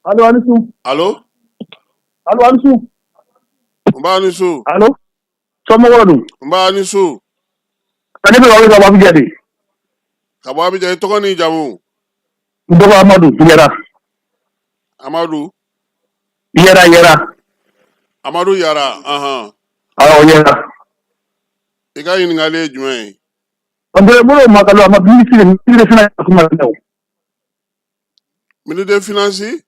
Allo, a ni su. Allo? Allo, a ni su. Nba, ni su. Allo, somɔgɔw dun? Nba, ni su. Ne bɛ ka wele ka bɔ Abidjan de. Ka bɔ Abidjan, i tɔgɔ n'i jamu? N tɔgɔ Amadu Yɛra. Amadu? Yɛra, Yɛra. Amadu Yara, ahan. Awɔ, Yɛra. I ka ɲininkali ye jumɛn ye? N bɛ bolo Makalu, a ma ministre de finance kuma la o. Ministre de finance.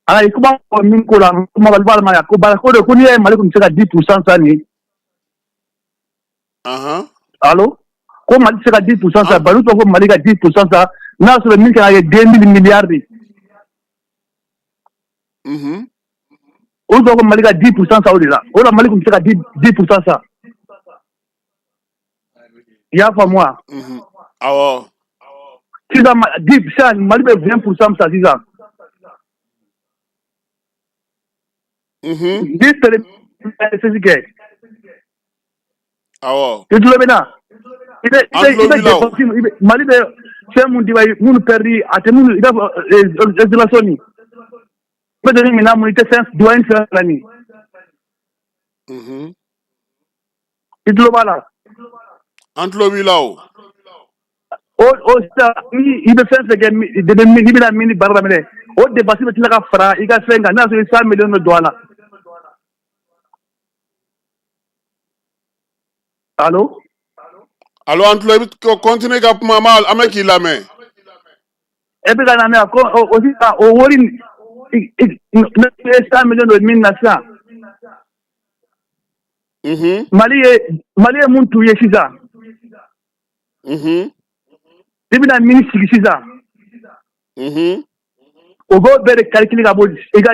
Ayi, kuma fɔ min ko la, Makalu b'a la ko baara ko de ko n'i y'a ye Mali tun bɛ se ka 10% san nin. Allo, ko Mali tɛ se ka 10% san, bari ko Mali ka 10% san n'a sɔrɔ min kan ka kɛ 2000 milliards de. Olu tɔgɔ ko Mali ka 10% san o de la, o la Mali tun bɛ se ka 10% san. I y'a faamu wa? Awɔ. Sisan sisan Mali bɛ 20% san sisan. Ni tere kɛ. Awɔ. I tulo bɛ na? I bɛ An tulo i bɛ b'i la o. dépense i bɛ Mali bɛ fɛn mun di minnu perdu a tɛ minnu i b'a fɔ installation nin. I bɛ don ni minɛn mun i tɛ fɛn douane fɛn la nin. I tulo b'a la? An tulo b'i la o. O sisan, ni i bɛ fɛn fɛn kɛ, depuis n'i bɛna mine baara daminɛ, o dépense bɛ tila ka fara i ka fɛn kan, n'a sɔrɔ i 100 millions bɛ don a la. Allo? Allo, an tulo, i bɛ continuer ka kuma, an bɛ k'i lamɛn. E bɛ ka na mɛn ko o sisan, o wari ne ye 100 millions don min na sisan. Mali ye mun t'u ye sisan? I bɛna mine sigi sisan. O b'o bɛɛ de calculer ka bɔ i ka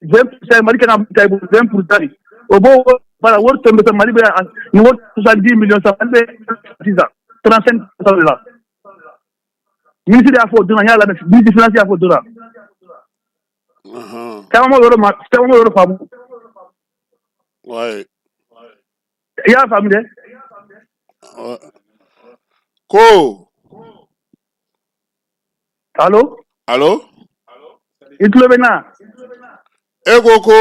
20%, Mali kan ka mun ta i bolo, 20% de. O b'o voilà, wari tɔ bɛ Mali bɛ nin wari 70 millions san, Mali bɛ sisan 35% de la. Ministre y'a fɔ o don na, n y'a lamɛn, ministre finance y'a fɔ o don na. Caman m'o yɔrɔ ma, caman m'o yɔrɔ faamu. I y'a faamu dɛ. Ko. Allo? Allo? I tulo bɛ n na? E ko ko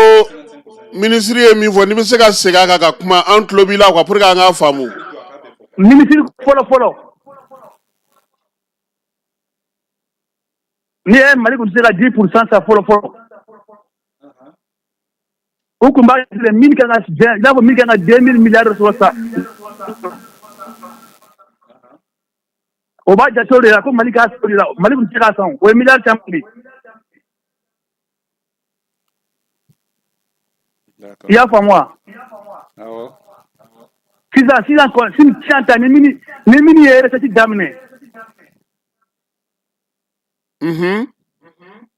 minisiri ye min fɔ, n'i bɛ se ka segin a kan ka kuma, an tulo b'i la quoi, pour que an k'a faamu. Minisiri fɔlɔ fɔlɔ, n'i ye Mali tun tɛ se ka 10% san fɔlɔ fɔlɔ, u tun b'a jate min kan ka i n'a fɔ min kan ka 2000 milliards sɔrɔ sa, o b'a jate o de la ko Mali k'a sɔrɔ o de la. Mali tun tɛ se k'a san, o ye miliyari caman de ye. I y'a faamu wa? Sisan sisan sisan ta, ni mine ye recette daminɛ,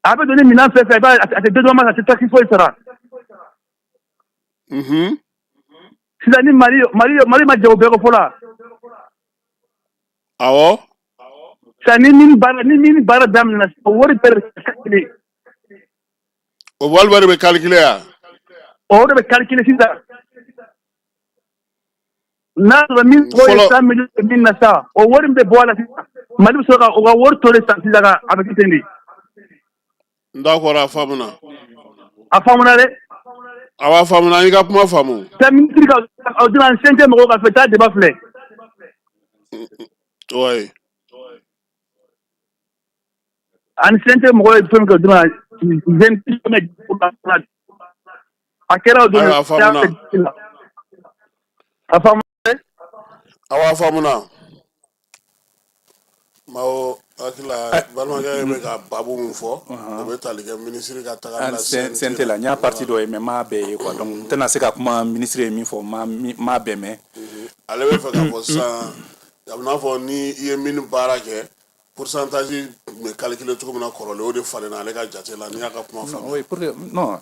a bɛ don ni minɛn fɛn fɛn, i b'a a tɛ dédouanement, a tɛ taxe foyi sara. Sisan ni Mali ma jɛ o bɛɛ kɔ fɔlɔ. Awɔ. Sisan ni mine baara daminɛna, o wari bɛɛ de bɛ calculer. O wari bɛɛ de bɛ calculer yan. O de bɛ calculer sisan. N'a sɔrɔ min tɔgɔ ye 100 millions min na sa, o wari min bɛ bɔ a la sisan, Mali bɛ sɔrɔ ka o ka wari tɔ de san sisan, ka a bɛ kɛ ten de. D'accord, a faamuna. A faamuna dɛ. Awɔ, a faamuna, an y'i ka kuma faamu. Sa minisiri ka o donna CNT mɔgɔw ka fɛ taa débat filɛ. Ouais. Ani CNT mɔgɔw ye fɛn min kɛ o donna a kɛra o don. Ayiwa, a faamuna. A faamuna. Awɔ, a faamuna. Maaw hakili la, balimakɛ bɛ ka babu min fɔ, o bɛ tali kɛ minisiri ka tagali la. CNT la, n y'a partie dɔ ye, mais n m'a bɛɛ ye quoi, donc n tɛna se ka kuma minisiri ye min fɔ, n m'a bɛɛ mɛn. Ale bɛ fɛ k'a fɔ sisan, a bɛ n'a fɔ ni i ye mine baara kɛ, pourcentage tun bɛ calculer cogo min na kɔrɔlen, o de falenna ale ka jate la, n'i y'a ka kuma faamu. Oui, pour que non,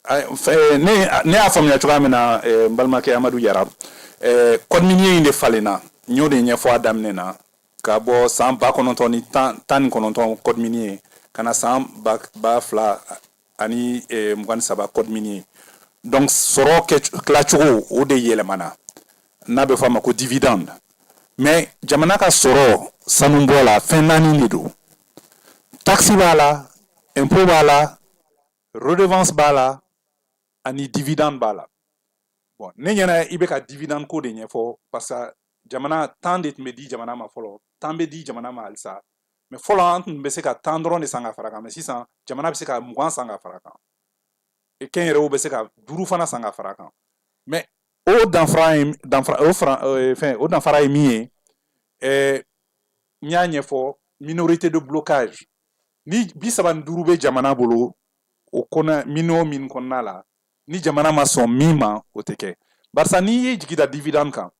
ne y'a faamuya cogoya min na, n balimakɛ Amadu Yara, code minier in de falenna. N y'o de ɲɛfɔ a daminɛ na, ka bɔ san 1919 code minier ka na san 2023 code minier. Donc sɔrɔ tilacogo, o de yɛlɛmana, n'a bɛ fɔ a ma ko dividende. Mais jamana ka sɔrɔ sanubɔ la, fɛn naani de don: taxe b'a la, impôt b'a la, redevance b'a la, ani dividende b'a la. Bon, ne ɲɛna i bɛ ka dividende ko de ɲɛfɔ, parce que jamana 10 de tun bɛ di jamana ma fɔlɔ, 10 bɛ di jamana ma halisa. Mais fɔlɔ, an tun bɛ se ka 10 dɔrɔn de san ka fara kan, mais sisan jamana bɛ se ka 20 san ka fara kan, kɛnyɛrɛyew bɛ se ka 5 fana san ka fara kan. Mais o danfara ye danfara o fara fɛn o danfara ye min ye, n y'a ɲɛfɔ, minorité de blocage ni 35 bɛ jamana bolo, o kɔnɔ mine o mine kɔnɔna la, ni jamana ma sɔn min ma, o tɛ kɛ. Barisa n'i ye jigi da dividende kan,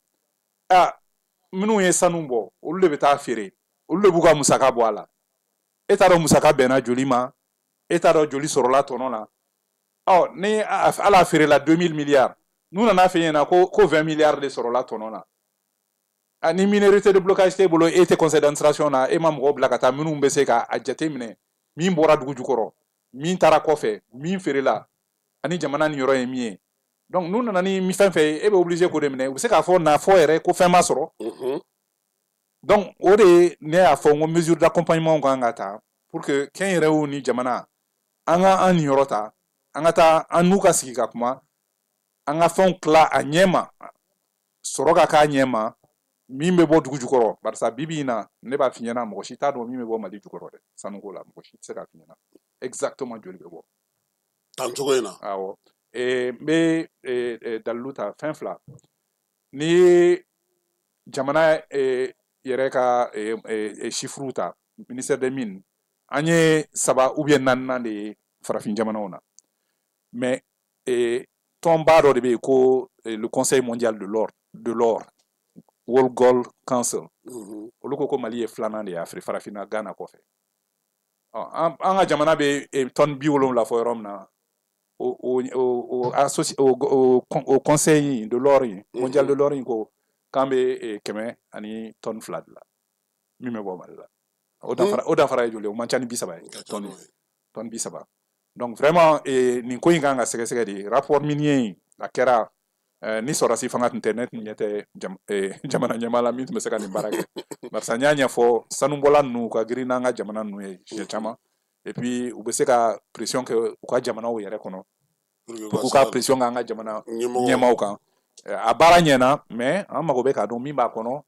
a minnu ye sanu bɔ, olu de bɛ taa feere, olu de b'u ka musaka bɔ a la. E t'a dɔn musaka bɛnna joli ma, e t'a dɔn joli sɔrɔla tɔnɔ la. Ɔ ni ala feerela 2000 milliards, n'u nana f'e ɲɛna ko 20 milliards de sɔrɔla tɔnɔ la, ni minorité de blocage t'e bolo, e tɛ conseil d'administration na, e ma mɔgɔw bila ka taa minnu bɛ se ka a jate minɛ, min bɔra dugu jukɔrɔ, min taara kɔfɛ, min feerela, ani jamana ni yɔrɔ ye min ye. Donc n'u nana ni fɛn fɛn ye, e bɛ obligé k'o de minɛ. U bɛ se k'a fɔ n'a fɔ yɛrɛ ko fɛn ma sɔrɔ. Donc o de ye ne y'a fɔ n ko mesure d'accompagnement kan ka ta pour que kɛnyɛrɛyew ni jamana, an ka an niyɔrɔ ta, an ka taa an n'u ka sigi ka kuma, an ka fɛnw tila a ɲɛ ma, sɔrɔ ka k'a ɲɛ ma. Min bɛ bɔ dugu jukɔrɔ, barisa bi bi in na, ne b'a f'i ɲɛna, mɔgɔ si t'a dɔn min bɛ bɔ Mali jukɔrɔ dɛ, sanuko la, mɔgɔ si tɛ se k'a f'i ɲɛna exactement joli bɛ bɔ. Tan cogo in na. Awɔ, n bɛ dalilu ta fɛn fila. N'i ye jamana yɛrɛ ka chiffres ta, ministère des mines, an ye saba ou bien naaninan de ye farafin jamanaw na. Mais tɔnba dɔ de bɛ yen ko le Conseil mondial de l'or, World Gold Council, olu ko ko Mali ye filanan de ye Afiri farafinna, Ghana kɔfɛ. An ka jamana bɛ tɔni 70 fɔ yɔrɔ min na, o conseil de l'or in, mondial de l'or in, ko k'an bɛ 102 tɔni de la min bɛ bɔ Mali la. O danfara ye joli ye? O man ca ni 30 ye, tɔni 30. Donc vraiment, nin ko in kan ka sɛgɛsɛgɛ de. Rapport minier in, a kɛra ni sɔrɔdasi fanga tun tɛ, ne tun ɲɛ tɛ jamana ɲɛmaa la min tun bɛ se ka nin baara kɛ, barisa n y'a ɲɛfɔ, sanubɔla ninnu, u ka girin n'an ka jamana ninnu ye siɲɛ caman, et puis u bɛ se ka pression kɛ u ka jamanaw yɛrɛ kɔnɔ pour k'u ka pression kɛ an ka jamana ɲɛmaaw kan. A baara ɲɛna, mais an mago bɛ k'a dɔn min b'a kɔnɔ,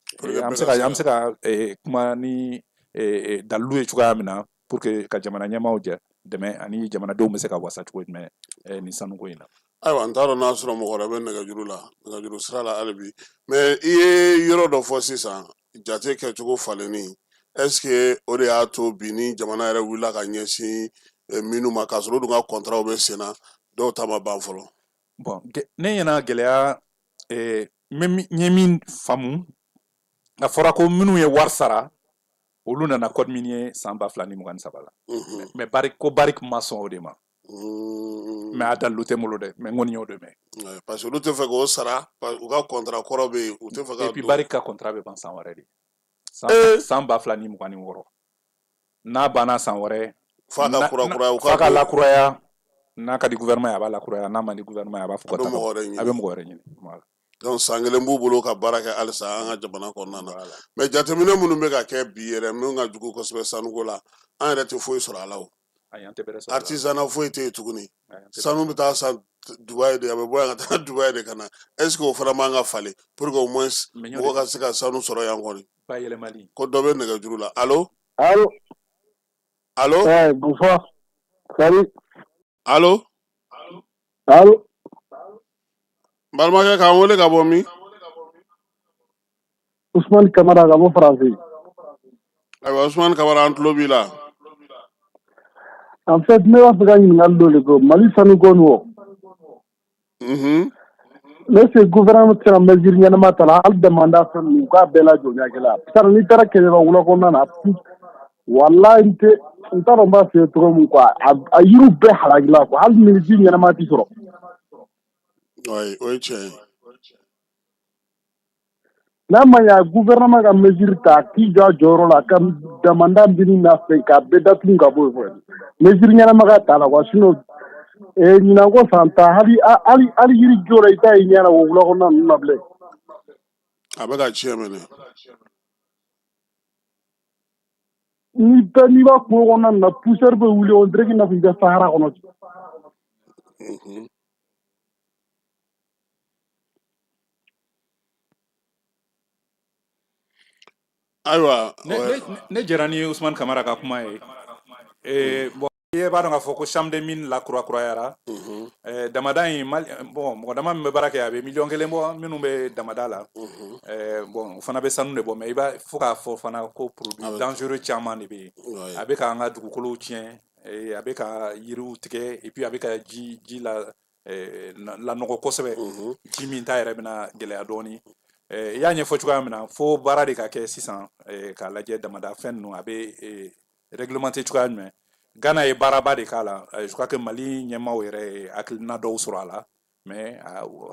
an bɛ se ka kuma ni dalilu ye cogoya min na pour que ka jamana ɲɛmaaw jɛ dɛmɛ ani jamanadenw bɛ se ka wasa cogo jumɛn nin sanuko in na. Ayiwa, n t'a dɔn n'a sɔrɔ mɔgɔ wɛrɛ bɛ nɛgɛjuru la, nɛgɛjuru sira la hali bi. Mais i ye yɔrɔ dɔ fɔ sisan, jate kɛcogo falenni, est ce que o de y'a to bi ni jamana yɛrɛ wulila ka ɲɛsin minnu ma, k'a sɔrɔ olu dun ka contrat bɛ sen na, dɔw ta ma ban fɔlɔ? Bon, ne ɲɛna, gɛlɛya, n ye min faamu, a fɔra ko minnu ye wari sara, olu nana code minier san 2023 la, mais Barrick ko Barrick ma sɔn o de ma. Mais a dalilu tɛ n bolo dɛ, mais n kɔni y'o de mɛn. Parce que olu tɛ fɛ k'o sara, u ka contrat kɔrɔ bɛ yen, u tɛ fɛ ka. Et puis Barrick ka contrat bɛ ban san wɛrɛ de, san 2026. N'a banna san wɛrɛ, f'a ka kurakuraya. F'a ka lakuraya. N'a ka di gouvernement ye, a b'a lakuraya. N'a man di gouvernement ye, a b'a fɔ ko a bɛ mɔgɔ wɛrɛ ɲini. A bɛ mɔgɔ wɛrɛ ɲini, voilà. Donc san kelen b'u bolo ka baara kɛ halisa an ka jamana kɔnɔna na. Mais jateminɛ minnu bɛ ka kɛ bi yɛrɛ, min ka jugu kosɛbɛ sanuko la, an yɛrɛ tɛ foyi sɔrɔ a la. O artisanat foyi tɛ yen tuguni. Sanu bɛ taa san Dubayi de, a bɛ bɔ yan ka taa Dubayi de ka na. Est ce que o fana man ka falen pour que au moins mɔgɔ ka se ka sanu sɔrɔ yan kɔni? Bayɛlɛmali. Ko dɔ bɛ nɛgɛjuru la. Allo? Allo? Allo? Ouais, bonsoir. Salut. Allo? Allo? N balimakɛ, k'an wele ka bɔ min? Ousmane Kamara ka bɔ Faransi. Ayiwa, Ousmane Kamara, an tulo b'i la. En fait, ne b'a fɛ ka ɲininkali dɔ de kɛ Mali sanuko nin o. Ne se gouvernement tɛ se ka mesure ɲɛnama ta la, hali damanda fɛn ninnu, u k'a bɛɛ lajɔ ɲɛ kelen. C'est n'i taara Kɛɲɛba wula kɔnɔna na, walahi, n tɛ n t'a dɔn n b'a f'i ye cogo min quoi, a yiriw bɛɛ halakila quoi, hali minisi ɲɛnama tɛ sɔrɔ. Oui, o ye tiɲɛ ye. N'a ma ɲɛ gouvernement ka mesure ta k'i jɔ a jɔyɔrɔ la ka damanda bini n'a fɛn k'a bɛɛ datugu ka bɔ yen fɔlɔ, mesure ɲɛnama ka ta la quoi. Sinon ɲinan ko san ta, hali hali hali yiri jɔra, i t'a ye ɲɛ na o wula kɔnɔna ninnu na bilen. A bɛ ka tiɲɛ minɛ. Ni bɛɛ n'i b'a kungo kɔnɔna ninnu na, poussière bɛ wuli, on dirait k'i n'a fɔ i bɛ Sahara kɔnɔ. Ayiwa. Ne jɛra ni Usumani Kamara ka kuma ye. Bon, i b'a dɔn k'a fɔ ko chambre des mines la kurakurayara. Damada in, bon, mɔgɔ dama min bɛ baara kɛ, a bɛ miliyɔn 1 bɔ, minnu bɛ damada la. Bon, o fana bɛ sanu de bɔ, mais i b'a fo k'a fɔ fana ko produit dangereux caman de bɛ yen. A bɛ k'an ka dugukolow tiɲɛ, a bɛ ka yiriw tigɛ, et puis a bɛ ka ji la lanɔgɔ kosɛbɛ. Ji min ta yɛrɛ bɛna gɛlɛya dɔɔni. I y'a ɲɛfɔ cogoya min na, fo baara de ka kɛ sisan k'a lajɛ damada fɛn ninnu a bɛ réglementer cogoya jumɛn. Ghana ye baaraba de k'a la. Je crois que Mali ɲɛmaaw yɛrɛ ye hakilina dɔw sɔrɔ a la, mais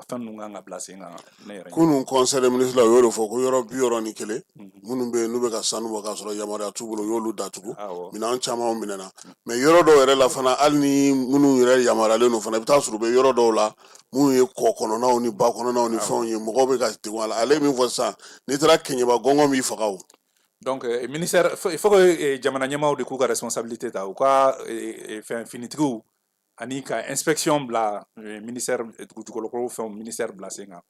fɛn ninnu kan ka bila sen kan, ne yɛrɛ. Kunun conseil des ministres la, u y'o de fɔ ko yɔrɔ 61 minnu bɛ yen n'u bɛ ka sanu bɔ k'a sɔrɔ yamaruya t'u bolo, u y'olu datugu, minɛn caman minɛna. Mais yɔrɔ dɔw yɛrɛ la fana, hali ni minnu yɛrɛ yamaruyalen don fana, i bɛ taa sɔrɔ u bɛ yɔrɔ dɔw la minnu ye kɔ kɔnɔnaw ni ba kɔnɔnaw ni fɛnw ye, mɔgɔw bɛ ka degun a la. Ale ye min fɔ sisan, n'i taara Kɛɲɛba, gɔngɔn b'i faga o. Donc ministère, il faut que jamana ɲɛmaaw de k'u ka responsabilité ta, u ka fɛn finitigiw Ani ka inspection bila ministère dugujukɔrɔko fɛnw ministère bila sen kan,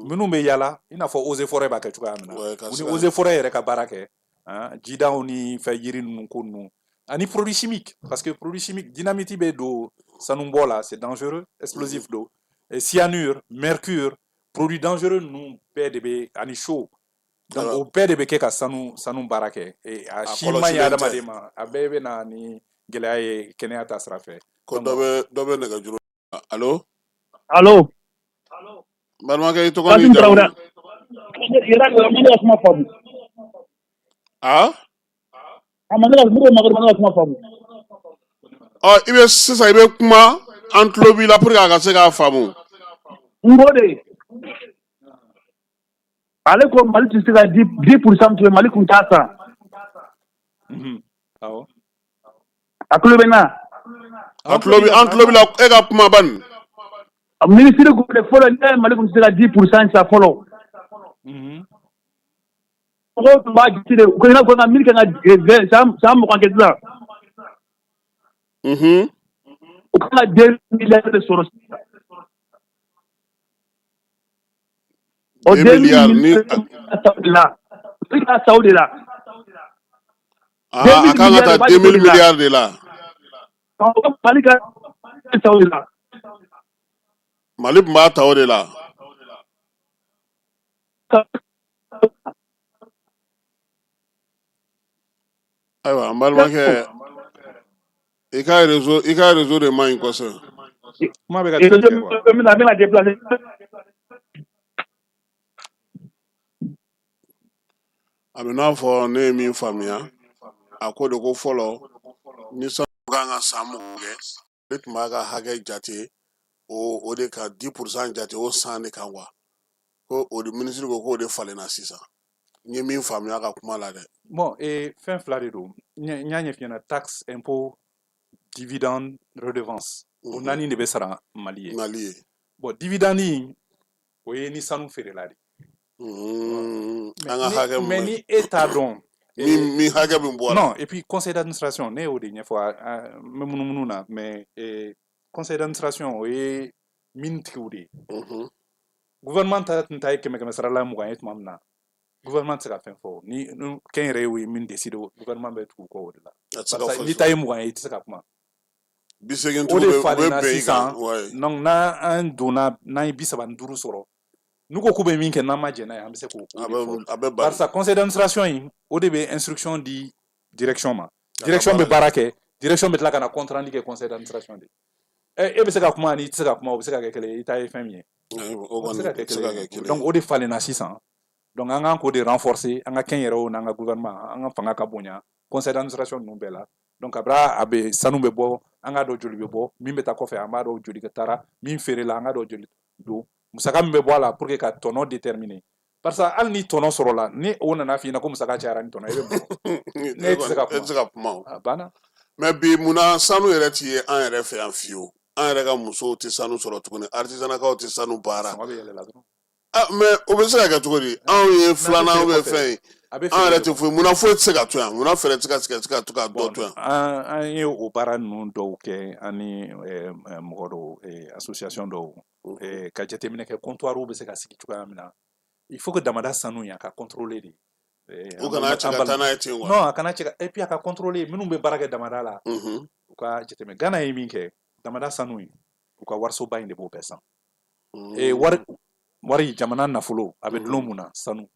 minnu bɛ yala i n'a fɔ eaux et forêt b'a kɛ cogoya min na. U ni eaux et forêt yɛrɛ ka baara kɛ, jidaw ni fɛn yiri ninnu ko ninnu, ani produit chimique, parce que produit chimique, dynamite bɛ don sanubɔ la, c'est dangereux, explosif don, cyanure, mercure, produit dangereux ninnu bɛɛ de bɛ, ani chaud. Donc o bɛɛ de bɛ kɛ ka sanu baara kɛ. A si man ɲi adamaden ma, a bɛɛ bɛ na ni gɛlɛya ye kɛnɛya ta sira fɛ. Ko dɔ bɛ nɛgɛjuru. Allo? Allo? Balimakɛ, i tɔgɔ n'i jamu? Yɛrɛ ma ne ka kuma faamu. A A ma ne ka mɔgɔ ma ne ka kuma faamu. Ɔ, i bɛ sisan, i bɛ kuma, an tulo b'i la pour que a ka se k'a faamu. N ko de, ale ko Mali tɛ se ka 10% tigɛ, Mali kun t'a san. Awɔ. A tulo bɛ n na? A tulo bɛ, an tulo b'i la, e ka kuma bani. Minisiri ko de fɔlɔ, ne Mali kun tɛ se ka 10% san fɔlɔ. Mɔgɔw tun b'a jate de ko i n'a fɔ n ka min kan ka san 20 kɛ sisan. U kan ka 2 milliards de sɔrɔ sisan. O 2 milliards ni 2 milliards la, i ka sa o de la. Ah, a kan ka taa 2000 milliards de la. Mali ka sa o de la. Mali tun b'a ta o de la. Ayiwa, n balimakɛ, i ka réseau de man ɲi kosɛbɛ. Kuma bɛ ka Réseau tigɛ quoi. N bɛna déplacer. A bɛ n'a fɔ ne ye min faamuya, a ko de ko fɔlɔ, ni sanu kan ka san 20 kɛ, ne tun b'a ka hakɛ jate o de kan, 10% jate o san de kan quoi. Ko o de minisiri ko k'o de falenna sisan. N ye min faamuya ka kuma la dɛ. Bon, fɛn fila de don. N y'a ɲɛf'i ɲɛna: taxe, impôt, dividende, redevance, o naani de bɛ sara Mali ye. Mali ye. Bon, dividende in, o ye ni sanu feerela de. An ka hakɛ Mais ni e t'a dɔn min hakɛ min bɔra. Non, et puis conseil d'administration, ne y'o de ɲɛfɔ, n bɛ munumunu na, mais conseil d'administration, o ye mine tigiw de ye. Gouvernement ta tun ta ye kɛmɛ kɛmɛ sara la 20 ye tuma min na, gouvernement tɛ se ka fɛn fɔ. Ni kɛnyɛrɛye ye min décider, gouvernement bɛ tugu kɔ o de la. A tɛ se ka Barisa foyi n'i fɔ. ta ye 20 ye, i tɛ se ka kuma. 80 O de tigiw bɛ u bɛ falenna bɛn i kan. sisan. Donc n'an donna, n'an ye 35 sɔrɔ, n'u ko k'u bɛ min kɛ, n'an ma jɛn n'a ye, an bɛ se k'o A de fɔ. bɛ a bɛ bali. Barisa conseil d'administration in, o de bɛ instruction di direction ma. Ka Direction bɛ baara kɛ. Baara kɛ, direction bɛ tila ka na compte rendu kɛ conseil d'administration de. E bɛ se ka kuma ani i tɛ se ka kuma, o bɛ se ka kɛ kelen ye, i ta ye fɛn min ye. O O tɛ se kɔni ka o kɛ tɛ se ka kelen kɛ ye. kelen Donc ye. o de falenna sisan. Donc an kan k'o de renforcer, an ka kɛnyɛrɛyew n'an ka gouvernement, an ka fanga ka bonya conseil d'administration ninnu bɛɛ la. Donc kabini a bɛ sanu bɛ bɔ, an k'a dɔn joli bɛ bɔ, min bɛ taa kɔfɛ, an b'a dɔn joli ka taara, min feerela, an k'a dɔn joli don, musaka min bɛ bɔ a la pour que ka tɔnɔ déterminer. Barisa hali ni tɔnɔ sɔrɔla, ni o nana f'i ɲɛna ko musaka cayara ni tɔnɔ ye, e bɛ mun fɔ? Ne tɛ se ka E kuma. tɛ se ka kuma o. A banna. Mais bi, munna sanu yɛrɛ ti ye an yɛrɛ fɛ yan fiyewu? An yɛrɛ ka musow tɛ sanu sɔrɔ tuguni, artisanakaw tɛ sanu baara. Sɔngɔ bɛ yɛlɛ la dɔrɔn. Ah, mais o bɛ se ka kɛ cogo di? Anw ye Mais a bɛ filanan feere bɛ kɔfɛ. fɛn ye. A bɛ An feere yɛrɛ de tɛ foyi. Munna foyi tɛ se ka to yan? Munna fɛɛrɛ tɛ se ka tigɛ se ka to ka dɔ Bon, to yan? an ye o baara ninnu dɔw kɛ, an ni mɔgɔ dɔw, association dɔw, ka jateminɛ kɛ comptoir bɛ se ka sigi cogoya min na. Il faut que damada sanu in, a ka contrôler de. U An kana balima cɛ an ka taa balima n'a ye ten quoi. Non, a kana cɛ ka, et puis a ka contrôler, minnu bɛ baara kɛ damada la, u ka jateminɛ. Ghana ye min kɛ, damada sanu in, u ka warisoba in de b'o bɛɛ san. Wari jamana nafolo a bɛ dulon mun na? Sanu.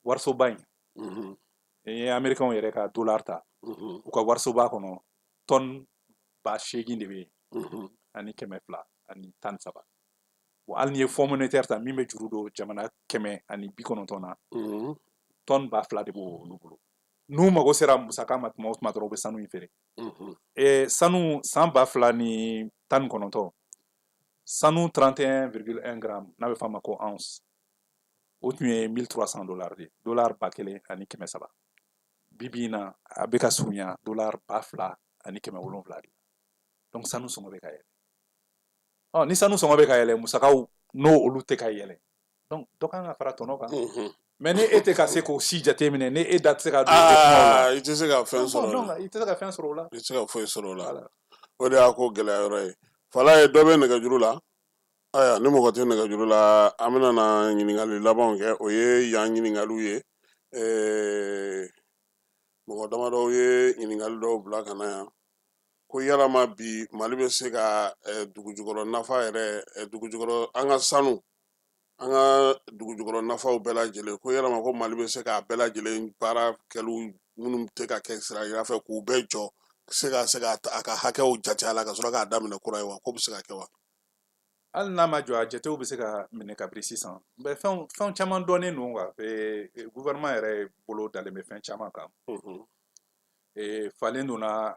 Warisoba in, i ye américains yɛrɛ ka dollar ta, u ka warisoba kɔnɔ, tonne 8000 de bɛ yen ani 213. Bon, hali n'i ye fonds monétaire ta, min bɛ juru don jamana 190 na, tonne 2000 de b'olu bolo. N'u mago sera musaka ma tuma o tuma dɔrɔn, u bɛ sanu in feere. Sanu, san 2019, sanu 31,1 gramme, n'a bɛ f'a ma ko ounce, o tun ye 1300 dollars de ye, dollar 1300. Bi bi in na, a bɛ ka surunya dollar 2700 de la. Donc sanu sɔngɔ bɛ ka yɛlɛ. Ɔ, ni sanu sɔngɔ bɛ ka yɛlɛ, musakaw n'o olu tɛ ka yɛlɛ, donc dɔ kan ka fara tɔnɔ kan. Mais ni e tɛ ka se k'o si jateminɛ, ni e da tɛ se ka don o kumaw la, Aa, i tɛ se ka fɛn bon sɔrɔ o donc la. i tɛ se ka fɛn sɔrɔ o la. I tɛ se ka foyi sɔrɔ o la. Voilà. O de y'a ko gɛlɛya yɔrɔ ye. Falaye, dɔ bɛ nɛgɛjuru la. Ayiwa, ni mɔgɔ tɛ nɛgɛjuru la, an bɛna na ɲininkali labanw kɛ. O ye yan ɲininkaliw ye. Mɔgɔ damadɔw ye ɲininkali dɔw bila ka na yan ko yalama bi Mali bɛ se ka dugujukɔrɔ nafa yɛrɛ, dugujukɔrɔ, an ka sanu, an ka dugujukɔrɔ nafaw bɛɛ lajɛlen, ko yalama ko Mali bɛ se k'a bɛɛ lajɛlen baara kɛliw minnu tɛ ka kɛ sira yira fɛ, k'u bɛɛ jɔ, se ka a ka hakɛw jate a la ka sɔrɔ k'a daminɛ kura ye wa? Ko bɛ se ka kɛ wa? Hali n'a ma jɔ, a jatew bɛ se ka minɛ kabiri sisan. Bɛ fɛn caman dɔnnen don quoi. Gouvernement yɛrɛ bolo dalen bɛ fɛn caman kan. Falen donna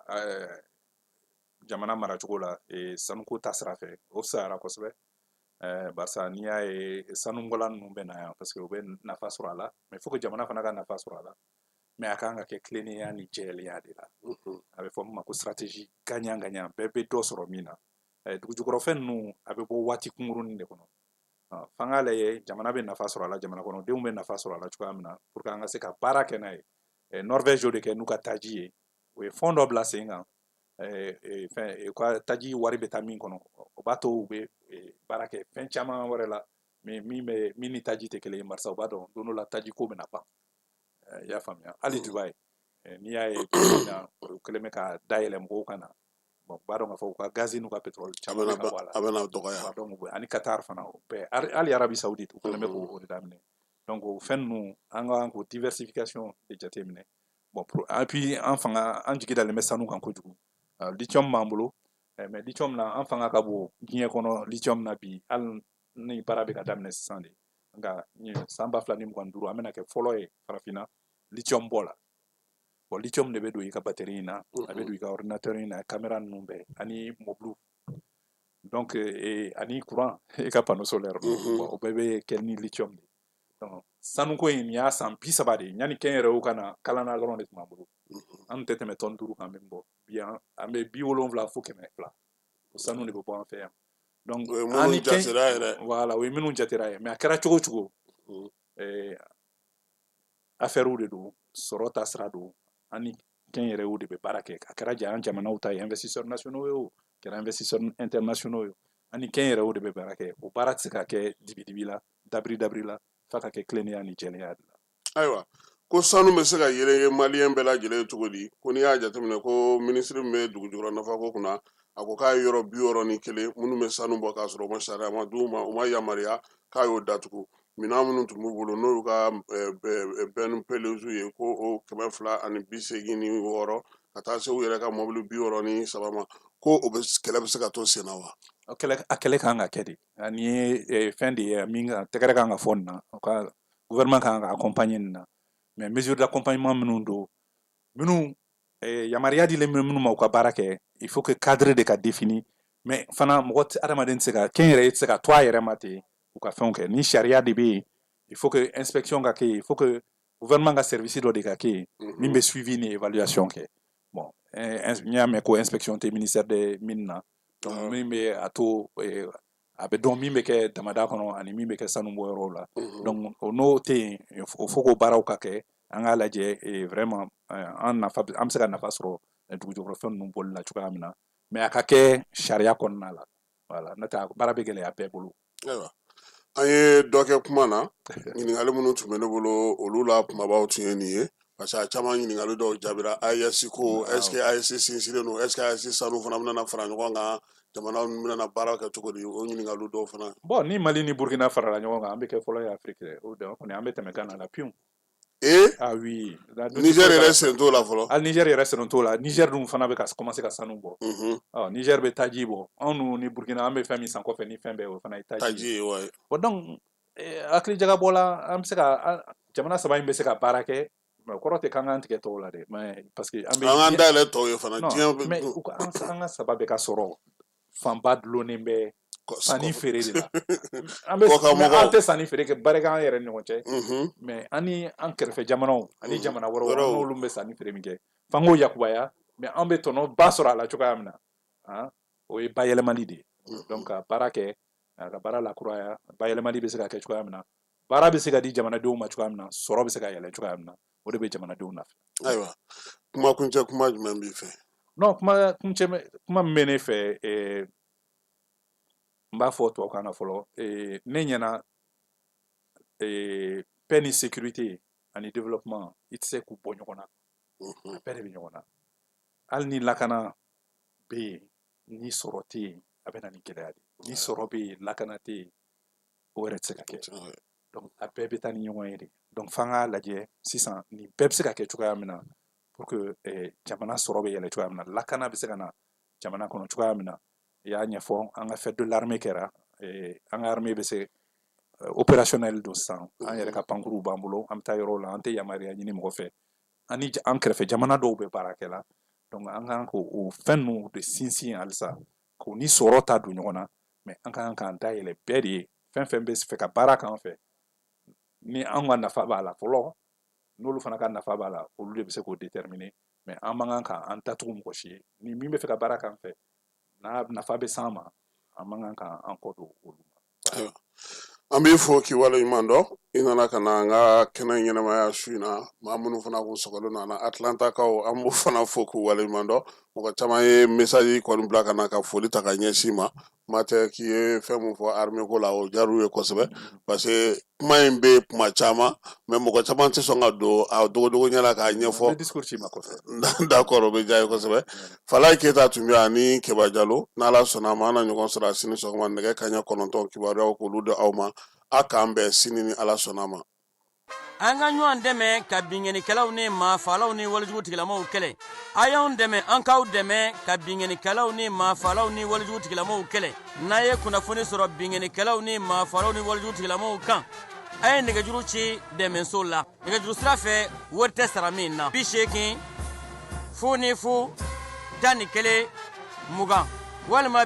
jamana maracogo la sanuko ta sira fɛ, o fisayara kosɛbɛ, barisa n'i y'a ye sanubɔla ninnu bɛ na yan, parce que u bɛ nafa sɔrɔ a la, mais faut que jamana fana ka nafa sɔrɔ a la. Mais a kan ka kɛ tilennenya ni jɛlenya de la. A bɛ fɔ min ma ko stratégie gagnant gagnant, bɛɛ bɛ dɔ sɔrɔ min na. Dugujukɔrɔfɛn ninnu, a bɛ bɔ waati kunkurunin de kɔnɔ. F'an k'a lajɛ jamana bɛ nafa sɔrɔ a la, jamana kɔnɔdenw bɛ nafa sɔrɔ a la cogoya min na, pour que an ka se ka baara kɛ n'a ye. Norvège y'o de kɛ n'u ka taji ye. U ye fond dɔ bila sen kan, fɛn u ka taji wari bɛ taa min kɔnɔ, o b'a to u bɛ baara kɛ fɛn caman wɛrɛ la, mais min bɛ min ni taji tɛ kelen ye, barisa u b'a dɔn don dɔ la taji ko bɛna ban. I y'a faamuya? Hali Dubayi, n'i y'a ye u kɛlen bɛ ka dayɛlɛ mɔgɔw ka na, bon, u b'a dɔn k'a fɔ u ka gazi n'u ka pétrole caman bɛ ka bɔ a la. A bɛna dɔgɔya. Donc ani Qatar fana, o bɛɛ, hali Arabie Saoudite, u kɛlen bɛ k'o de daminɛ. Donc o fɛn ninnu, an ka kan k'o diversification de jateminɛ. Bon, pour, et puis an fanga, an jigi dalen bɛ sanu kan kojugu. Lithium b'an bolo, mais lithium na, an fanga ka bon diɲɛ kɔnɔ lithium na bi, hali ni baara bɛ ka daminɛ sisan de. Nka san 2025, an bɛna kɛ fɔlɔ ye farafinna lithium bɔ la. Bon, lithium de bɛ don i ka batterie in na, a bɛ don i ka ordinateur in na, caméra ninnu bɛɛ, ani mobili, donc ani courant, i ka panneau solaire. Bon, o bɛɛ bɛ kɛ ni lithium de. Donc sanuko in, nin y'a san 30 de ye. Yanni kɛnyɛrɛyew ka na, kalana dɔrɔn de tun b'an bolo. An tun tɛ tɛmɛ tɔni 5 kan min bɔ. Bi an bɛ 70 fo 200, o sanu de bɛ bɔ an fɛ yan. Donc o ye minnu jatera yɛrɛ. Voilà, o ye minnu jatera ye. Mais a kɛra cogo o cogo, affaire de don, sɔrɔ ta sira don. An ni kɛnyɛrɛyew de bɛ baara kɛ. A kɛra ja an jamanaw ta ye, investisseurs nationaux ye o, a kɛra investisseurs internationaux ye, an ni kɛnyɛrɛyew de bɛ baara kɛ. O baara tɛ se ka kɛ dibi-dibi la, dabiri dabiri la, f'a ka kɛ tilennenya ni jɛlenya de la. Ayiwa, ko sanu bɛ se ka yeleke maliyɛn bɛɛ lajɛlen cogo di? Ko n'i y'a jateminɛ ko minisiri min bɛ dugujukɔrɔ nafako kunna, a ko k'a ye yɔrɔ 61 minnu bɛ sanu bɔ k'a sɔrɔ u ma sariya ma d'u ma, u ma yamaruya, k'a y'o datugu. Minɛn minnu tun b'u bolo, n'o y'u ka bennes peleuses ye, ko o 286, ka taa se u yɛrɛ ka mɔbili 63 ma, ko o bɛ kɛlɛ bɛ se ka to sen na wa? A kɛlɛ kan ka kɛ de. Nin ye fɛn de ye min kan tɛgɛrɛ kan ka fɔ nin na. U ka gouvernement kan ka accompagner nin na, mais mesure d'accompagnement minnu don, minnu yamaruya dilen bɛ minnu ma u ka baara kɛ, il faut que cadre de ka défini. Mais fana mɔgɔ adamaden tɛ se ka kɛnyɛrɛye tɛ se ka to a yɛrɛ ma ten u ka fɛnw kɛ. Ni sariya de bɛ yen, il faut que inspection ka kɛ yen, il faut que gouvernement ka service dɔ de ka kɛ yen min bɛ suivi ni évaluation kɛ. Bon, n y'a mɛn ko inspection tɛ ministère des mines na. Donc min bɛ a to a bɛ dɔn min bɛ kɛ damada kɔnɔ ani min bɛ kɛ sanubɔyɔrɔw la, donc o n'o tɛ yen, o fo k'o baaraw ka kɛ. An k'a lajɛ vraiment an nafa, an bɛ se ka nafa sɔrɔ dugujukɔrɔfɛn ninnu bɔli la cogoya min na, mais a ka kɛ sariya kɔnɔna la. Voilà, n'o tɛ baara bɛ gɛlɛya bɛɛ bolo. Ayiwa, an ye dɔ kɛ kuma na. Ɲininkali minnu tun bɛ ne bolo, olu la kumabaw tun ye nin ye, parce que a caman ɲininkali dɔw jaabira. AES ko, est ce que AES sinsinlen don? Est ce que AES sanu fana bɛna fara ɲɔgɔn kan? Jamanaw bɛna baara kɛ cogo di? O ɲininkali dɔw fana. Bon, ni Mali ni Burkina farala ɲɔgɔn kan, an bɛ kɛ fɔlɔ ye Afrique dɛ. O de kɔni, an bɛ tɛmɛ Ghana la piwu. Ee! Ah oui. Niger yɛrɛ sen t'o la fɔlɔ. Hali Niger yɛrɛ sen t'o la. Niger dun fana bɛ ka commencer ka sanu bɔ. Ɔ, Niger bɛ taji bɔ. Anw dun ni Burkina, an bɛ fɛn min san kɔfɛ ni fɛn bɛɛ, o fana ye taji. Taji ye, ouais. Bon, donc hakili jagabɔ la, an bɛ se ka jamana saba in bɛ se ka baara kɛ, mais o kɔrɔ tɛ k'an k'an tigɛ tɔw la dɛ, mais parce que an bɛ an k'an dayɛlɛ tɔw ye fana. Non, diɲɛ mais u ka an ka saba bɛ ka sɔrɔ fanba dulonnen bɛ sanni feere de la. An bɛ Kɔkanmɔgɔw. An tɛ sanni feere kɛ barika an yɛrɛ ni ɲɔgɔn cɛ, mais an ni an kɛrɛfɛ jamanaw ani jamana wɛrɛw, an n'olu bɛ sanni feere min kɛ, f'an k'o yakubaya. Mais an bɛ tɔnɔ ba sɔrɔ a la cogoya min na, han, o ye bayɛlɛmali de ye. Donc ka baara kɛ, ka baara lakuraya, bayɛlɛmali bɛ se ka kɛ cogoya min na, baara bɛ se ka di jamanadenw ma cogoya min na, sɔrɔ bɛ se ka yɛlɛ cogoya min na, o de bɛ jamanadenw nafa. Ayiwa, kuma kuncɛ kuma jumɛn b'i fɛ? Non, kuma kuncɛ kuma min bɛ ne fɛ, N b'a fɔ tubabukan na fɔlɔ. Ne ɲɛna, paix ni sécurité ani développement, i tɛ se k'u bɔ ɲɔgɔn na, a bɛɛ de bɛ ɲɔgɔn na. Hali ni lakana bɛ yen, ni sɔrɔ tɛ yen, a bɛ na ni gɛlɛya de ye. Ni sɔrɔ bɛ yen, lakana tɛ yen, o yɛrɛ tɛ se ka kɛ. Donc a bɛɛ bɛ taa ni ɲɔgɔn ye de. Donc f'an k'a lajɛ sisan, nin bɛɛ bɛ se ka kɛ cogoya min na pour que jamana sɔrɔ bɛ yɛlɛ cogoya min na, lakana bɛ se ka na jamana kɔnɔ cogoya min na. I y'a ɲɛfɔ, an ka fête de l'armée kɛra. An ka armée bɛ se opérationnel don sisan. An yɛrɛ ka pankuruw b'an bolo, an bɛ taa yɔrɔw la, an tɛ yamaruya ɲini mɔgɔ fɛ. An ni an kɛrɛfɛ jamana dɔw bɛ baara kɛ la. Donc an kan k'o fɛn ninnu de sinsin halisa, k'o ni sɔrɔ ta don ɲɔgɔn na. Mais an kan k'an dayɛlɛ bɛɛ de ye, fɛn fɛn bɛ fɛ ka baara k'an fɛ, ni an ka nafa b'a la fɔlɔ, n'olu fana ka nafa b'a la, olu de bɛ se k'o déterminer. Mais an man kan k'an datugu mɔgɔ si ye. Ni min bɛ fɛ ka baara k'an fɛ, n'a nafa bɛ s'an ma, an man kan k'an kɔ don olu ma. An b'i fo k'i waleɲuman dɔn. I nana ka na an ka kɛnɛ ɲɛnamaya su in na. Maa minnu fana kun sɔgɔlen don an na, Atlantakaw, an b'u fana fo k'u waleɲuman dɔn. Mɔgɔ caman ye message kɔni bila ka na ka foli ta ka ɲɛsin ma. Kuma tɛ k'i ye fɛn mun fɔ armée ko la, o diyar'u ye kosɛbɛ, parce que kuma in bɛ kuma caman, mais mɔgɔ caman tɛ sɔn ka don a dogodogo ɲɛ la k'a ɲɛfɔ. N bɛ discours ci ma kɔfɛ. D'accord, o bɛ diya ye kosɛbɛ. Falaye Keyita tun bɛ yan ni Keba Jalo. N'Ala sɔnna a ma, an na ɲɔgɔn sɔrɔ a sini sɔgɔma nɛgɛ kanɲɛ 9, kibaruyaw k'olu di aw ma. A k'an bɛn sini ni Ala sɔnna a ma. An ka ɲɔgɔn dɛmɛ ka binkannikɛlaw ni maafaalaw ni walejugu tigilamaw kɛlɛ. A y'anw dɛmɛ, an k'aw dɛmɛ ka binkannikɛlaw ni maafaalaw ni walejugu tigilamaw kɛlɛ. N'a ye kunnafoni sɔrɔ binkannikɛlaw ni maafaalaw ni walejugu tigilamaw kan, a ye nɛgɛjuru ci dɛmɛso la nɛgɛjuru sira fɛ, wari tɛ sara min na: 80 00 11 20 walima